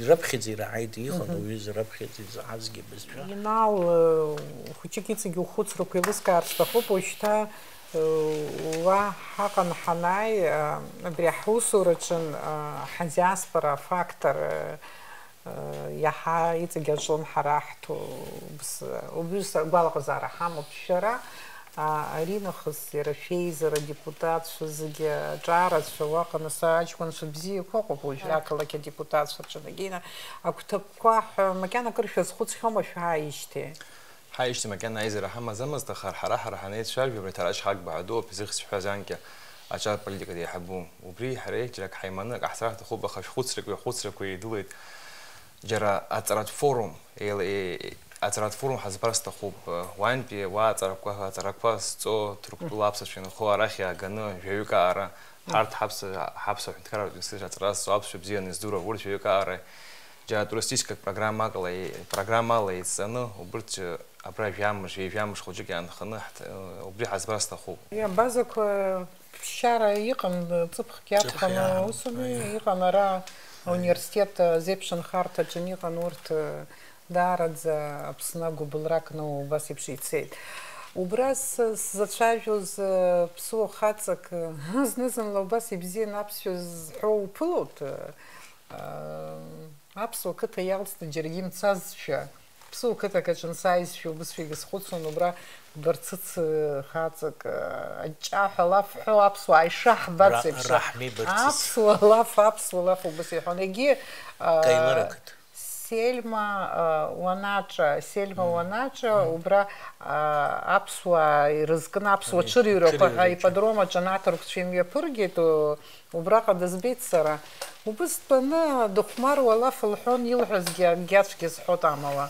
ираԥхьаӡа ираҳаит, иҟан Мгм. уҩыза раԥхьаӡа изаҳазгьы абызшәа. Инал, хәыҷык иҵегь ухәыцрақәа еилыскаар сҭахуп, уажәшьҭа Уа ҳаҟан ҳанааи, абри ҳусураҿын ҳадиаспора афактор иаҳа иҵегь аҿлон ҳара ҳтәы убыс, убыс агәалаҟазаара ҳамоуп шәара. Аринахыс иара шәеизара адепутатцәа зегьы аҿарацәа уаҟа нас аҷкәынцәа бзиақәа ыҟоуп уажәы ақалақь адепутатцәа рҿы, дагьина агәҭакқәа ҳәа макьана акыр шәазхәыцхьоума шәааижьҭеи? Ҳаишьҭеи макьана аизара ҳамаӡамызт, аха ҳара-ҳара ҳанеицәажәо, абри Ҭараш Ҳагба ҳәа дууп, изыхьӡ шәҳәаз анкьа аҿар политикатә еиҳабу. Убри ҳареи џьарак ҳаиманы акы ҳцар ҳҭахуп, аха шәхәыцрақәеи ахәыцрақәеи идылеит. Џьара аҵаратә форум, еила-, е-, аҵаратә форум ҳазбар сҭахуп. Уантәи уа аҵарақәа, аҵарақәа зҵо Ҭырқәтәыла аԥсуацәа инхо арахь иааганы жәаҩык аара, ҳарҭ ҳаԥсуа, ҳаԥсуа ҳәынҭқарратә институт аҵара зҵо аԥсуа бзианы издыруа урҭ жәаҩык аара џьара туристическак программакала, программала еизҵаны, убырҭ, џьа-, абра жәамш, ҩажәамш хәыҷык иаанханы ҳҭ-, убри ҳазбар сҭахуп. Абазақәа ԥсшьара иҟан, ҵыԥхк иаҭәаны, ҵыԥх иаҳан, усуми, аиа, иҟан ара, аиа, ауниверситет азеиԥшынхарҭаҿы иҟан урҭ, даараӡа Аԥсны агәыбылра кны убас еиԥш ицеит. Убра с-, сзацәажәоз, ԥсуа хаҵак, зны-зынла убас ибзианы аԥсшәа зҳәо уԥылоит. Аԥсуа қыҭа иалҵны џьаргьы имцазшәа, ԥсуа қыҭак аҿы сааизшәа убысшәагьы схәыцуан, убра Барцыц хаҵак, аҷҷаҳәа лаф ҳәо аԥсуаа ишаҳбац Ра-, еиԥш, Раҳми Барцыц. Аԥсуа лаф, аԥсуа лаф убыс иҳәон. Егьи, а, Каимыр ақыҭа. Сельма, а, Уанаҿа, Сельма Уанаҿа, убра, а, аԥсуаа ирызкны аԥсуа ҽырҩрақәа ҳәа ипподром аҿы анаҭырқәцәа имҩаԥыргеит, у-, Убраҟа дызбеит сара. Убыс дтәаны дыхәмаруа алаф лҳәон, илҳәазгьы акгьы ацәгьа зҳәоит амала.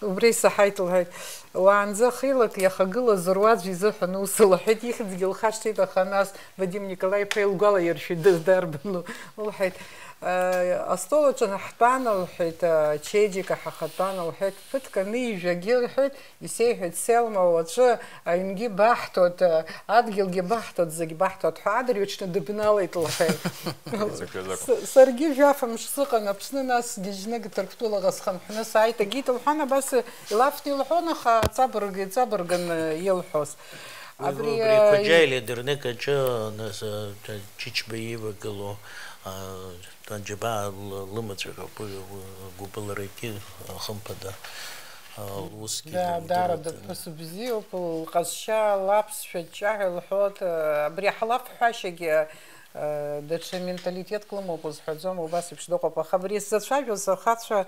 Убра исаҳаит, лҳәеит. Уаанӡа хеилак иахагылаз руаӡә изыҳәан ус лҳәеит, ихьӡгьы лхашҭит, аха нас Вадим Николаи-иԥа илгәалаиршәеит, дыздарбану, лҳәеит. Э, астол аҿы ҳтәан, лҳәеит, ачеиџьыка ҳахатәан, лҳәеит, ԥыҭк анижәагьы, лҳәеит, Исеиҳәеит, Селма, уаҵәы аҩнгьы баҳҭоит, адгьылгьы баҳҭоит, зегь баҳҭоит ҳәа, адырҩаҽны дыбналеит, лҳәеит. С-, саргьы жәафымш сыҟан Аԥсны, нас гьежьнык Ҭырқәтәылаҟа схынҳәны сааит, агьит лҳәан, абас илафны илҳәон, аха ҵабырг, иҵабыргын илҳәоз. Уи Абри, убри а, Қәаџьаили адырнек аҿы, нас, а, Ҷ-, Ҷыҷба иивагылоу, а, Џьабаа ла-, лымаҵәақәа, уи, уи гәыбылрагьы, а, хымԥада, а, усгьы Да, лымдыруа дара дыҟан. Дыԥҳәыс бзиоуп, лҟазшьа, лаԥсшәа ҷҷаҳәа лҳәоит, а, абри ҳлафҳәашьагьы, а, даҽа менталитетк лымоуп узҳәаӡом, убас еиԥш дыҟоуп, аха абри сзацәажәоз ахацәа,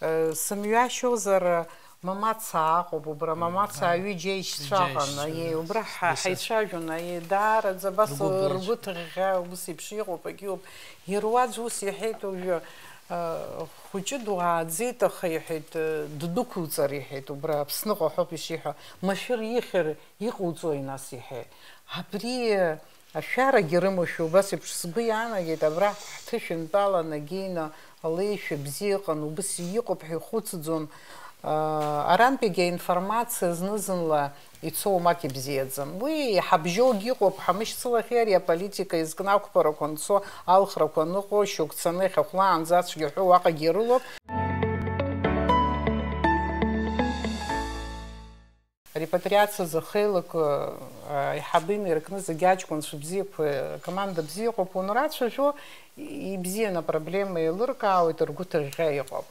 а, сымҩашьозар, Мамаца Аҟәа, убра Мамаца Аҳ. Аҩыџьа ишьцәа Ҩыџьа ҟан, ишьцәа, аиеи, убра ҳа-, Мамаца. Ҳаицәажәон, аиеи, даараӡа абас Ргәы былжь. Ргәы ҭыӷьӷьа, убыс еиԥш иҟоуп, егьиуп. Ируаӡә ус иҳәеит уажәы, а, хәыҷы дуааӡеит, аха иҳәеит, а, ддәықәуҵар иҳәеит, убра Аԥсныҟа ҳәоуп ишиҳәо, машәыр ихьыр иҟауҵои нас иҳәеит. Абри, Ашәарагьы рымоушәа убас еиԥш сгәы иаанагеит, абра ҳҭышәынтәалан агьина алеишәа бзиа ыҟан, убыс иҟоуп ҳәа ихәыцӡом. Арантәигьы аинформациа зны-зынла ицо уамак ибзиаӡам. Уи иҳабжьоугьы ыҟоуп, ҳамышьцылахьеи ари аполитика изкны ақәԥарақәа анцо, алхрақәа аныҟоу, шьоук цаны иахьахәлаанӡа ацәгьа ҳәо уаҟагьы ирылоуп. Репатриациа зы хеилак, а, аиҳабы инаркны зегьы аҷкәынцәа бзиақәа, акоманда бзиа ыҟоуп, уанрацәажәо, ибзианы апроблема еилыркаауеит, ргәы ҭыӷьӷьа иҟоуп.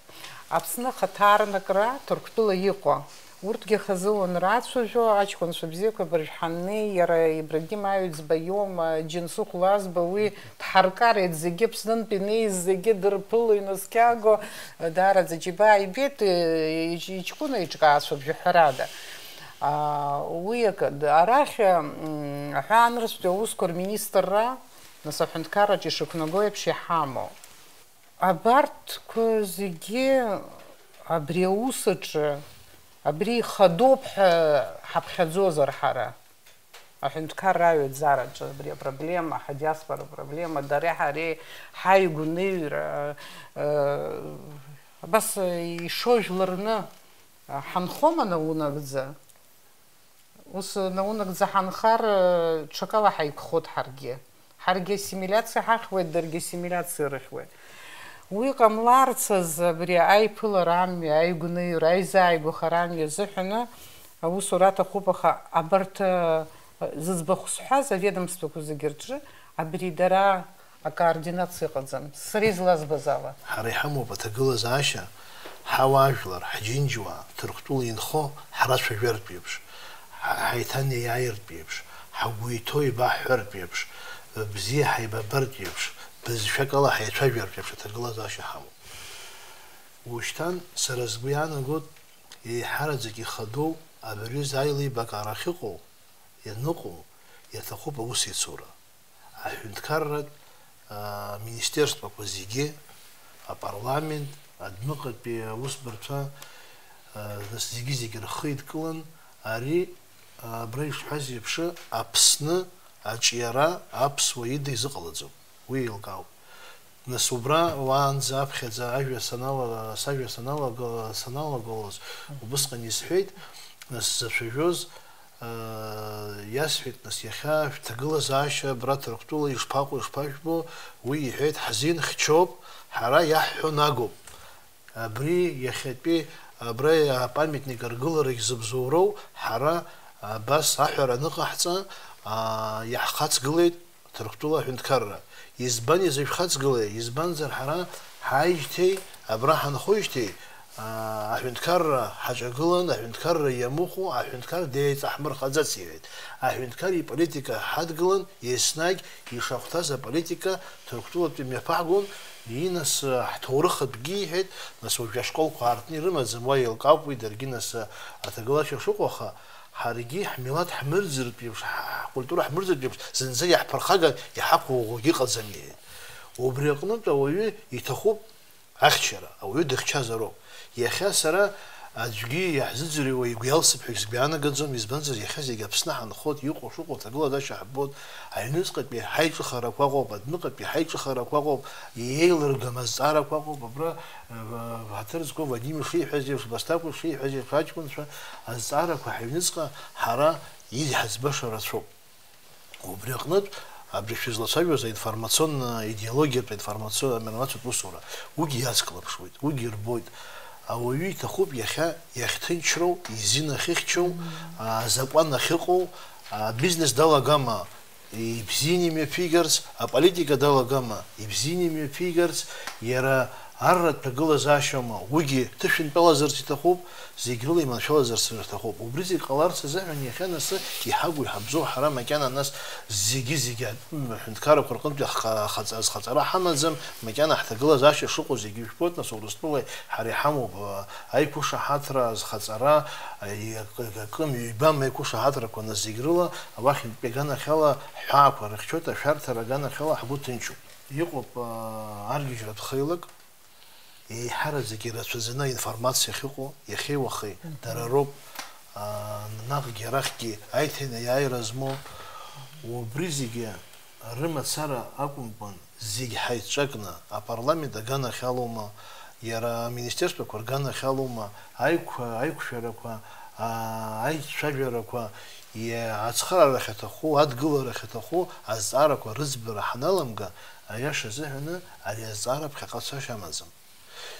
Аԥсны ахаҭарнакра Ҭырқәтәыла иҟоу, урҭгьы хазы уанрацәажәо, аҷкәынцәа бзиақәа абыржә ҳаннеи, иара Ибрагим Аҩӡба иоума, Џьансыхә Лазба, уи Дҳаркареит зегьы, Аԥснынтә инеиз зегьы дырԥыло, инаскьаго, даараӡа џьабаа ибеит, ич-, иҷкәына иҿкаацәоуп, жәаҳәарада. А, уи акы, д-, арахь, м, аҳәаанырцәтәи аусқәа рминистрра, нас аҳәынҭқарраҿы ишықәнаго еиԥш иҳамоу. Абарҭқәа зегьы абри аус аҿы, абри ихадоуп ҳәа ҳаԥхьаӡозар ҳара? Аҳәынҭқарра аҩаӡараҿы абри апроблема, ҳадиаспора апроблема, дареи ҳареи ҳаигәныҩра, э, абас ишо жәларны, э, ҳанхома наунагӡа? Ус наунагӡа ҳанхар, э, ҽакала ҳаиқәхоит ҳаргьы. Ҳаргьы ассимилиациа ҳахьуеит, даргьы ассимилиациа рыхьуеит. Уи ҟамларц азы абри аиԥылара амҩа, аигәныҩра, аизааигәахара амҩа азыҳәаны аусура аҭахуп, аха абарҭ, э, Зыӡбахә сҳәаз, аведомствақәа зегьы рҿы абри дара акоординациа ыҟаӡам, сара излазбаз ала. Ҳара иҳамоуп аҭагылазаашьа, ҳауаажәлар, ҳџьынџьуаа, Ҭырқәтәыла инхо ҳрацәажәартә еиԥш, ҳа-, ҳаиҭанеиааиртә еиԥш, ҳгәы иҭоу еибаҳҳәартә еиԥш, бзиа ҳаибабартә еиԥш, бызшәак ала ҳаицәажәартә еиԥш аҭагылазаашьа ҳамоуп. Ушьҭан сара сгәы иаанагоит, еиҳараӡак ихадоу абыржәы аилибакаара ахьыҟоу, ианыҟоу, иаҭахуп аусеицура. Аҳәынҭқарратә, аа, министерствақәа зегьы, апарламент, адәныҟатәи аусбарҭа, аа, нас зегьы-зегьы рхы идкылан, ари, аа, абра ишҳәаз еиԥш, Аԥсны аҿиара аԥсуа ида изыҟалаӡом. Уи еилкаауп. Нас убра уаанӡа аԥхьаӡа ажәа санала-, сажәа саналага-, саналагалоз, убысҟан исҳәеит, нас сзацәажәоз, аа, иасҳәеит, нас иахьа шәҭагылазаашьа абра Ҭырқәтәыла ишԥаҟоу, ишԥажәбо, уи иҳәеит, ҳзин хьчоуп, ҳара иаҳҳәо нагоуп. Абри иахьатәи абра апамятник аргыларагь зыбзоуроу, ҳара абас аҳәара аныҟаҳҵа, аа, иаҳхаҵгылеит Ҭырқәтәыла аҳәынҭқарра. Избан изышәхаҵгылеи? Избанзар ҳара ҳааижьҭеи, абра ҳанхоижьҭеи, аа, аҳәынҭқарра ҳаҿагылан, аҳәынҭқарра иамыхәо, аҳәынҭқар деиҵаҳмырхаӡац, иҳәеит. Аҳәынҭқар иполитика ҳадгылан, еснагь ишахәҭаз аполитика Ҭырқәтәылатәи мҩаԥаҳгон, инас, ҳҭоурых атәгьы иҳәеит, нас уажә ашколқәа аартны ирымаӡам, уа еилкаауп уи даргьы, нас, аҭагылазаашьа шыҟоу, аха ҳаргьы ҳмилаҭ ҳмырӡыртә еиԥш, ҳ-, ҳкультура ҳмырӡыртә еиԥш, зынӡа иаҳԥырхаган иҳақәыӷәӷәогьы ыҟаӡам, иҳәеит. Убри аҟнытә ауаҩы иҭахуп ахьчара, ауаҩы дыхьчазароуп. Иахьа сара аӡәгьы иаҳзыӡырҩуа игәы иалсып ҳәа сгәы иаанагаӡом, избанзар, иахьа зегь Аԥсны ҳанхоит, иҟоу шыҟоу аҭагылазаашьа ҳбоит, аҩныҵҟатәи ҳаиҿыхарақәа ыҟоуп, адәныҟатәи ҳаиҿыхарақәа ыҟоуп, иеилыргам азҵаарақәа ыҟоуп, абра, э, ҳаҭыр зқәу Вадим ишиҳәаз еиԥш, Басҭаҟәа ишиҳәаз еиԥш, аҷкәынцәа азҵаарақәа ҳаҩныҵҟа ҳара иҳаӡбаша рацәоуп. Убри аҟнытә, абри шәызлацәажәоз аинформационно, идеологиатә информацио-, информациатә усура, уигьы иацклаԥшуеит, уигьы ирбоит. Ауаҩы иҭахуп иахьа иахьҭынчроу, изин ахьыхьчоу, азакәан ахьыҟоу, абизнес далагама ибзианы имҩаԥигарц, аполитика далагама ибзианы имҩаԥигарц, иара арратә ҭагылазаашьоума, уигьы ҭышәынтәалазарц иҭахуп, зегь рыла иманшәалазарц рҭахуп. Убри зегь ҟаларц азыҳәан иахьа нас иҳагу иҳабзоу ҳара макьана нас зегьы-зегьы атәым аҳәынҭқаррақәа рҟынтәи ахҟа-, ахаҵа-, азхаҵара ҳамаӡам, макьана ҳҭагылазаашьа шыҟоу зегьы ижәбоит, нас Урыстәылеи ҳареи ҳамоуп, а, аиқәышаҳаҭра, азхаҵара, а, и-, акы, акы мҩа-ҩба аиқәышаҳаҭрақәа, нас зегь рыла ауахьынтәи аганахьала ҳҳәаақәа рыхьчоит, ашәарҭара аганахьала ҳгәы ҭынчуп. Иҟоуп, а, аргьежьратә хеилак, еиҳараӡак ирацәаӡаны аинформациа ахьыҟоу, иахьеи уахеи, дара роуп, аа, наҟгьы арахьгьы аиҭанеиааира змоу. Убри зегьы рымацара акәымкәан, зегь ҳаицҿакны, апарламент аганахьалоума, иара аминистерствақәа рганахьалоума, аиқәа-, аиқәшәарақәа, аа, аицәажәарақәа, иа-, ацхыраарахь аҭаху, адгыларахь аҭаху азҵаарақәа рыӡбара ҳаналамга, аиаша азыҳәаны, ари азҵаара ԥхьаҟа цашьа амаӡам.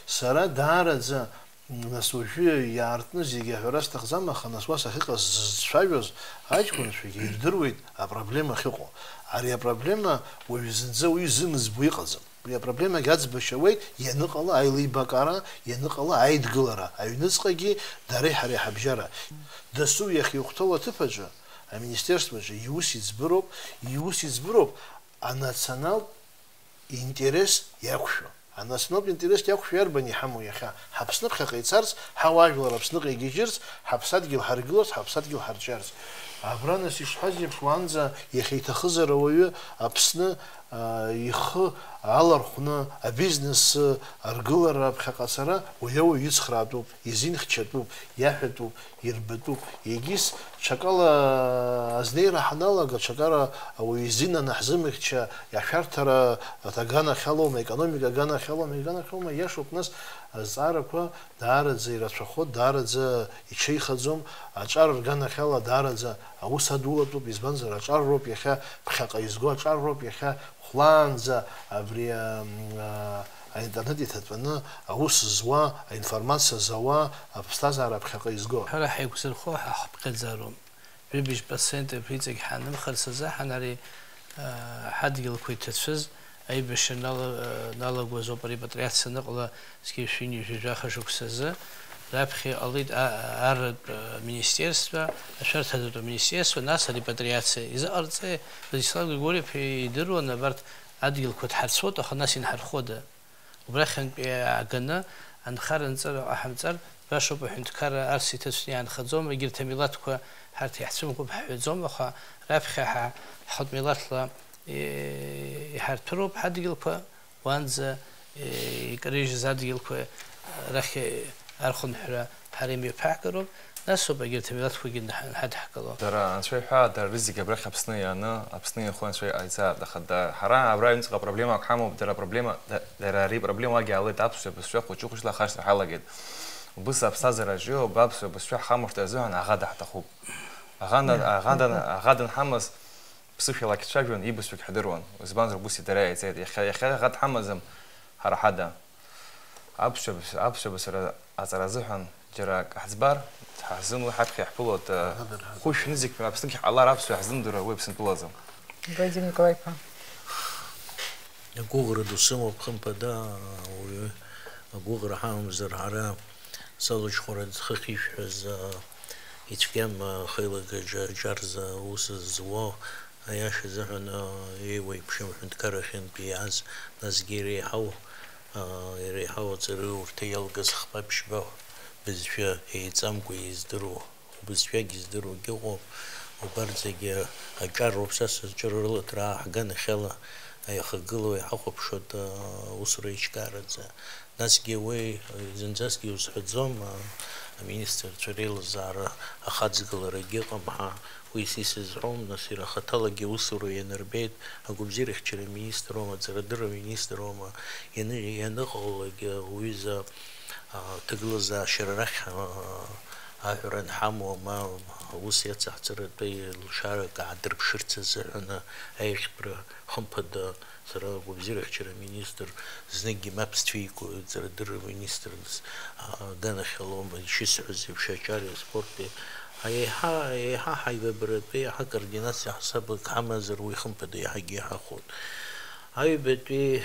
Сара даараӡа, м, нас уажәы иаартны зегьы аҳәара сҭахӡам, аха нас уа сахьыҟаз ззцәажәоз аҷкәынцәагьы ирдыруеит апроблема ахьыҟоу. Ари апроблема уаҩ зынӡа уаҩы изымыӡбо иҟаӡам. Уи апроблемагь аӡбашьа ауеит, ианыҟала аилибакаара, ианыҟала аидгылара, аҩныҵҟагьы дареи ҳареи ҳабжьара. Дасу иахьихәҭоу аҭыԥ аҿы, аминистерстваҿы иус иӡбыроуп, иус иӡбыроуп анационалтә интерес иақәшәо. Анационалтә интерес иақәшәо иарбан иҳамоу иахьа? Ҳаԥсны ԥхьаҟа ицарц, ҳауаажәлар Аԥсныҟа игьежьырц, ҳаԥсадгьыл ҳаргыларц, ҳаԥсадгьыл ҳарҿиарц. Абра нас ишҳәаз еиԥш, уаанӡа иахьа иҭахызар ауаҩы Аԥсны, аа, ихы алархәны, абизнес аргылара ԥхьаҟа ацара, уи ауаҩ ицхраатәуп, изинхьчатәуп, иаҳәатәуп, ирбатәуп. Егьыс ҽакала азнеира ҳаналага, ҽакала ауаҩы изин анаҳзымыхьча, ашәарҭара аганахьалоума, аекономика аганахьалоума, аганахьалоума, иашоуп, нас азҵаарақәа даараӡа ирацәахоит, даараӡа иҽеихаӡом, аҿар рганахьала даараӡа аус адулатәуп, избанзар, аҿар роуп иахьа ԥхьаҟа изго, аҿар роуп иахьа хәлаанӡа абри, ам, а, аинтернет иҭатәаны аус зуа, аинформациа зауа, аԥсҭазаара ԥхьаҟа изго. Ҳара ҳаиқәзырхо ҳа ҳԥхьаӡароуп. Ҩыбжь процент иҵегь ҳанымхарц азы ҳан ари, а, ҳадгьылқәа иҭацәыз аибашьра нала-, а, налагоз ауп арепатриациа аныҟала зқьи жәшәи ҩынҩажәи жәаха шықәсазы. Раԥхьа иҟалеит а-, арратә, а, министерство, ашәарҭаратә министерство, нас арепатриациа. Изыҟарҵеи? Владислав Григорьев идыруан абарҭ адгьылқәа дҳарцәоит, аха нас инҳархода? Убрахьынтә иааганы анхара-анҵыра ҟаҳамҵар, башоуп, аҳәынҭқарра арс иҭацәны иаанхаӡом, егьырҭ амилаҭқәа ҳарҭ иаҳцәымӷуп ҳҳәаӡом, аха раԥхьа ҳа ҳхатә милаҭла, е, иҳарҭәыроуп ҳадгьылқәа, уанӡа, е, икарыжьыз адгьылқәа рахь архынҳәра ҳара имҩаԥаҳгароуп, нас ауп егьырҭ амилаҭқәагьы наҳ-, наҳадҳкыло. Дара, анцәа иҳәа, дара рызегьы абрахь Аԥсны иааны, Аԥсны инхо анцәа иҟаиҵааит, аха да-, ҳара абра аҩныҵҟа проблемак ҳамоуп, дара проблема, да-, дара ари проблемагьы аалеит, аԥсуа бызшәа хәыҷы-хәыҷла ахашҭра ҳалагеит. Убыс аԥсҭазаараҿы иоуп, аԥсуа бызшәа ҳамурҭа азыҳәан аӷа даҳҭахуп. Аӷа на-, аӷа дан-, аӷа данҳамаз ԥсышәала ҳцәажәон, ибызшәагь ҳдыруан, избанзар, убыс идара иааиҵеит, иахьа, иахьа аӷа дҳамаӡам, ҳара ҳада. Аԥсшәа, аԥсшәа бызшәа аҵара азыҳәан џьара акы ҳӡбар, ҳаҳзын уи ҳаԥхьа иаҳԥылоит, хәышә нызқьҩык Аԥсныгьы ҳҟалар аԥсшәа ҳзымдыруа уи Аԥсынтәылаӡам. Владимир Николаи-иԥа. Агәыӷра ду сымоуп, хымԥада, ауаҩы агәыӷра ҳамамзар, ҳара салаџьхәара хыхь ишәҳәаз, а, ицәгьам, а, хеилага џьа-, џьарза аус зуа, аиаша азыҳәан, а, еиуеиԥшым ҳәынҭқаррахьынтә иааз, насгьы иреиҳау, а, иреиҳау аҵарауаҩрҭа иалгаз хԥа-ԥшьба бызшәа еиҵамкәа издыруа, убызшәагь издыруагьы ыҟоуп. Убарҭ зегьы аҿар роуп, са сызҿу рыла ҭраа ҳганахьала иахагылоу иҳахәаԥшуеит, а, усура еиҿкаараӡа. Насгьы уи, а, зынӡасгьы иузҳәаӡом, а, аминистрцәа реилазаара ахаҵгыларагьы ыҟам ҳәа, уи са исызҳәом, нас иара хаҭалагьы аусура ианырбеит, агәабзиарахьчара аминистр аума, аҵарадырра аминистр аума, ианы-, ианыҟалалак, а, уҩыза, а, ҭагылазаашьара рахь, а, аҳәара анҳамоу, ма аус иацаҳҵаратәы лшарак аадырԥшырц азыҳәан аиӷьтәра, хымԥада, сара агәабзиарахьчара аминистр, зныкгьы мап сцәикуа, аҵарадырра аминистрс, а, аганахьала аума ишысҳәаз еиԥш, аҿари аспорти. Еиҳа, еиҳа ҳаибабаратәы, еиҳа координациа ҳасабак ҳамазар, уи хымԥада иаҳагьы иҳахәоит. Аҩбатәи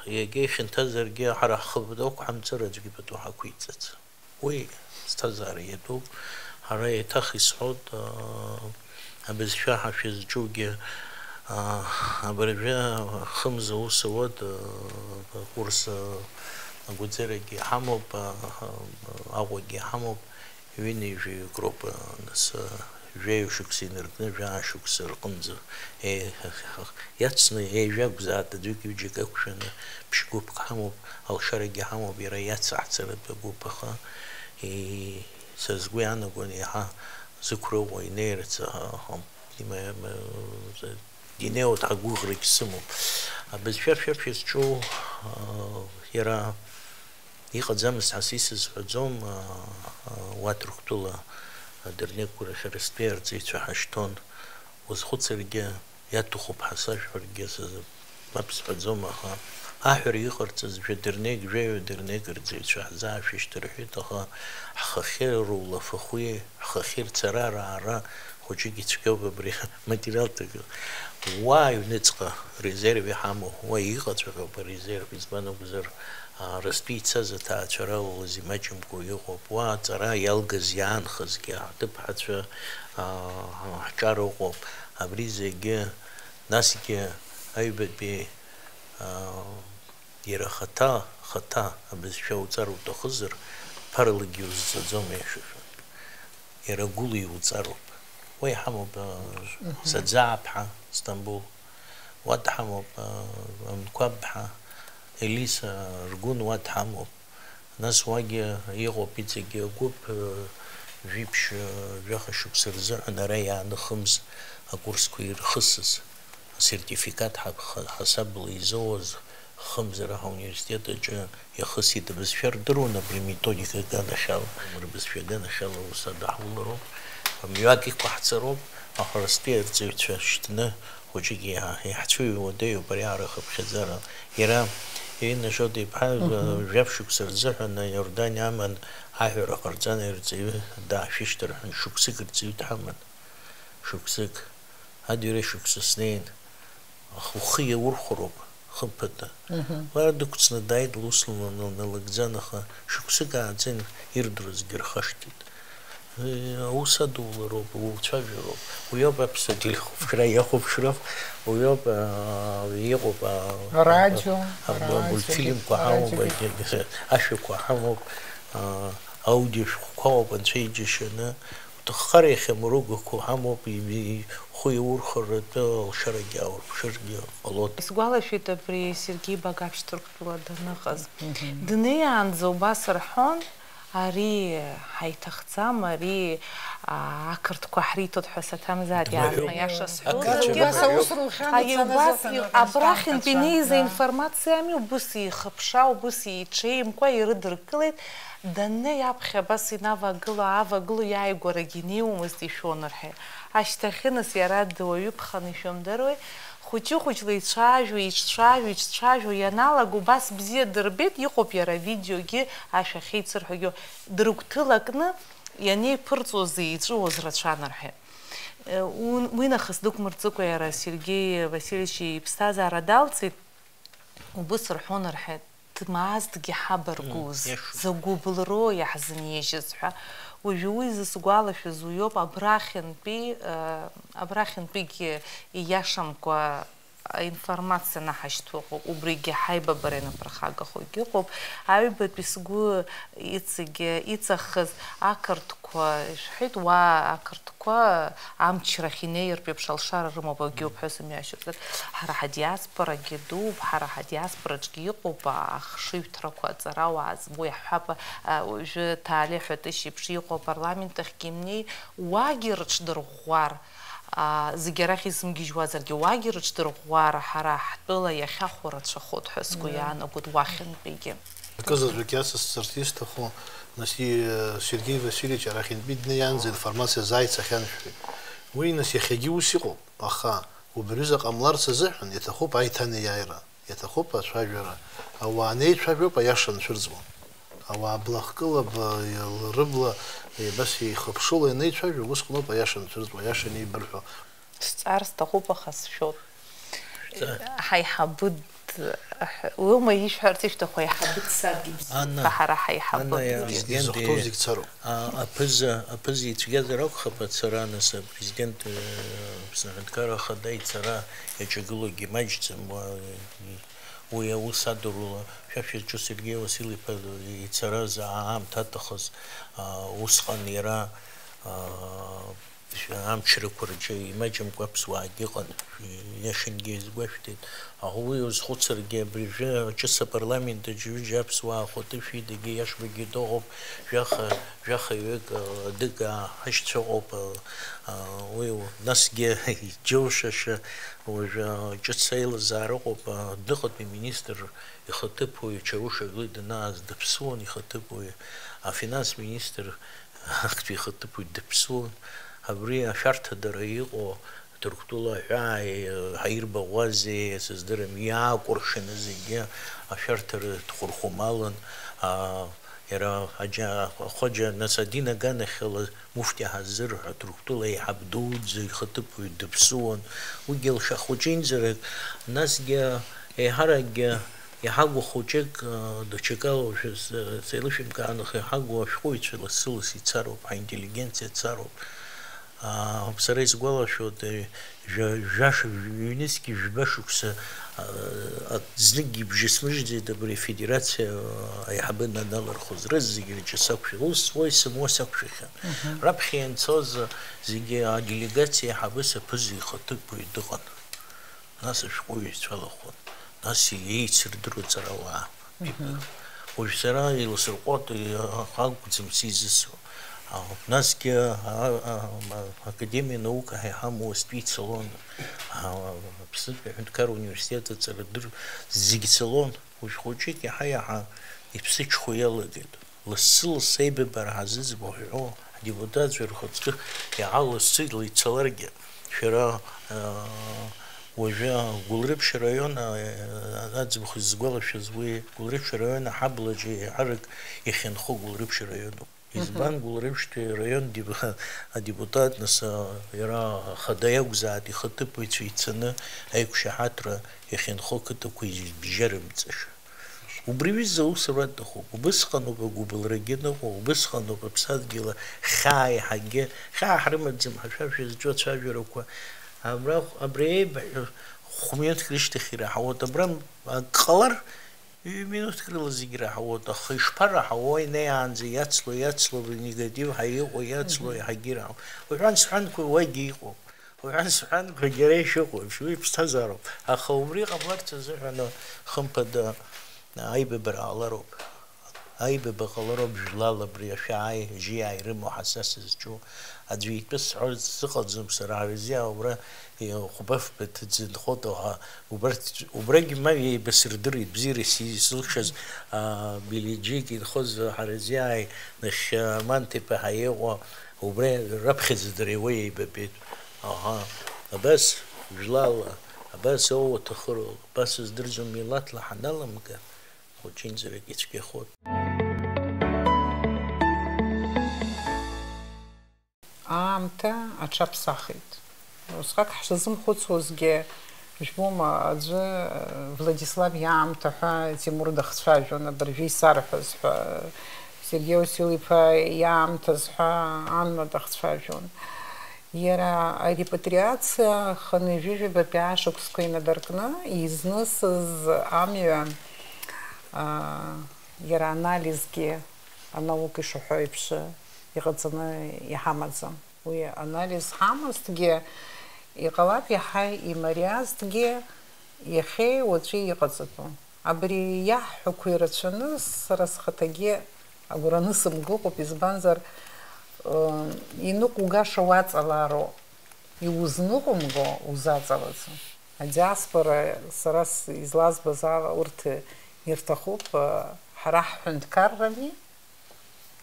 иагьа ихьанҭазаргьы, ҳара ҳхы пату ақәҳамҵар, аӡәгьы пату ҳақәиҵац. Уи ԥсҭазаара иатәуп. Ҳара еиҭах исҳәоит, аа, абызшәа ҳашәызҿугьы, аа, абыржәы хымз аус ауеит, аа, акурс, аа, агәаӡарагьы ҳамоуп, аа, Аҟәагьы ҳамоуп, ҩынҩажәаҩык роуп, аа, нас, аа, жәаҩа шықәса инаркны, жәаа шықәса рҟынӡа, е-, иацны, еижәа акәзааит, аӡәык-ҩыџьак ақәшәаны, ԥшь-гәыԥк ҳамоуп, алшарагьы ҳамоуп, иара иацаҳҵаратәы агәыԥ, аха, и-, са сгәы иаанагон, еиҳа зықәра ыҟоу инеирц, аха, има-, има-, инеиуеит ҳәа гәыӷрагь сымоуп. Абызшәа шәаршәа зҿу, аа, иара иҟаӡамызт ҳәа са исызҳәаӡом, аа, уа Ҭырқәтәыла адырнеқәрахь Аразтәи арҵаҩцәа ҳашьҭон. Узхәыцыргьы, иаҭахуп ҳәа сашәҳәаргьы сазы-, мап сҳәаӡом, аха аҳәара иҟарҵаз жәа дырнеик, жәаҩа дырнеик рҵаҩцәа ҳзаашәышьҭ рҳәеит, аха ҳхахьы рулафахәи, ҳхахьы рцара-раара хәыҷык ицәгьоуп абри аматериалтә. Уа аҩныҵҟа резерв иҳамоу, уа иҟаҵәҟьоуп арезерв, избан акәзар, Аразтәи ицаз аҭаацәара улаз имаҷымкәа иҟоуп. Уа аҵара иалгаз иаанхазгьы аҳҭыԥҳацәа, аа, ҳҿар ыҟоуп. Абри зегьы, насгьы аҩбатәи, аа, иара хаҭа, хаҭа абызшәа уҵар уҭахызар, ԥарлагьы иузҵаӡом, иашаҵәҟьа. Иара гәыла иуҵароуп. Уа иҳамоуп, аа, Мгм. Саӡааԥҳа, Сҭамбул. Уа дҳамоуп, аа, Анқәаб-ԥҳа, Елиса Ргәын уа дҳамоуп. Нас уагьы иҟоуп иҵегьы агәыԥ, жәиԥшь, жәаха шықәса рзыҳәан ара иааны хымз акурсқәа ирхысыз, асертификат ҳа-, ҳа-, ҳасабала изоуз хымз ара ҳауниверситет аҿы иахысит. Абызшәа рдыруан абри аметодика аганахьала, рбызшәа аганахьала аус адаҳулароуп, мҩак иқәаҳҵароуп, аха Аразтәи арҵаҩцәа шьҭны хәыҷык иаҳ-, иаҳцәыҩуа даҩуп, ари аара хыԥхьаӡара. Иара, Ирина Жодеиԥҳа, Мгм. Жәаф шықәса рзыҳәан Иорданиа аман аҳәара ҟарҵан, ирҵаҩы даашәышьҭыр ҳәа, шықәсык рҵаҩы дҳаман. Шықәсык, адырҩегьых шықәса снеин, аха ухы иаурхәароуп, хымԥада. Лара дықәҵны дааит, лус лна-, лна-, лналыгӡан, аха шықәсык ааҵын, ирдыруазгьы рхашҭит. Э, аус адулароуп, уцәажәароуп. Уи ауп аԥсуа телехәаԥшра иахәаԥшроуп, уи ауп, аа, иҟоуп, аа, Арадио, а, а, арадио, мультфильмқәа ҳамоуп, арадиогьы. Агьагьы, ашәақәа ҳамоуп, аа, аудиошәҟәқәа ауп, анцәа иџьашьаны. Уҭаххар иахьа мругақәа ҳамоуп, иби-, ихәы иаурхаратәы алшарагьы ааурԥшыргьы ҟалоит. Исгәалашәеит абри Сергеи Багаԥшь Ҭырқәтәыла даныҟаз. Мгм. Днеиаанӡа убас рҳәон, ари ҳаиҭахӡам, ари, а, ақырҭқәа ҳриҭоит ҳәа саҭамзааит, Марио. Иаасмаиаша сҳәозаргьы. Ақырҭқәа Убас Марио. Аус рылхьан Аиубас ицаны ил-, абрахьынтә инеиз аинформациа ами, убыс ихыԥша, убыс иҽеимкәа ирыдыркылеит. Даннеи аԥхьа абас инавагыла-аавагыло иааигәарагьы инеиуамызт, ишәон рҳәеит. Ашьҭахьы нас иара дуаҩы ԥханы ишәымдыруеи, хәыҷы-хәыҷла ицәажәо, иҿцәажәо, иҿцәажәо ианалага убас бзиа дырбеит, иҟоуп иара авидеогьы, ашәа ахьеицырҳәогьы, дрыгәҭылакны ианеиԥырҵуаз, иҵәыуоз рацәан рҳәеит. Уи нахыс дықәмырҵыкәа иара Сергеи Васильевич иԥсҭазаара далҵит. Убыс рҳәон рҳәеит, дмаазҭгьы ҳабаргәыз, Мм, иашоуп. Закәу былроу иаҳзынижьыз ҳәа. Уажәы уи зысгәалашәаз уиоуп, абрахьынтәи, э, абрахьынтәигьы ииашамкәа аинформациа анаҳашьҭуа ыҟоуп, убригьы ҳаибабара ианаԥырхагахогьы ыҟоуп. Аҩбатәи сгәы иҵегьы иҵаххыз ақырҭ Қәа ишәҳәеит, уа ақырҭқәа амчрахь инеиртә еиԥш алшара рымоуп, акгьы уԥҳәыс имҩашьоуп. Ҳара ҳадиаспорагьы дууп, ҳара ҳадиаспораҿгьы иҟоуп ахшыҩҭрақәа, аҵарауаа збо иаҳҳәап, а, уажәы Ҭаалиа ҳәатәышьеиԥш иҟоу апарламент ахьгьы имнеи, уагьы рыҽдырӷәӷәар, а, зегь арахь изымгьежьуазаргьы, уагьы рыҽдырӷәӷәар, ҳара ҳтәыла иахьахәо рацәахоит ҳәа сгәы иаанагоит уахьынтәигьы. Акы заҵәык иацысҵарц исҭаху, нас, и-, Сергеи Васильевич арахьынтәи днеиаанӡа информациа зааицахьан шәҳәеит. Уи, нас, иахьагьы ус иҟоуп, аха убри аҩыза ҟамларц азыҳәан иаҭахуп аиҭанеиааира, иаҭахуп ацәажәара. Ауаа анеицәажәоуп аиаша анцәырҵуа. Ауаа блахкыла ба-, рыбла, е, абас еихыԥшыло ианеицәажәо, усҟаноуп аиаша анцәырҵуа, аиаша анеибырҳәо. Сҵар сҭахуп, аха сшәот. Шәҵа. Ҳаиҳабы д-, ҳ-, ума ишәҳәарц ишәҭаху, аиҳабы дсадгьы бзиоуп, Анна, ҳара ҳаиҳабы Анна, иа-, дгьы. Президент, изыхәҭоу зегь цароуп. А, аԥыза, аԥыза ицәгьазар акәхап ацара, нас, апрезидент, э, Аԥсны Аҳәынҭқарра Ахада ицара иаҿагылогьы маҷӡам, уа, уи аус адырула, шәа шәырҿы Сергеи Васил-иԥа ицараз аамҭа аҭахыз, а, усҟан иара, а, Амчрақәа рҿы имаҷымкәа аԥсуаагьы ыҟан, иашангьы иазгәашәҭеит. Аха уи узхәыцыргьы, абыржәы ҿыц апарламент аҿы ҩыџьа аԥсуаа ахәыты шәидагьы иашбагьы дыҟоуп, жәаха, жәахаҩык, адыгаа ҳашьцәа ыҟоуп, уи насгьы иџьоушьаша, уажәы ҿыц аилазаара ыҟоуп, адәныҟатәи министр ихаҭыԥуаҩ Чауша Глы данааз дыԥсуан, ихаҭыԥуаҩ, афинанс министр Актәи ихаҭыԥуаҩ дыԥсуан. Абри ашәарҭадара иҟоу Ҭырқәтәыла аҳәаа ҳаирбаӷәазеи, сыздырам, иаакәыршаны зегьы ашәарҭара дхәырхәымалын, аа, иара аџьа-, ахәаџьа, нас, адин аганахьала муфти Ҳазыр ҳәа Ҭырқәтәыла аиҳаб дуӡӡа ихаҭыԥуаҩ дыԥсуан. Уигьы лшьа хәыҷы инзарак, насгьы еиҳаракгьы Иҳагу хәыҷык, даҽакала уажәы с-, сеилышәымкаан, аха иҳагу ашәҟәыҩҩцәа лассы-ласс ицароуп, ҳаинтеллигенциа цароуп. Аа, сара исгәалашәоит, жәа-, жәаша, ҩнызқьи жәба шықәса, а, а, зныкгьы ибжьысмыжьӡеит абри афедерациа аиҳабы аналырхуаз, рызегь рҿы сақәшәеит. Ус уа исымуа сақәшәахьан. Мгм. Раԥхьа ианцоз зегьы аделегациа аиҳабыс аԥыза ихаҭыԥуаҩ дыҟан. Нас ашәҟәыҩҩцәа алахәын, нас еицырдыруа ҵарауаа. Мгм. Уажә сара иласырҟәуа акәӡам сизысуа. А, насгьы, а, а, а, Академиа наукақәа иҳамоу астәи цалон, а, Аԥснытәи аҳәынҭқарра университет аҵарадырра зегь цалон. Уажә хәыҷык иаҳа-иаҳа иԥсыҽхо иалагеит. Лассы-лассы аибабара ҳазыӡбо ҳҳәо, ҳдепутатцәа рхаҿы иаҳа лассы ицаларгьы, шәара, аа, уажәы Гәылрыԥшь араион, аа, аӡбахә исзгәалашәаз уи, Гәылрыԥшь араион аҳаблаҿы еиҳарак ихьанхо Гәылрыԥшь араионуп. Избан Гәылрыԥшьтәи араион деб-, адепутат, нас, а, иара ахада иакәзааит, ихаҭыԥуаҩцәа ицаны аиқәшаҳаҭра иахьынхо ақыҭақәа избжьарымҵаша. Убри ҩыза аус руа дҭахуп. Убысҟаноуп агәыбылрагьы аныҟоу, убысҟаноуп аԥсадгьыл ахь хьаа еиҳагьы, хьаа ҳрымаӡам ҳәа шәа шәызҿу ацәажәарақәа. Абра, абри еибаҳәо хә-минуҭк рышьҭахь ираҳауеит. Абра ак ҟалар, ҩ-минуҭк рыла зегь раҳауеит, аха ишԥараҳауеи, инеиаанӡа иацло, иацло, негатив ҳәа иҟоу, иацло, мгм, иаҳагьы ираҳауеит. Уҳәан-сҳәанқәа уагьы иҟоуп. Уҳәан-сҳәанқәа џьара ишыҟоу еиԥш, уи ԥсҭазаароуп. Аха убри ҟамларц азыҳәан, хымԥада, аибабара ҟалароуп. Аибабара ҟалароуп, жәлала абри ашәааи, жьиааи рымоу ҳасас зҿу. Аӡәы итәы сҳәарц сыҟаӡам сара, Ҳаразиа, убра, е, хәба-фба ҭыӡ нхоит, аха убарҭ, убрагь ма еибасырдырит, бзиара си-, сылшаз, а, Билиџьик инхоз Ҳаразиааи нахьхьи Арман-ҭеиԥа ҳәа иҟоу, убра раԥхьаӡа дара иуа еибабеит. Аҳа, абас жәлала, абас ауа уаҭахыроуп, абас здырӡом милаҭла ҳаналамга, хәыҷынӡарак ицәгьахоит. Аамҭа аҽаԥсахит. Усҟак ҳшазымхәыцуазгьы, жәбома, аӡәы, Владислав иаамҭа ҳәа Тимур дахцәажәон, абыржәы исарҳәаз ҳәа, Сергеи Васил-иԥа иаамҭаз ҳәа Анна дахцәажәон. Иара арепатриациа хынҩажәижәабатәи ашықәсқәа инадыркны изнысыз амҩа, аа, иара анализгьы, анаука ишаҳәо еиԥш, иҟаҵаны иҳамаӡам. Уи анализ ҳамазҭгьы, иҟалап иаҳа имариазҭгьы, иахьеи уаҵәи иҟаҵатәу. Абри иаҳҳәақәо ирацәаны, сара схаҭагьы агәра анысымго ыҟоуп, избанзар, ы, иныҟәугаша уаҵалароуп, иузныҟәымго узаҵалаӡом. Адиаспора, сара с-, излазбаз ала, урҭ ирҭахуп, ы, ҳара ҳҳәынҭқаррами,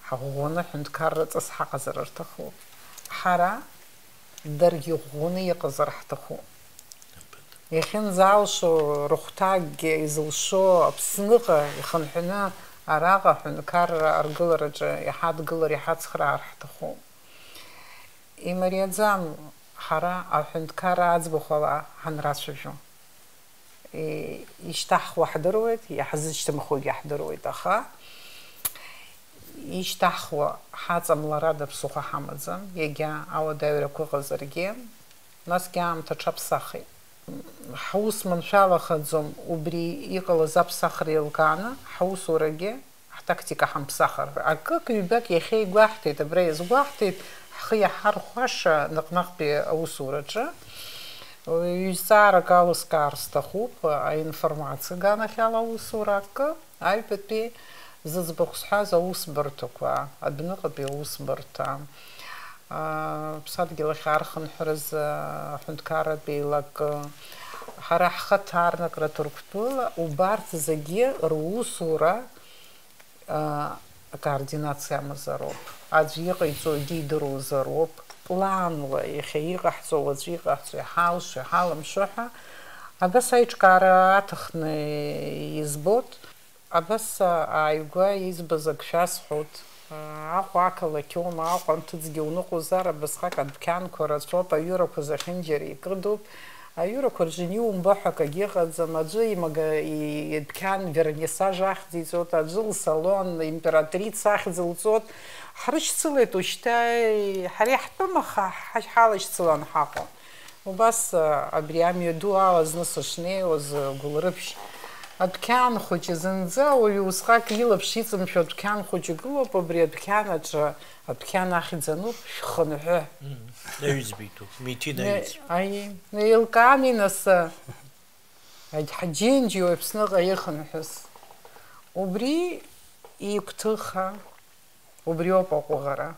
ҳаӷәӷәаны ҳәынҭқарра ҵас ҳаҟазар рҭахуп. Ҳара даргьы ӷәӷәаны иҟазар ҳҭахуп. Иахьынӡалшо рыхәҭакгьы изылшо Аԥсныҟа ихынҳәны араҟа аҳәынҭқарра аргылараҿы иҳадгылар, иҳацхраар ҳҭахуп. Имариаӡам ҳара аҳәынҭқарра аӡбахә ала ҳанрацәажәо. И-, ишьҭаҳхуа ҳдыруеит, иаҳзышьҭымхуагьы ҳдыруеит, аха ишьҭаҳхуа ҳаҵамларада ԥсыхәа ҳамаӡам, иагьа ауадаҩрақәа ыҟазаргьы. Насгьы аамҭа аҽаԥсахит. Ҳус маншәалахаӡом, убри иҟалаз аԥсахра еилкааны, ҳусурагьы ҳтактика ҳамԥсахыр. Акык-ҩбак иахьа игәаҳҭеит, абра иазгәаҳҭеит, ҳхы иаҳархәаша наҟ-наҟтәи аусураҿы. Ҩ-, ҩ-, зҵаарак алыскаар сҭахуп, аинформациа аганахьала аусура акы, аҩбатәи зыӡбахә сҳәаз аусбарҭақәа, адәныҟатәи аусбарҭа, аа, аԥсадгьыл ахь архынҳәразы аҳәынҭқарратә еилакы, ҳара ҳхаҭарнакра Ҭырқәтәыла, убарҭ зегьы русура, аа, акоординациа амазароуп. Аӡә иҟаиҵогьы идыруазароуп. Планла иахьа иҟаҳҵо, уаҵәы иҟаҳҵо, иҳалшо, иҳалымшо ҳәа, абас аиҿкаара аҭахны избоит. Абас ааигәа избаз ак шәасҳәоит. Аҟәа ақалақь аума, Аҟәа анҭыҵгьы уныҟәозар, абасҟак адәқьанқәа рацәоуп, аҩырақәа зехьынџьара икыдуп. Аҩырақәа рҿы иумбо ҳәа акагьы ыҟаӡам. Аӡәы имага-, и-, идәқьан вернисаж ахьӡ иҵоит, аӡәы лсалон императрица ахьӡ лҵоит. Ҳрышьцылеит ушьҭа, ҳара иаҳтәым, аха ҳа-, ҳалашьцылан ҳаҟоуп. Убас, а, абри амҩаду ала зны сышнеиуаз, а, Гәылрыԥшь адәқьан хәыҷы, зынӡа уаҩы усҟак илаԥш иҵымшәо адәқьан хәыҷы гылоуп, абри адәқьан аҿы, адәқьан ахьӡ ануп, шәхынҳәы. Мм, аҩӡба иҭоуп, Миҭина аҩӡба. Аи, неилкаами нас, а, ҳаџьынџьуа Аԥсныҟа ихынҳәыз. Убри игәҭыха, убриоуп аҟәыӷара.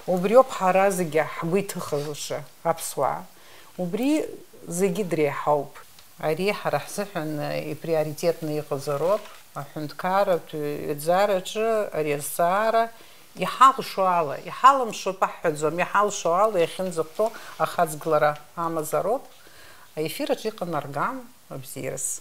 Убриоуп ҳара зегьы ҳгәы иҭыхаша аԥсуаа. Убри зегьы дреиҳауп. Ари ҳара ҳзыҳәан иприоритетны иҟазароуп. Аҳәынҭқарратә ҩаӡараҿы ари азҵаара иҳалшо ала, иҳалымшо атәы ҳҳәаӡом, иҳалшо ала иахьынӡахәҭоу ахаҵгылара амазароуп. Аефир аҿы иҟанаргам абзиараз.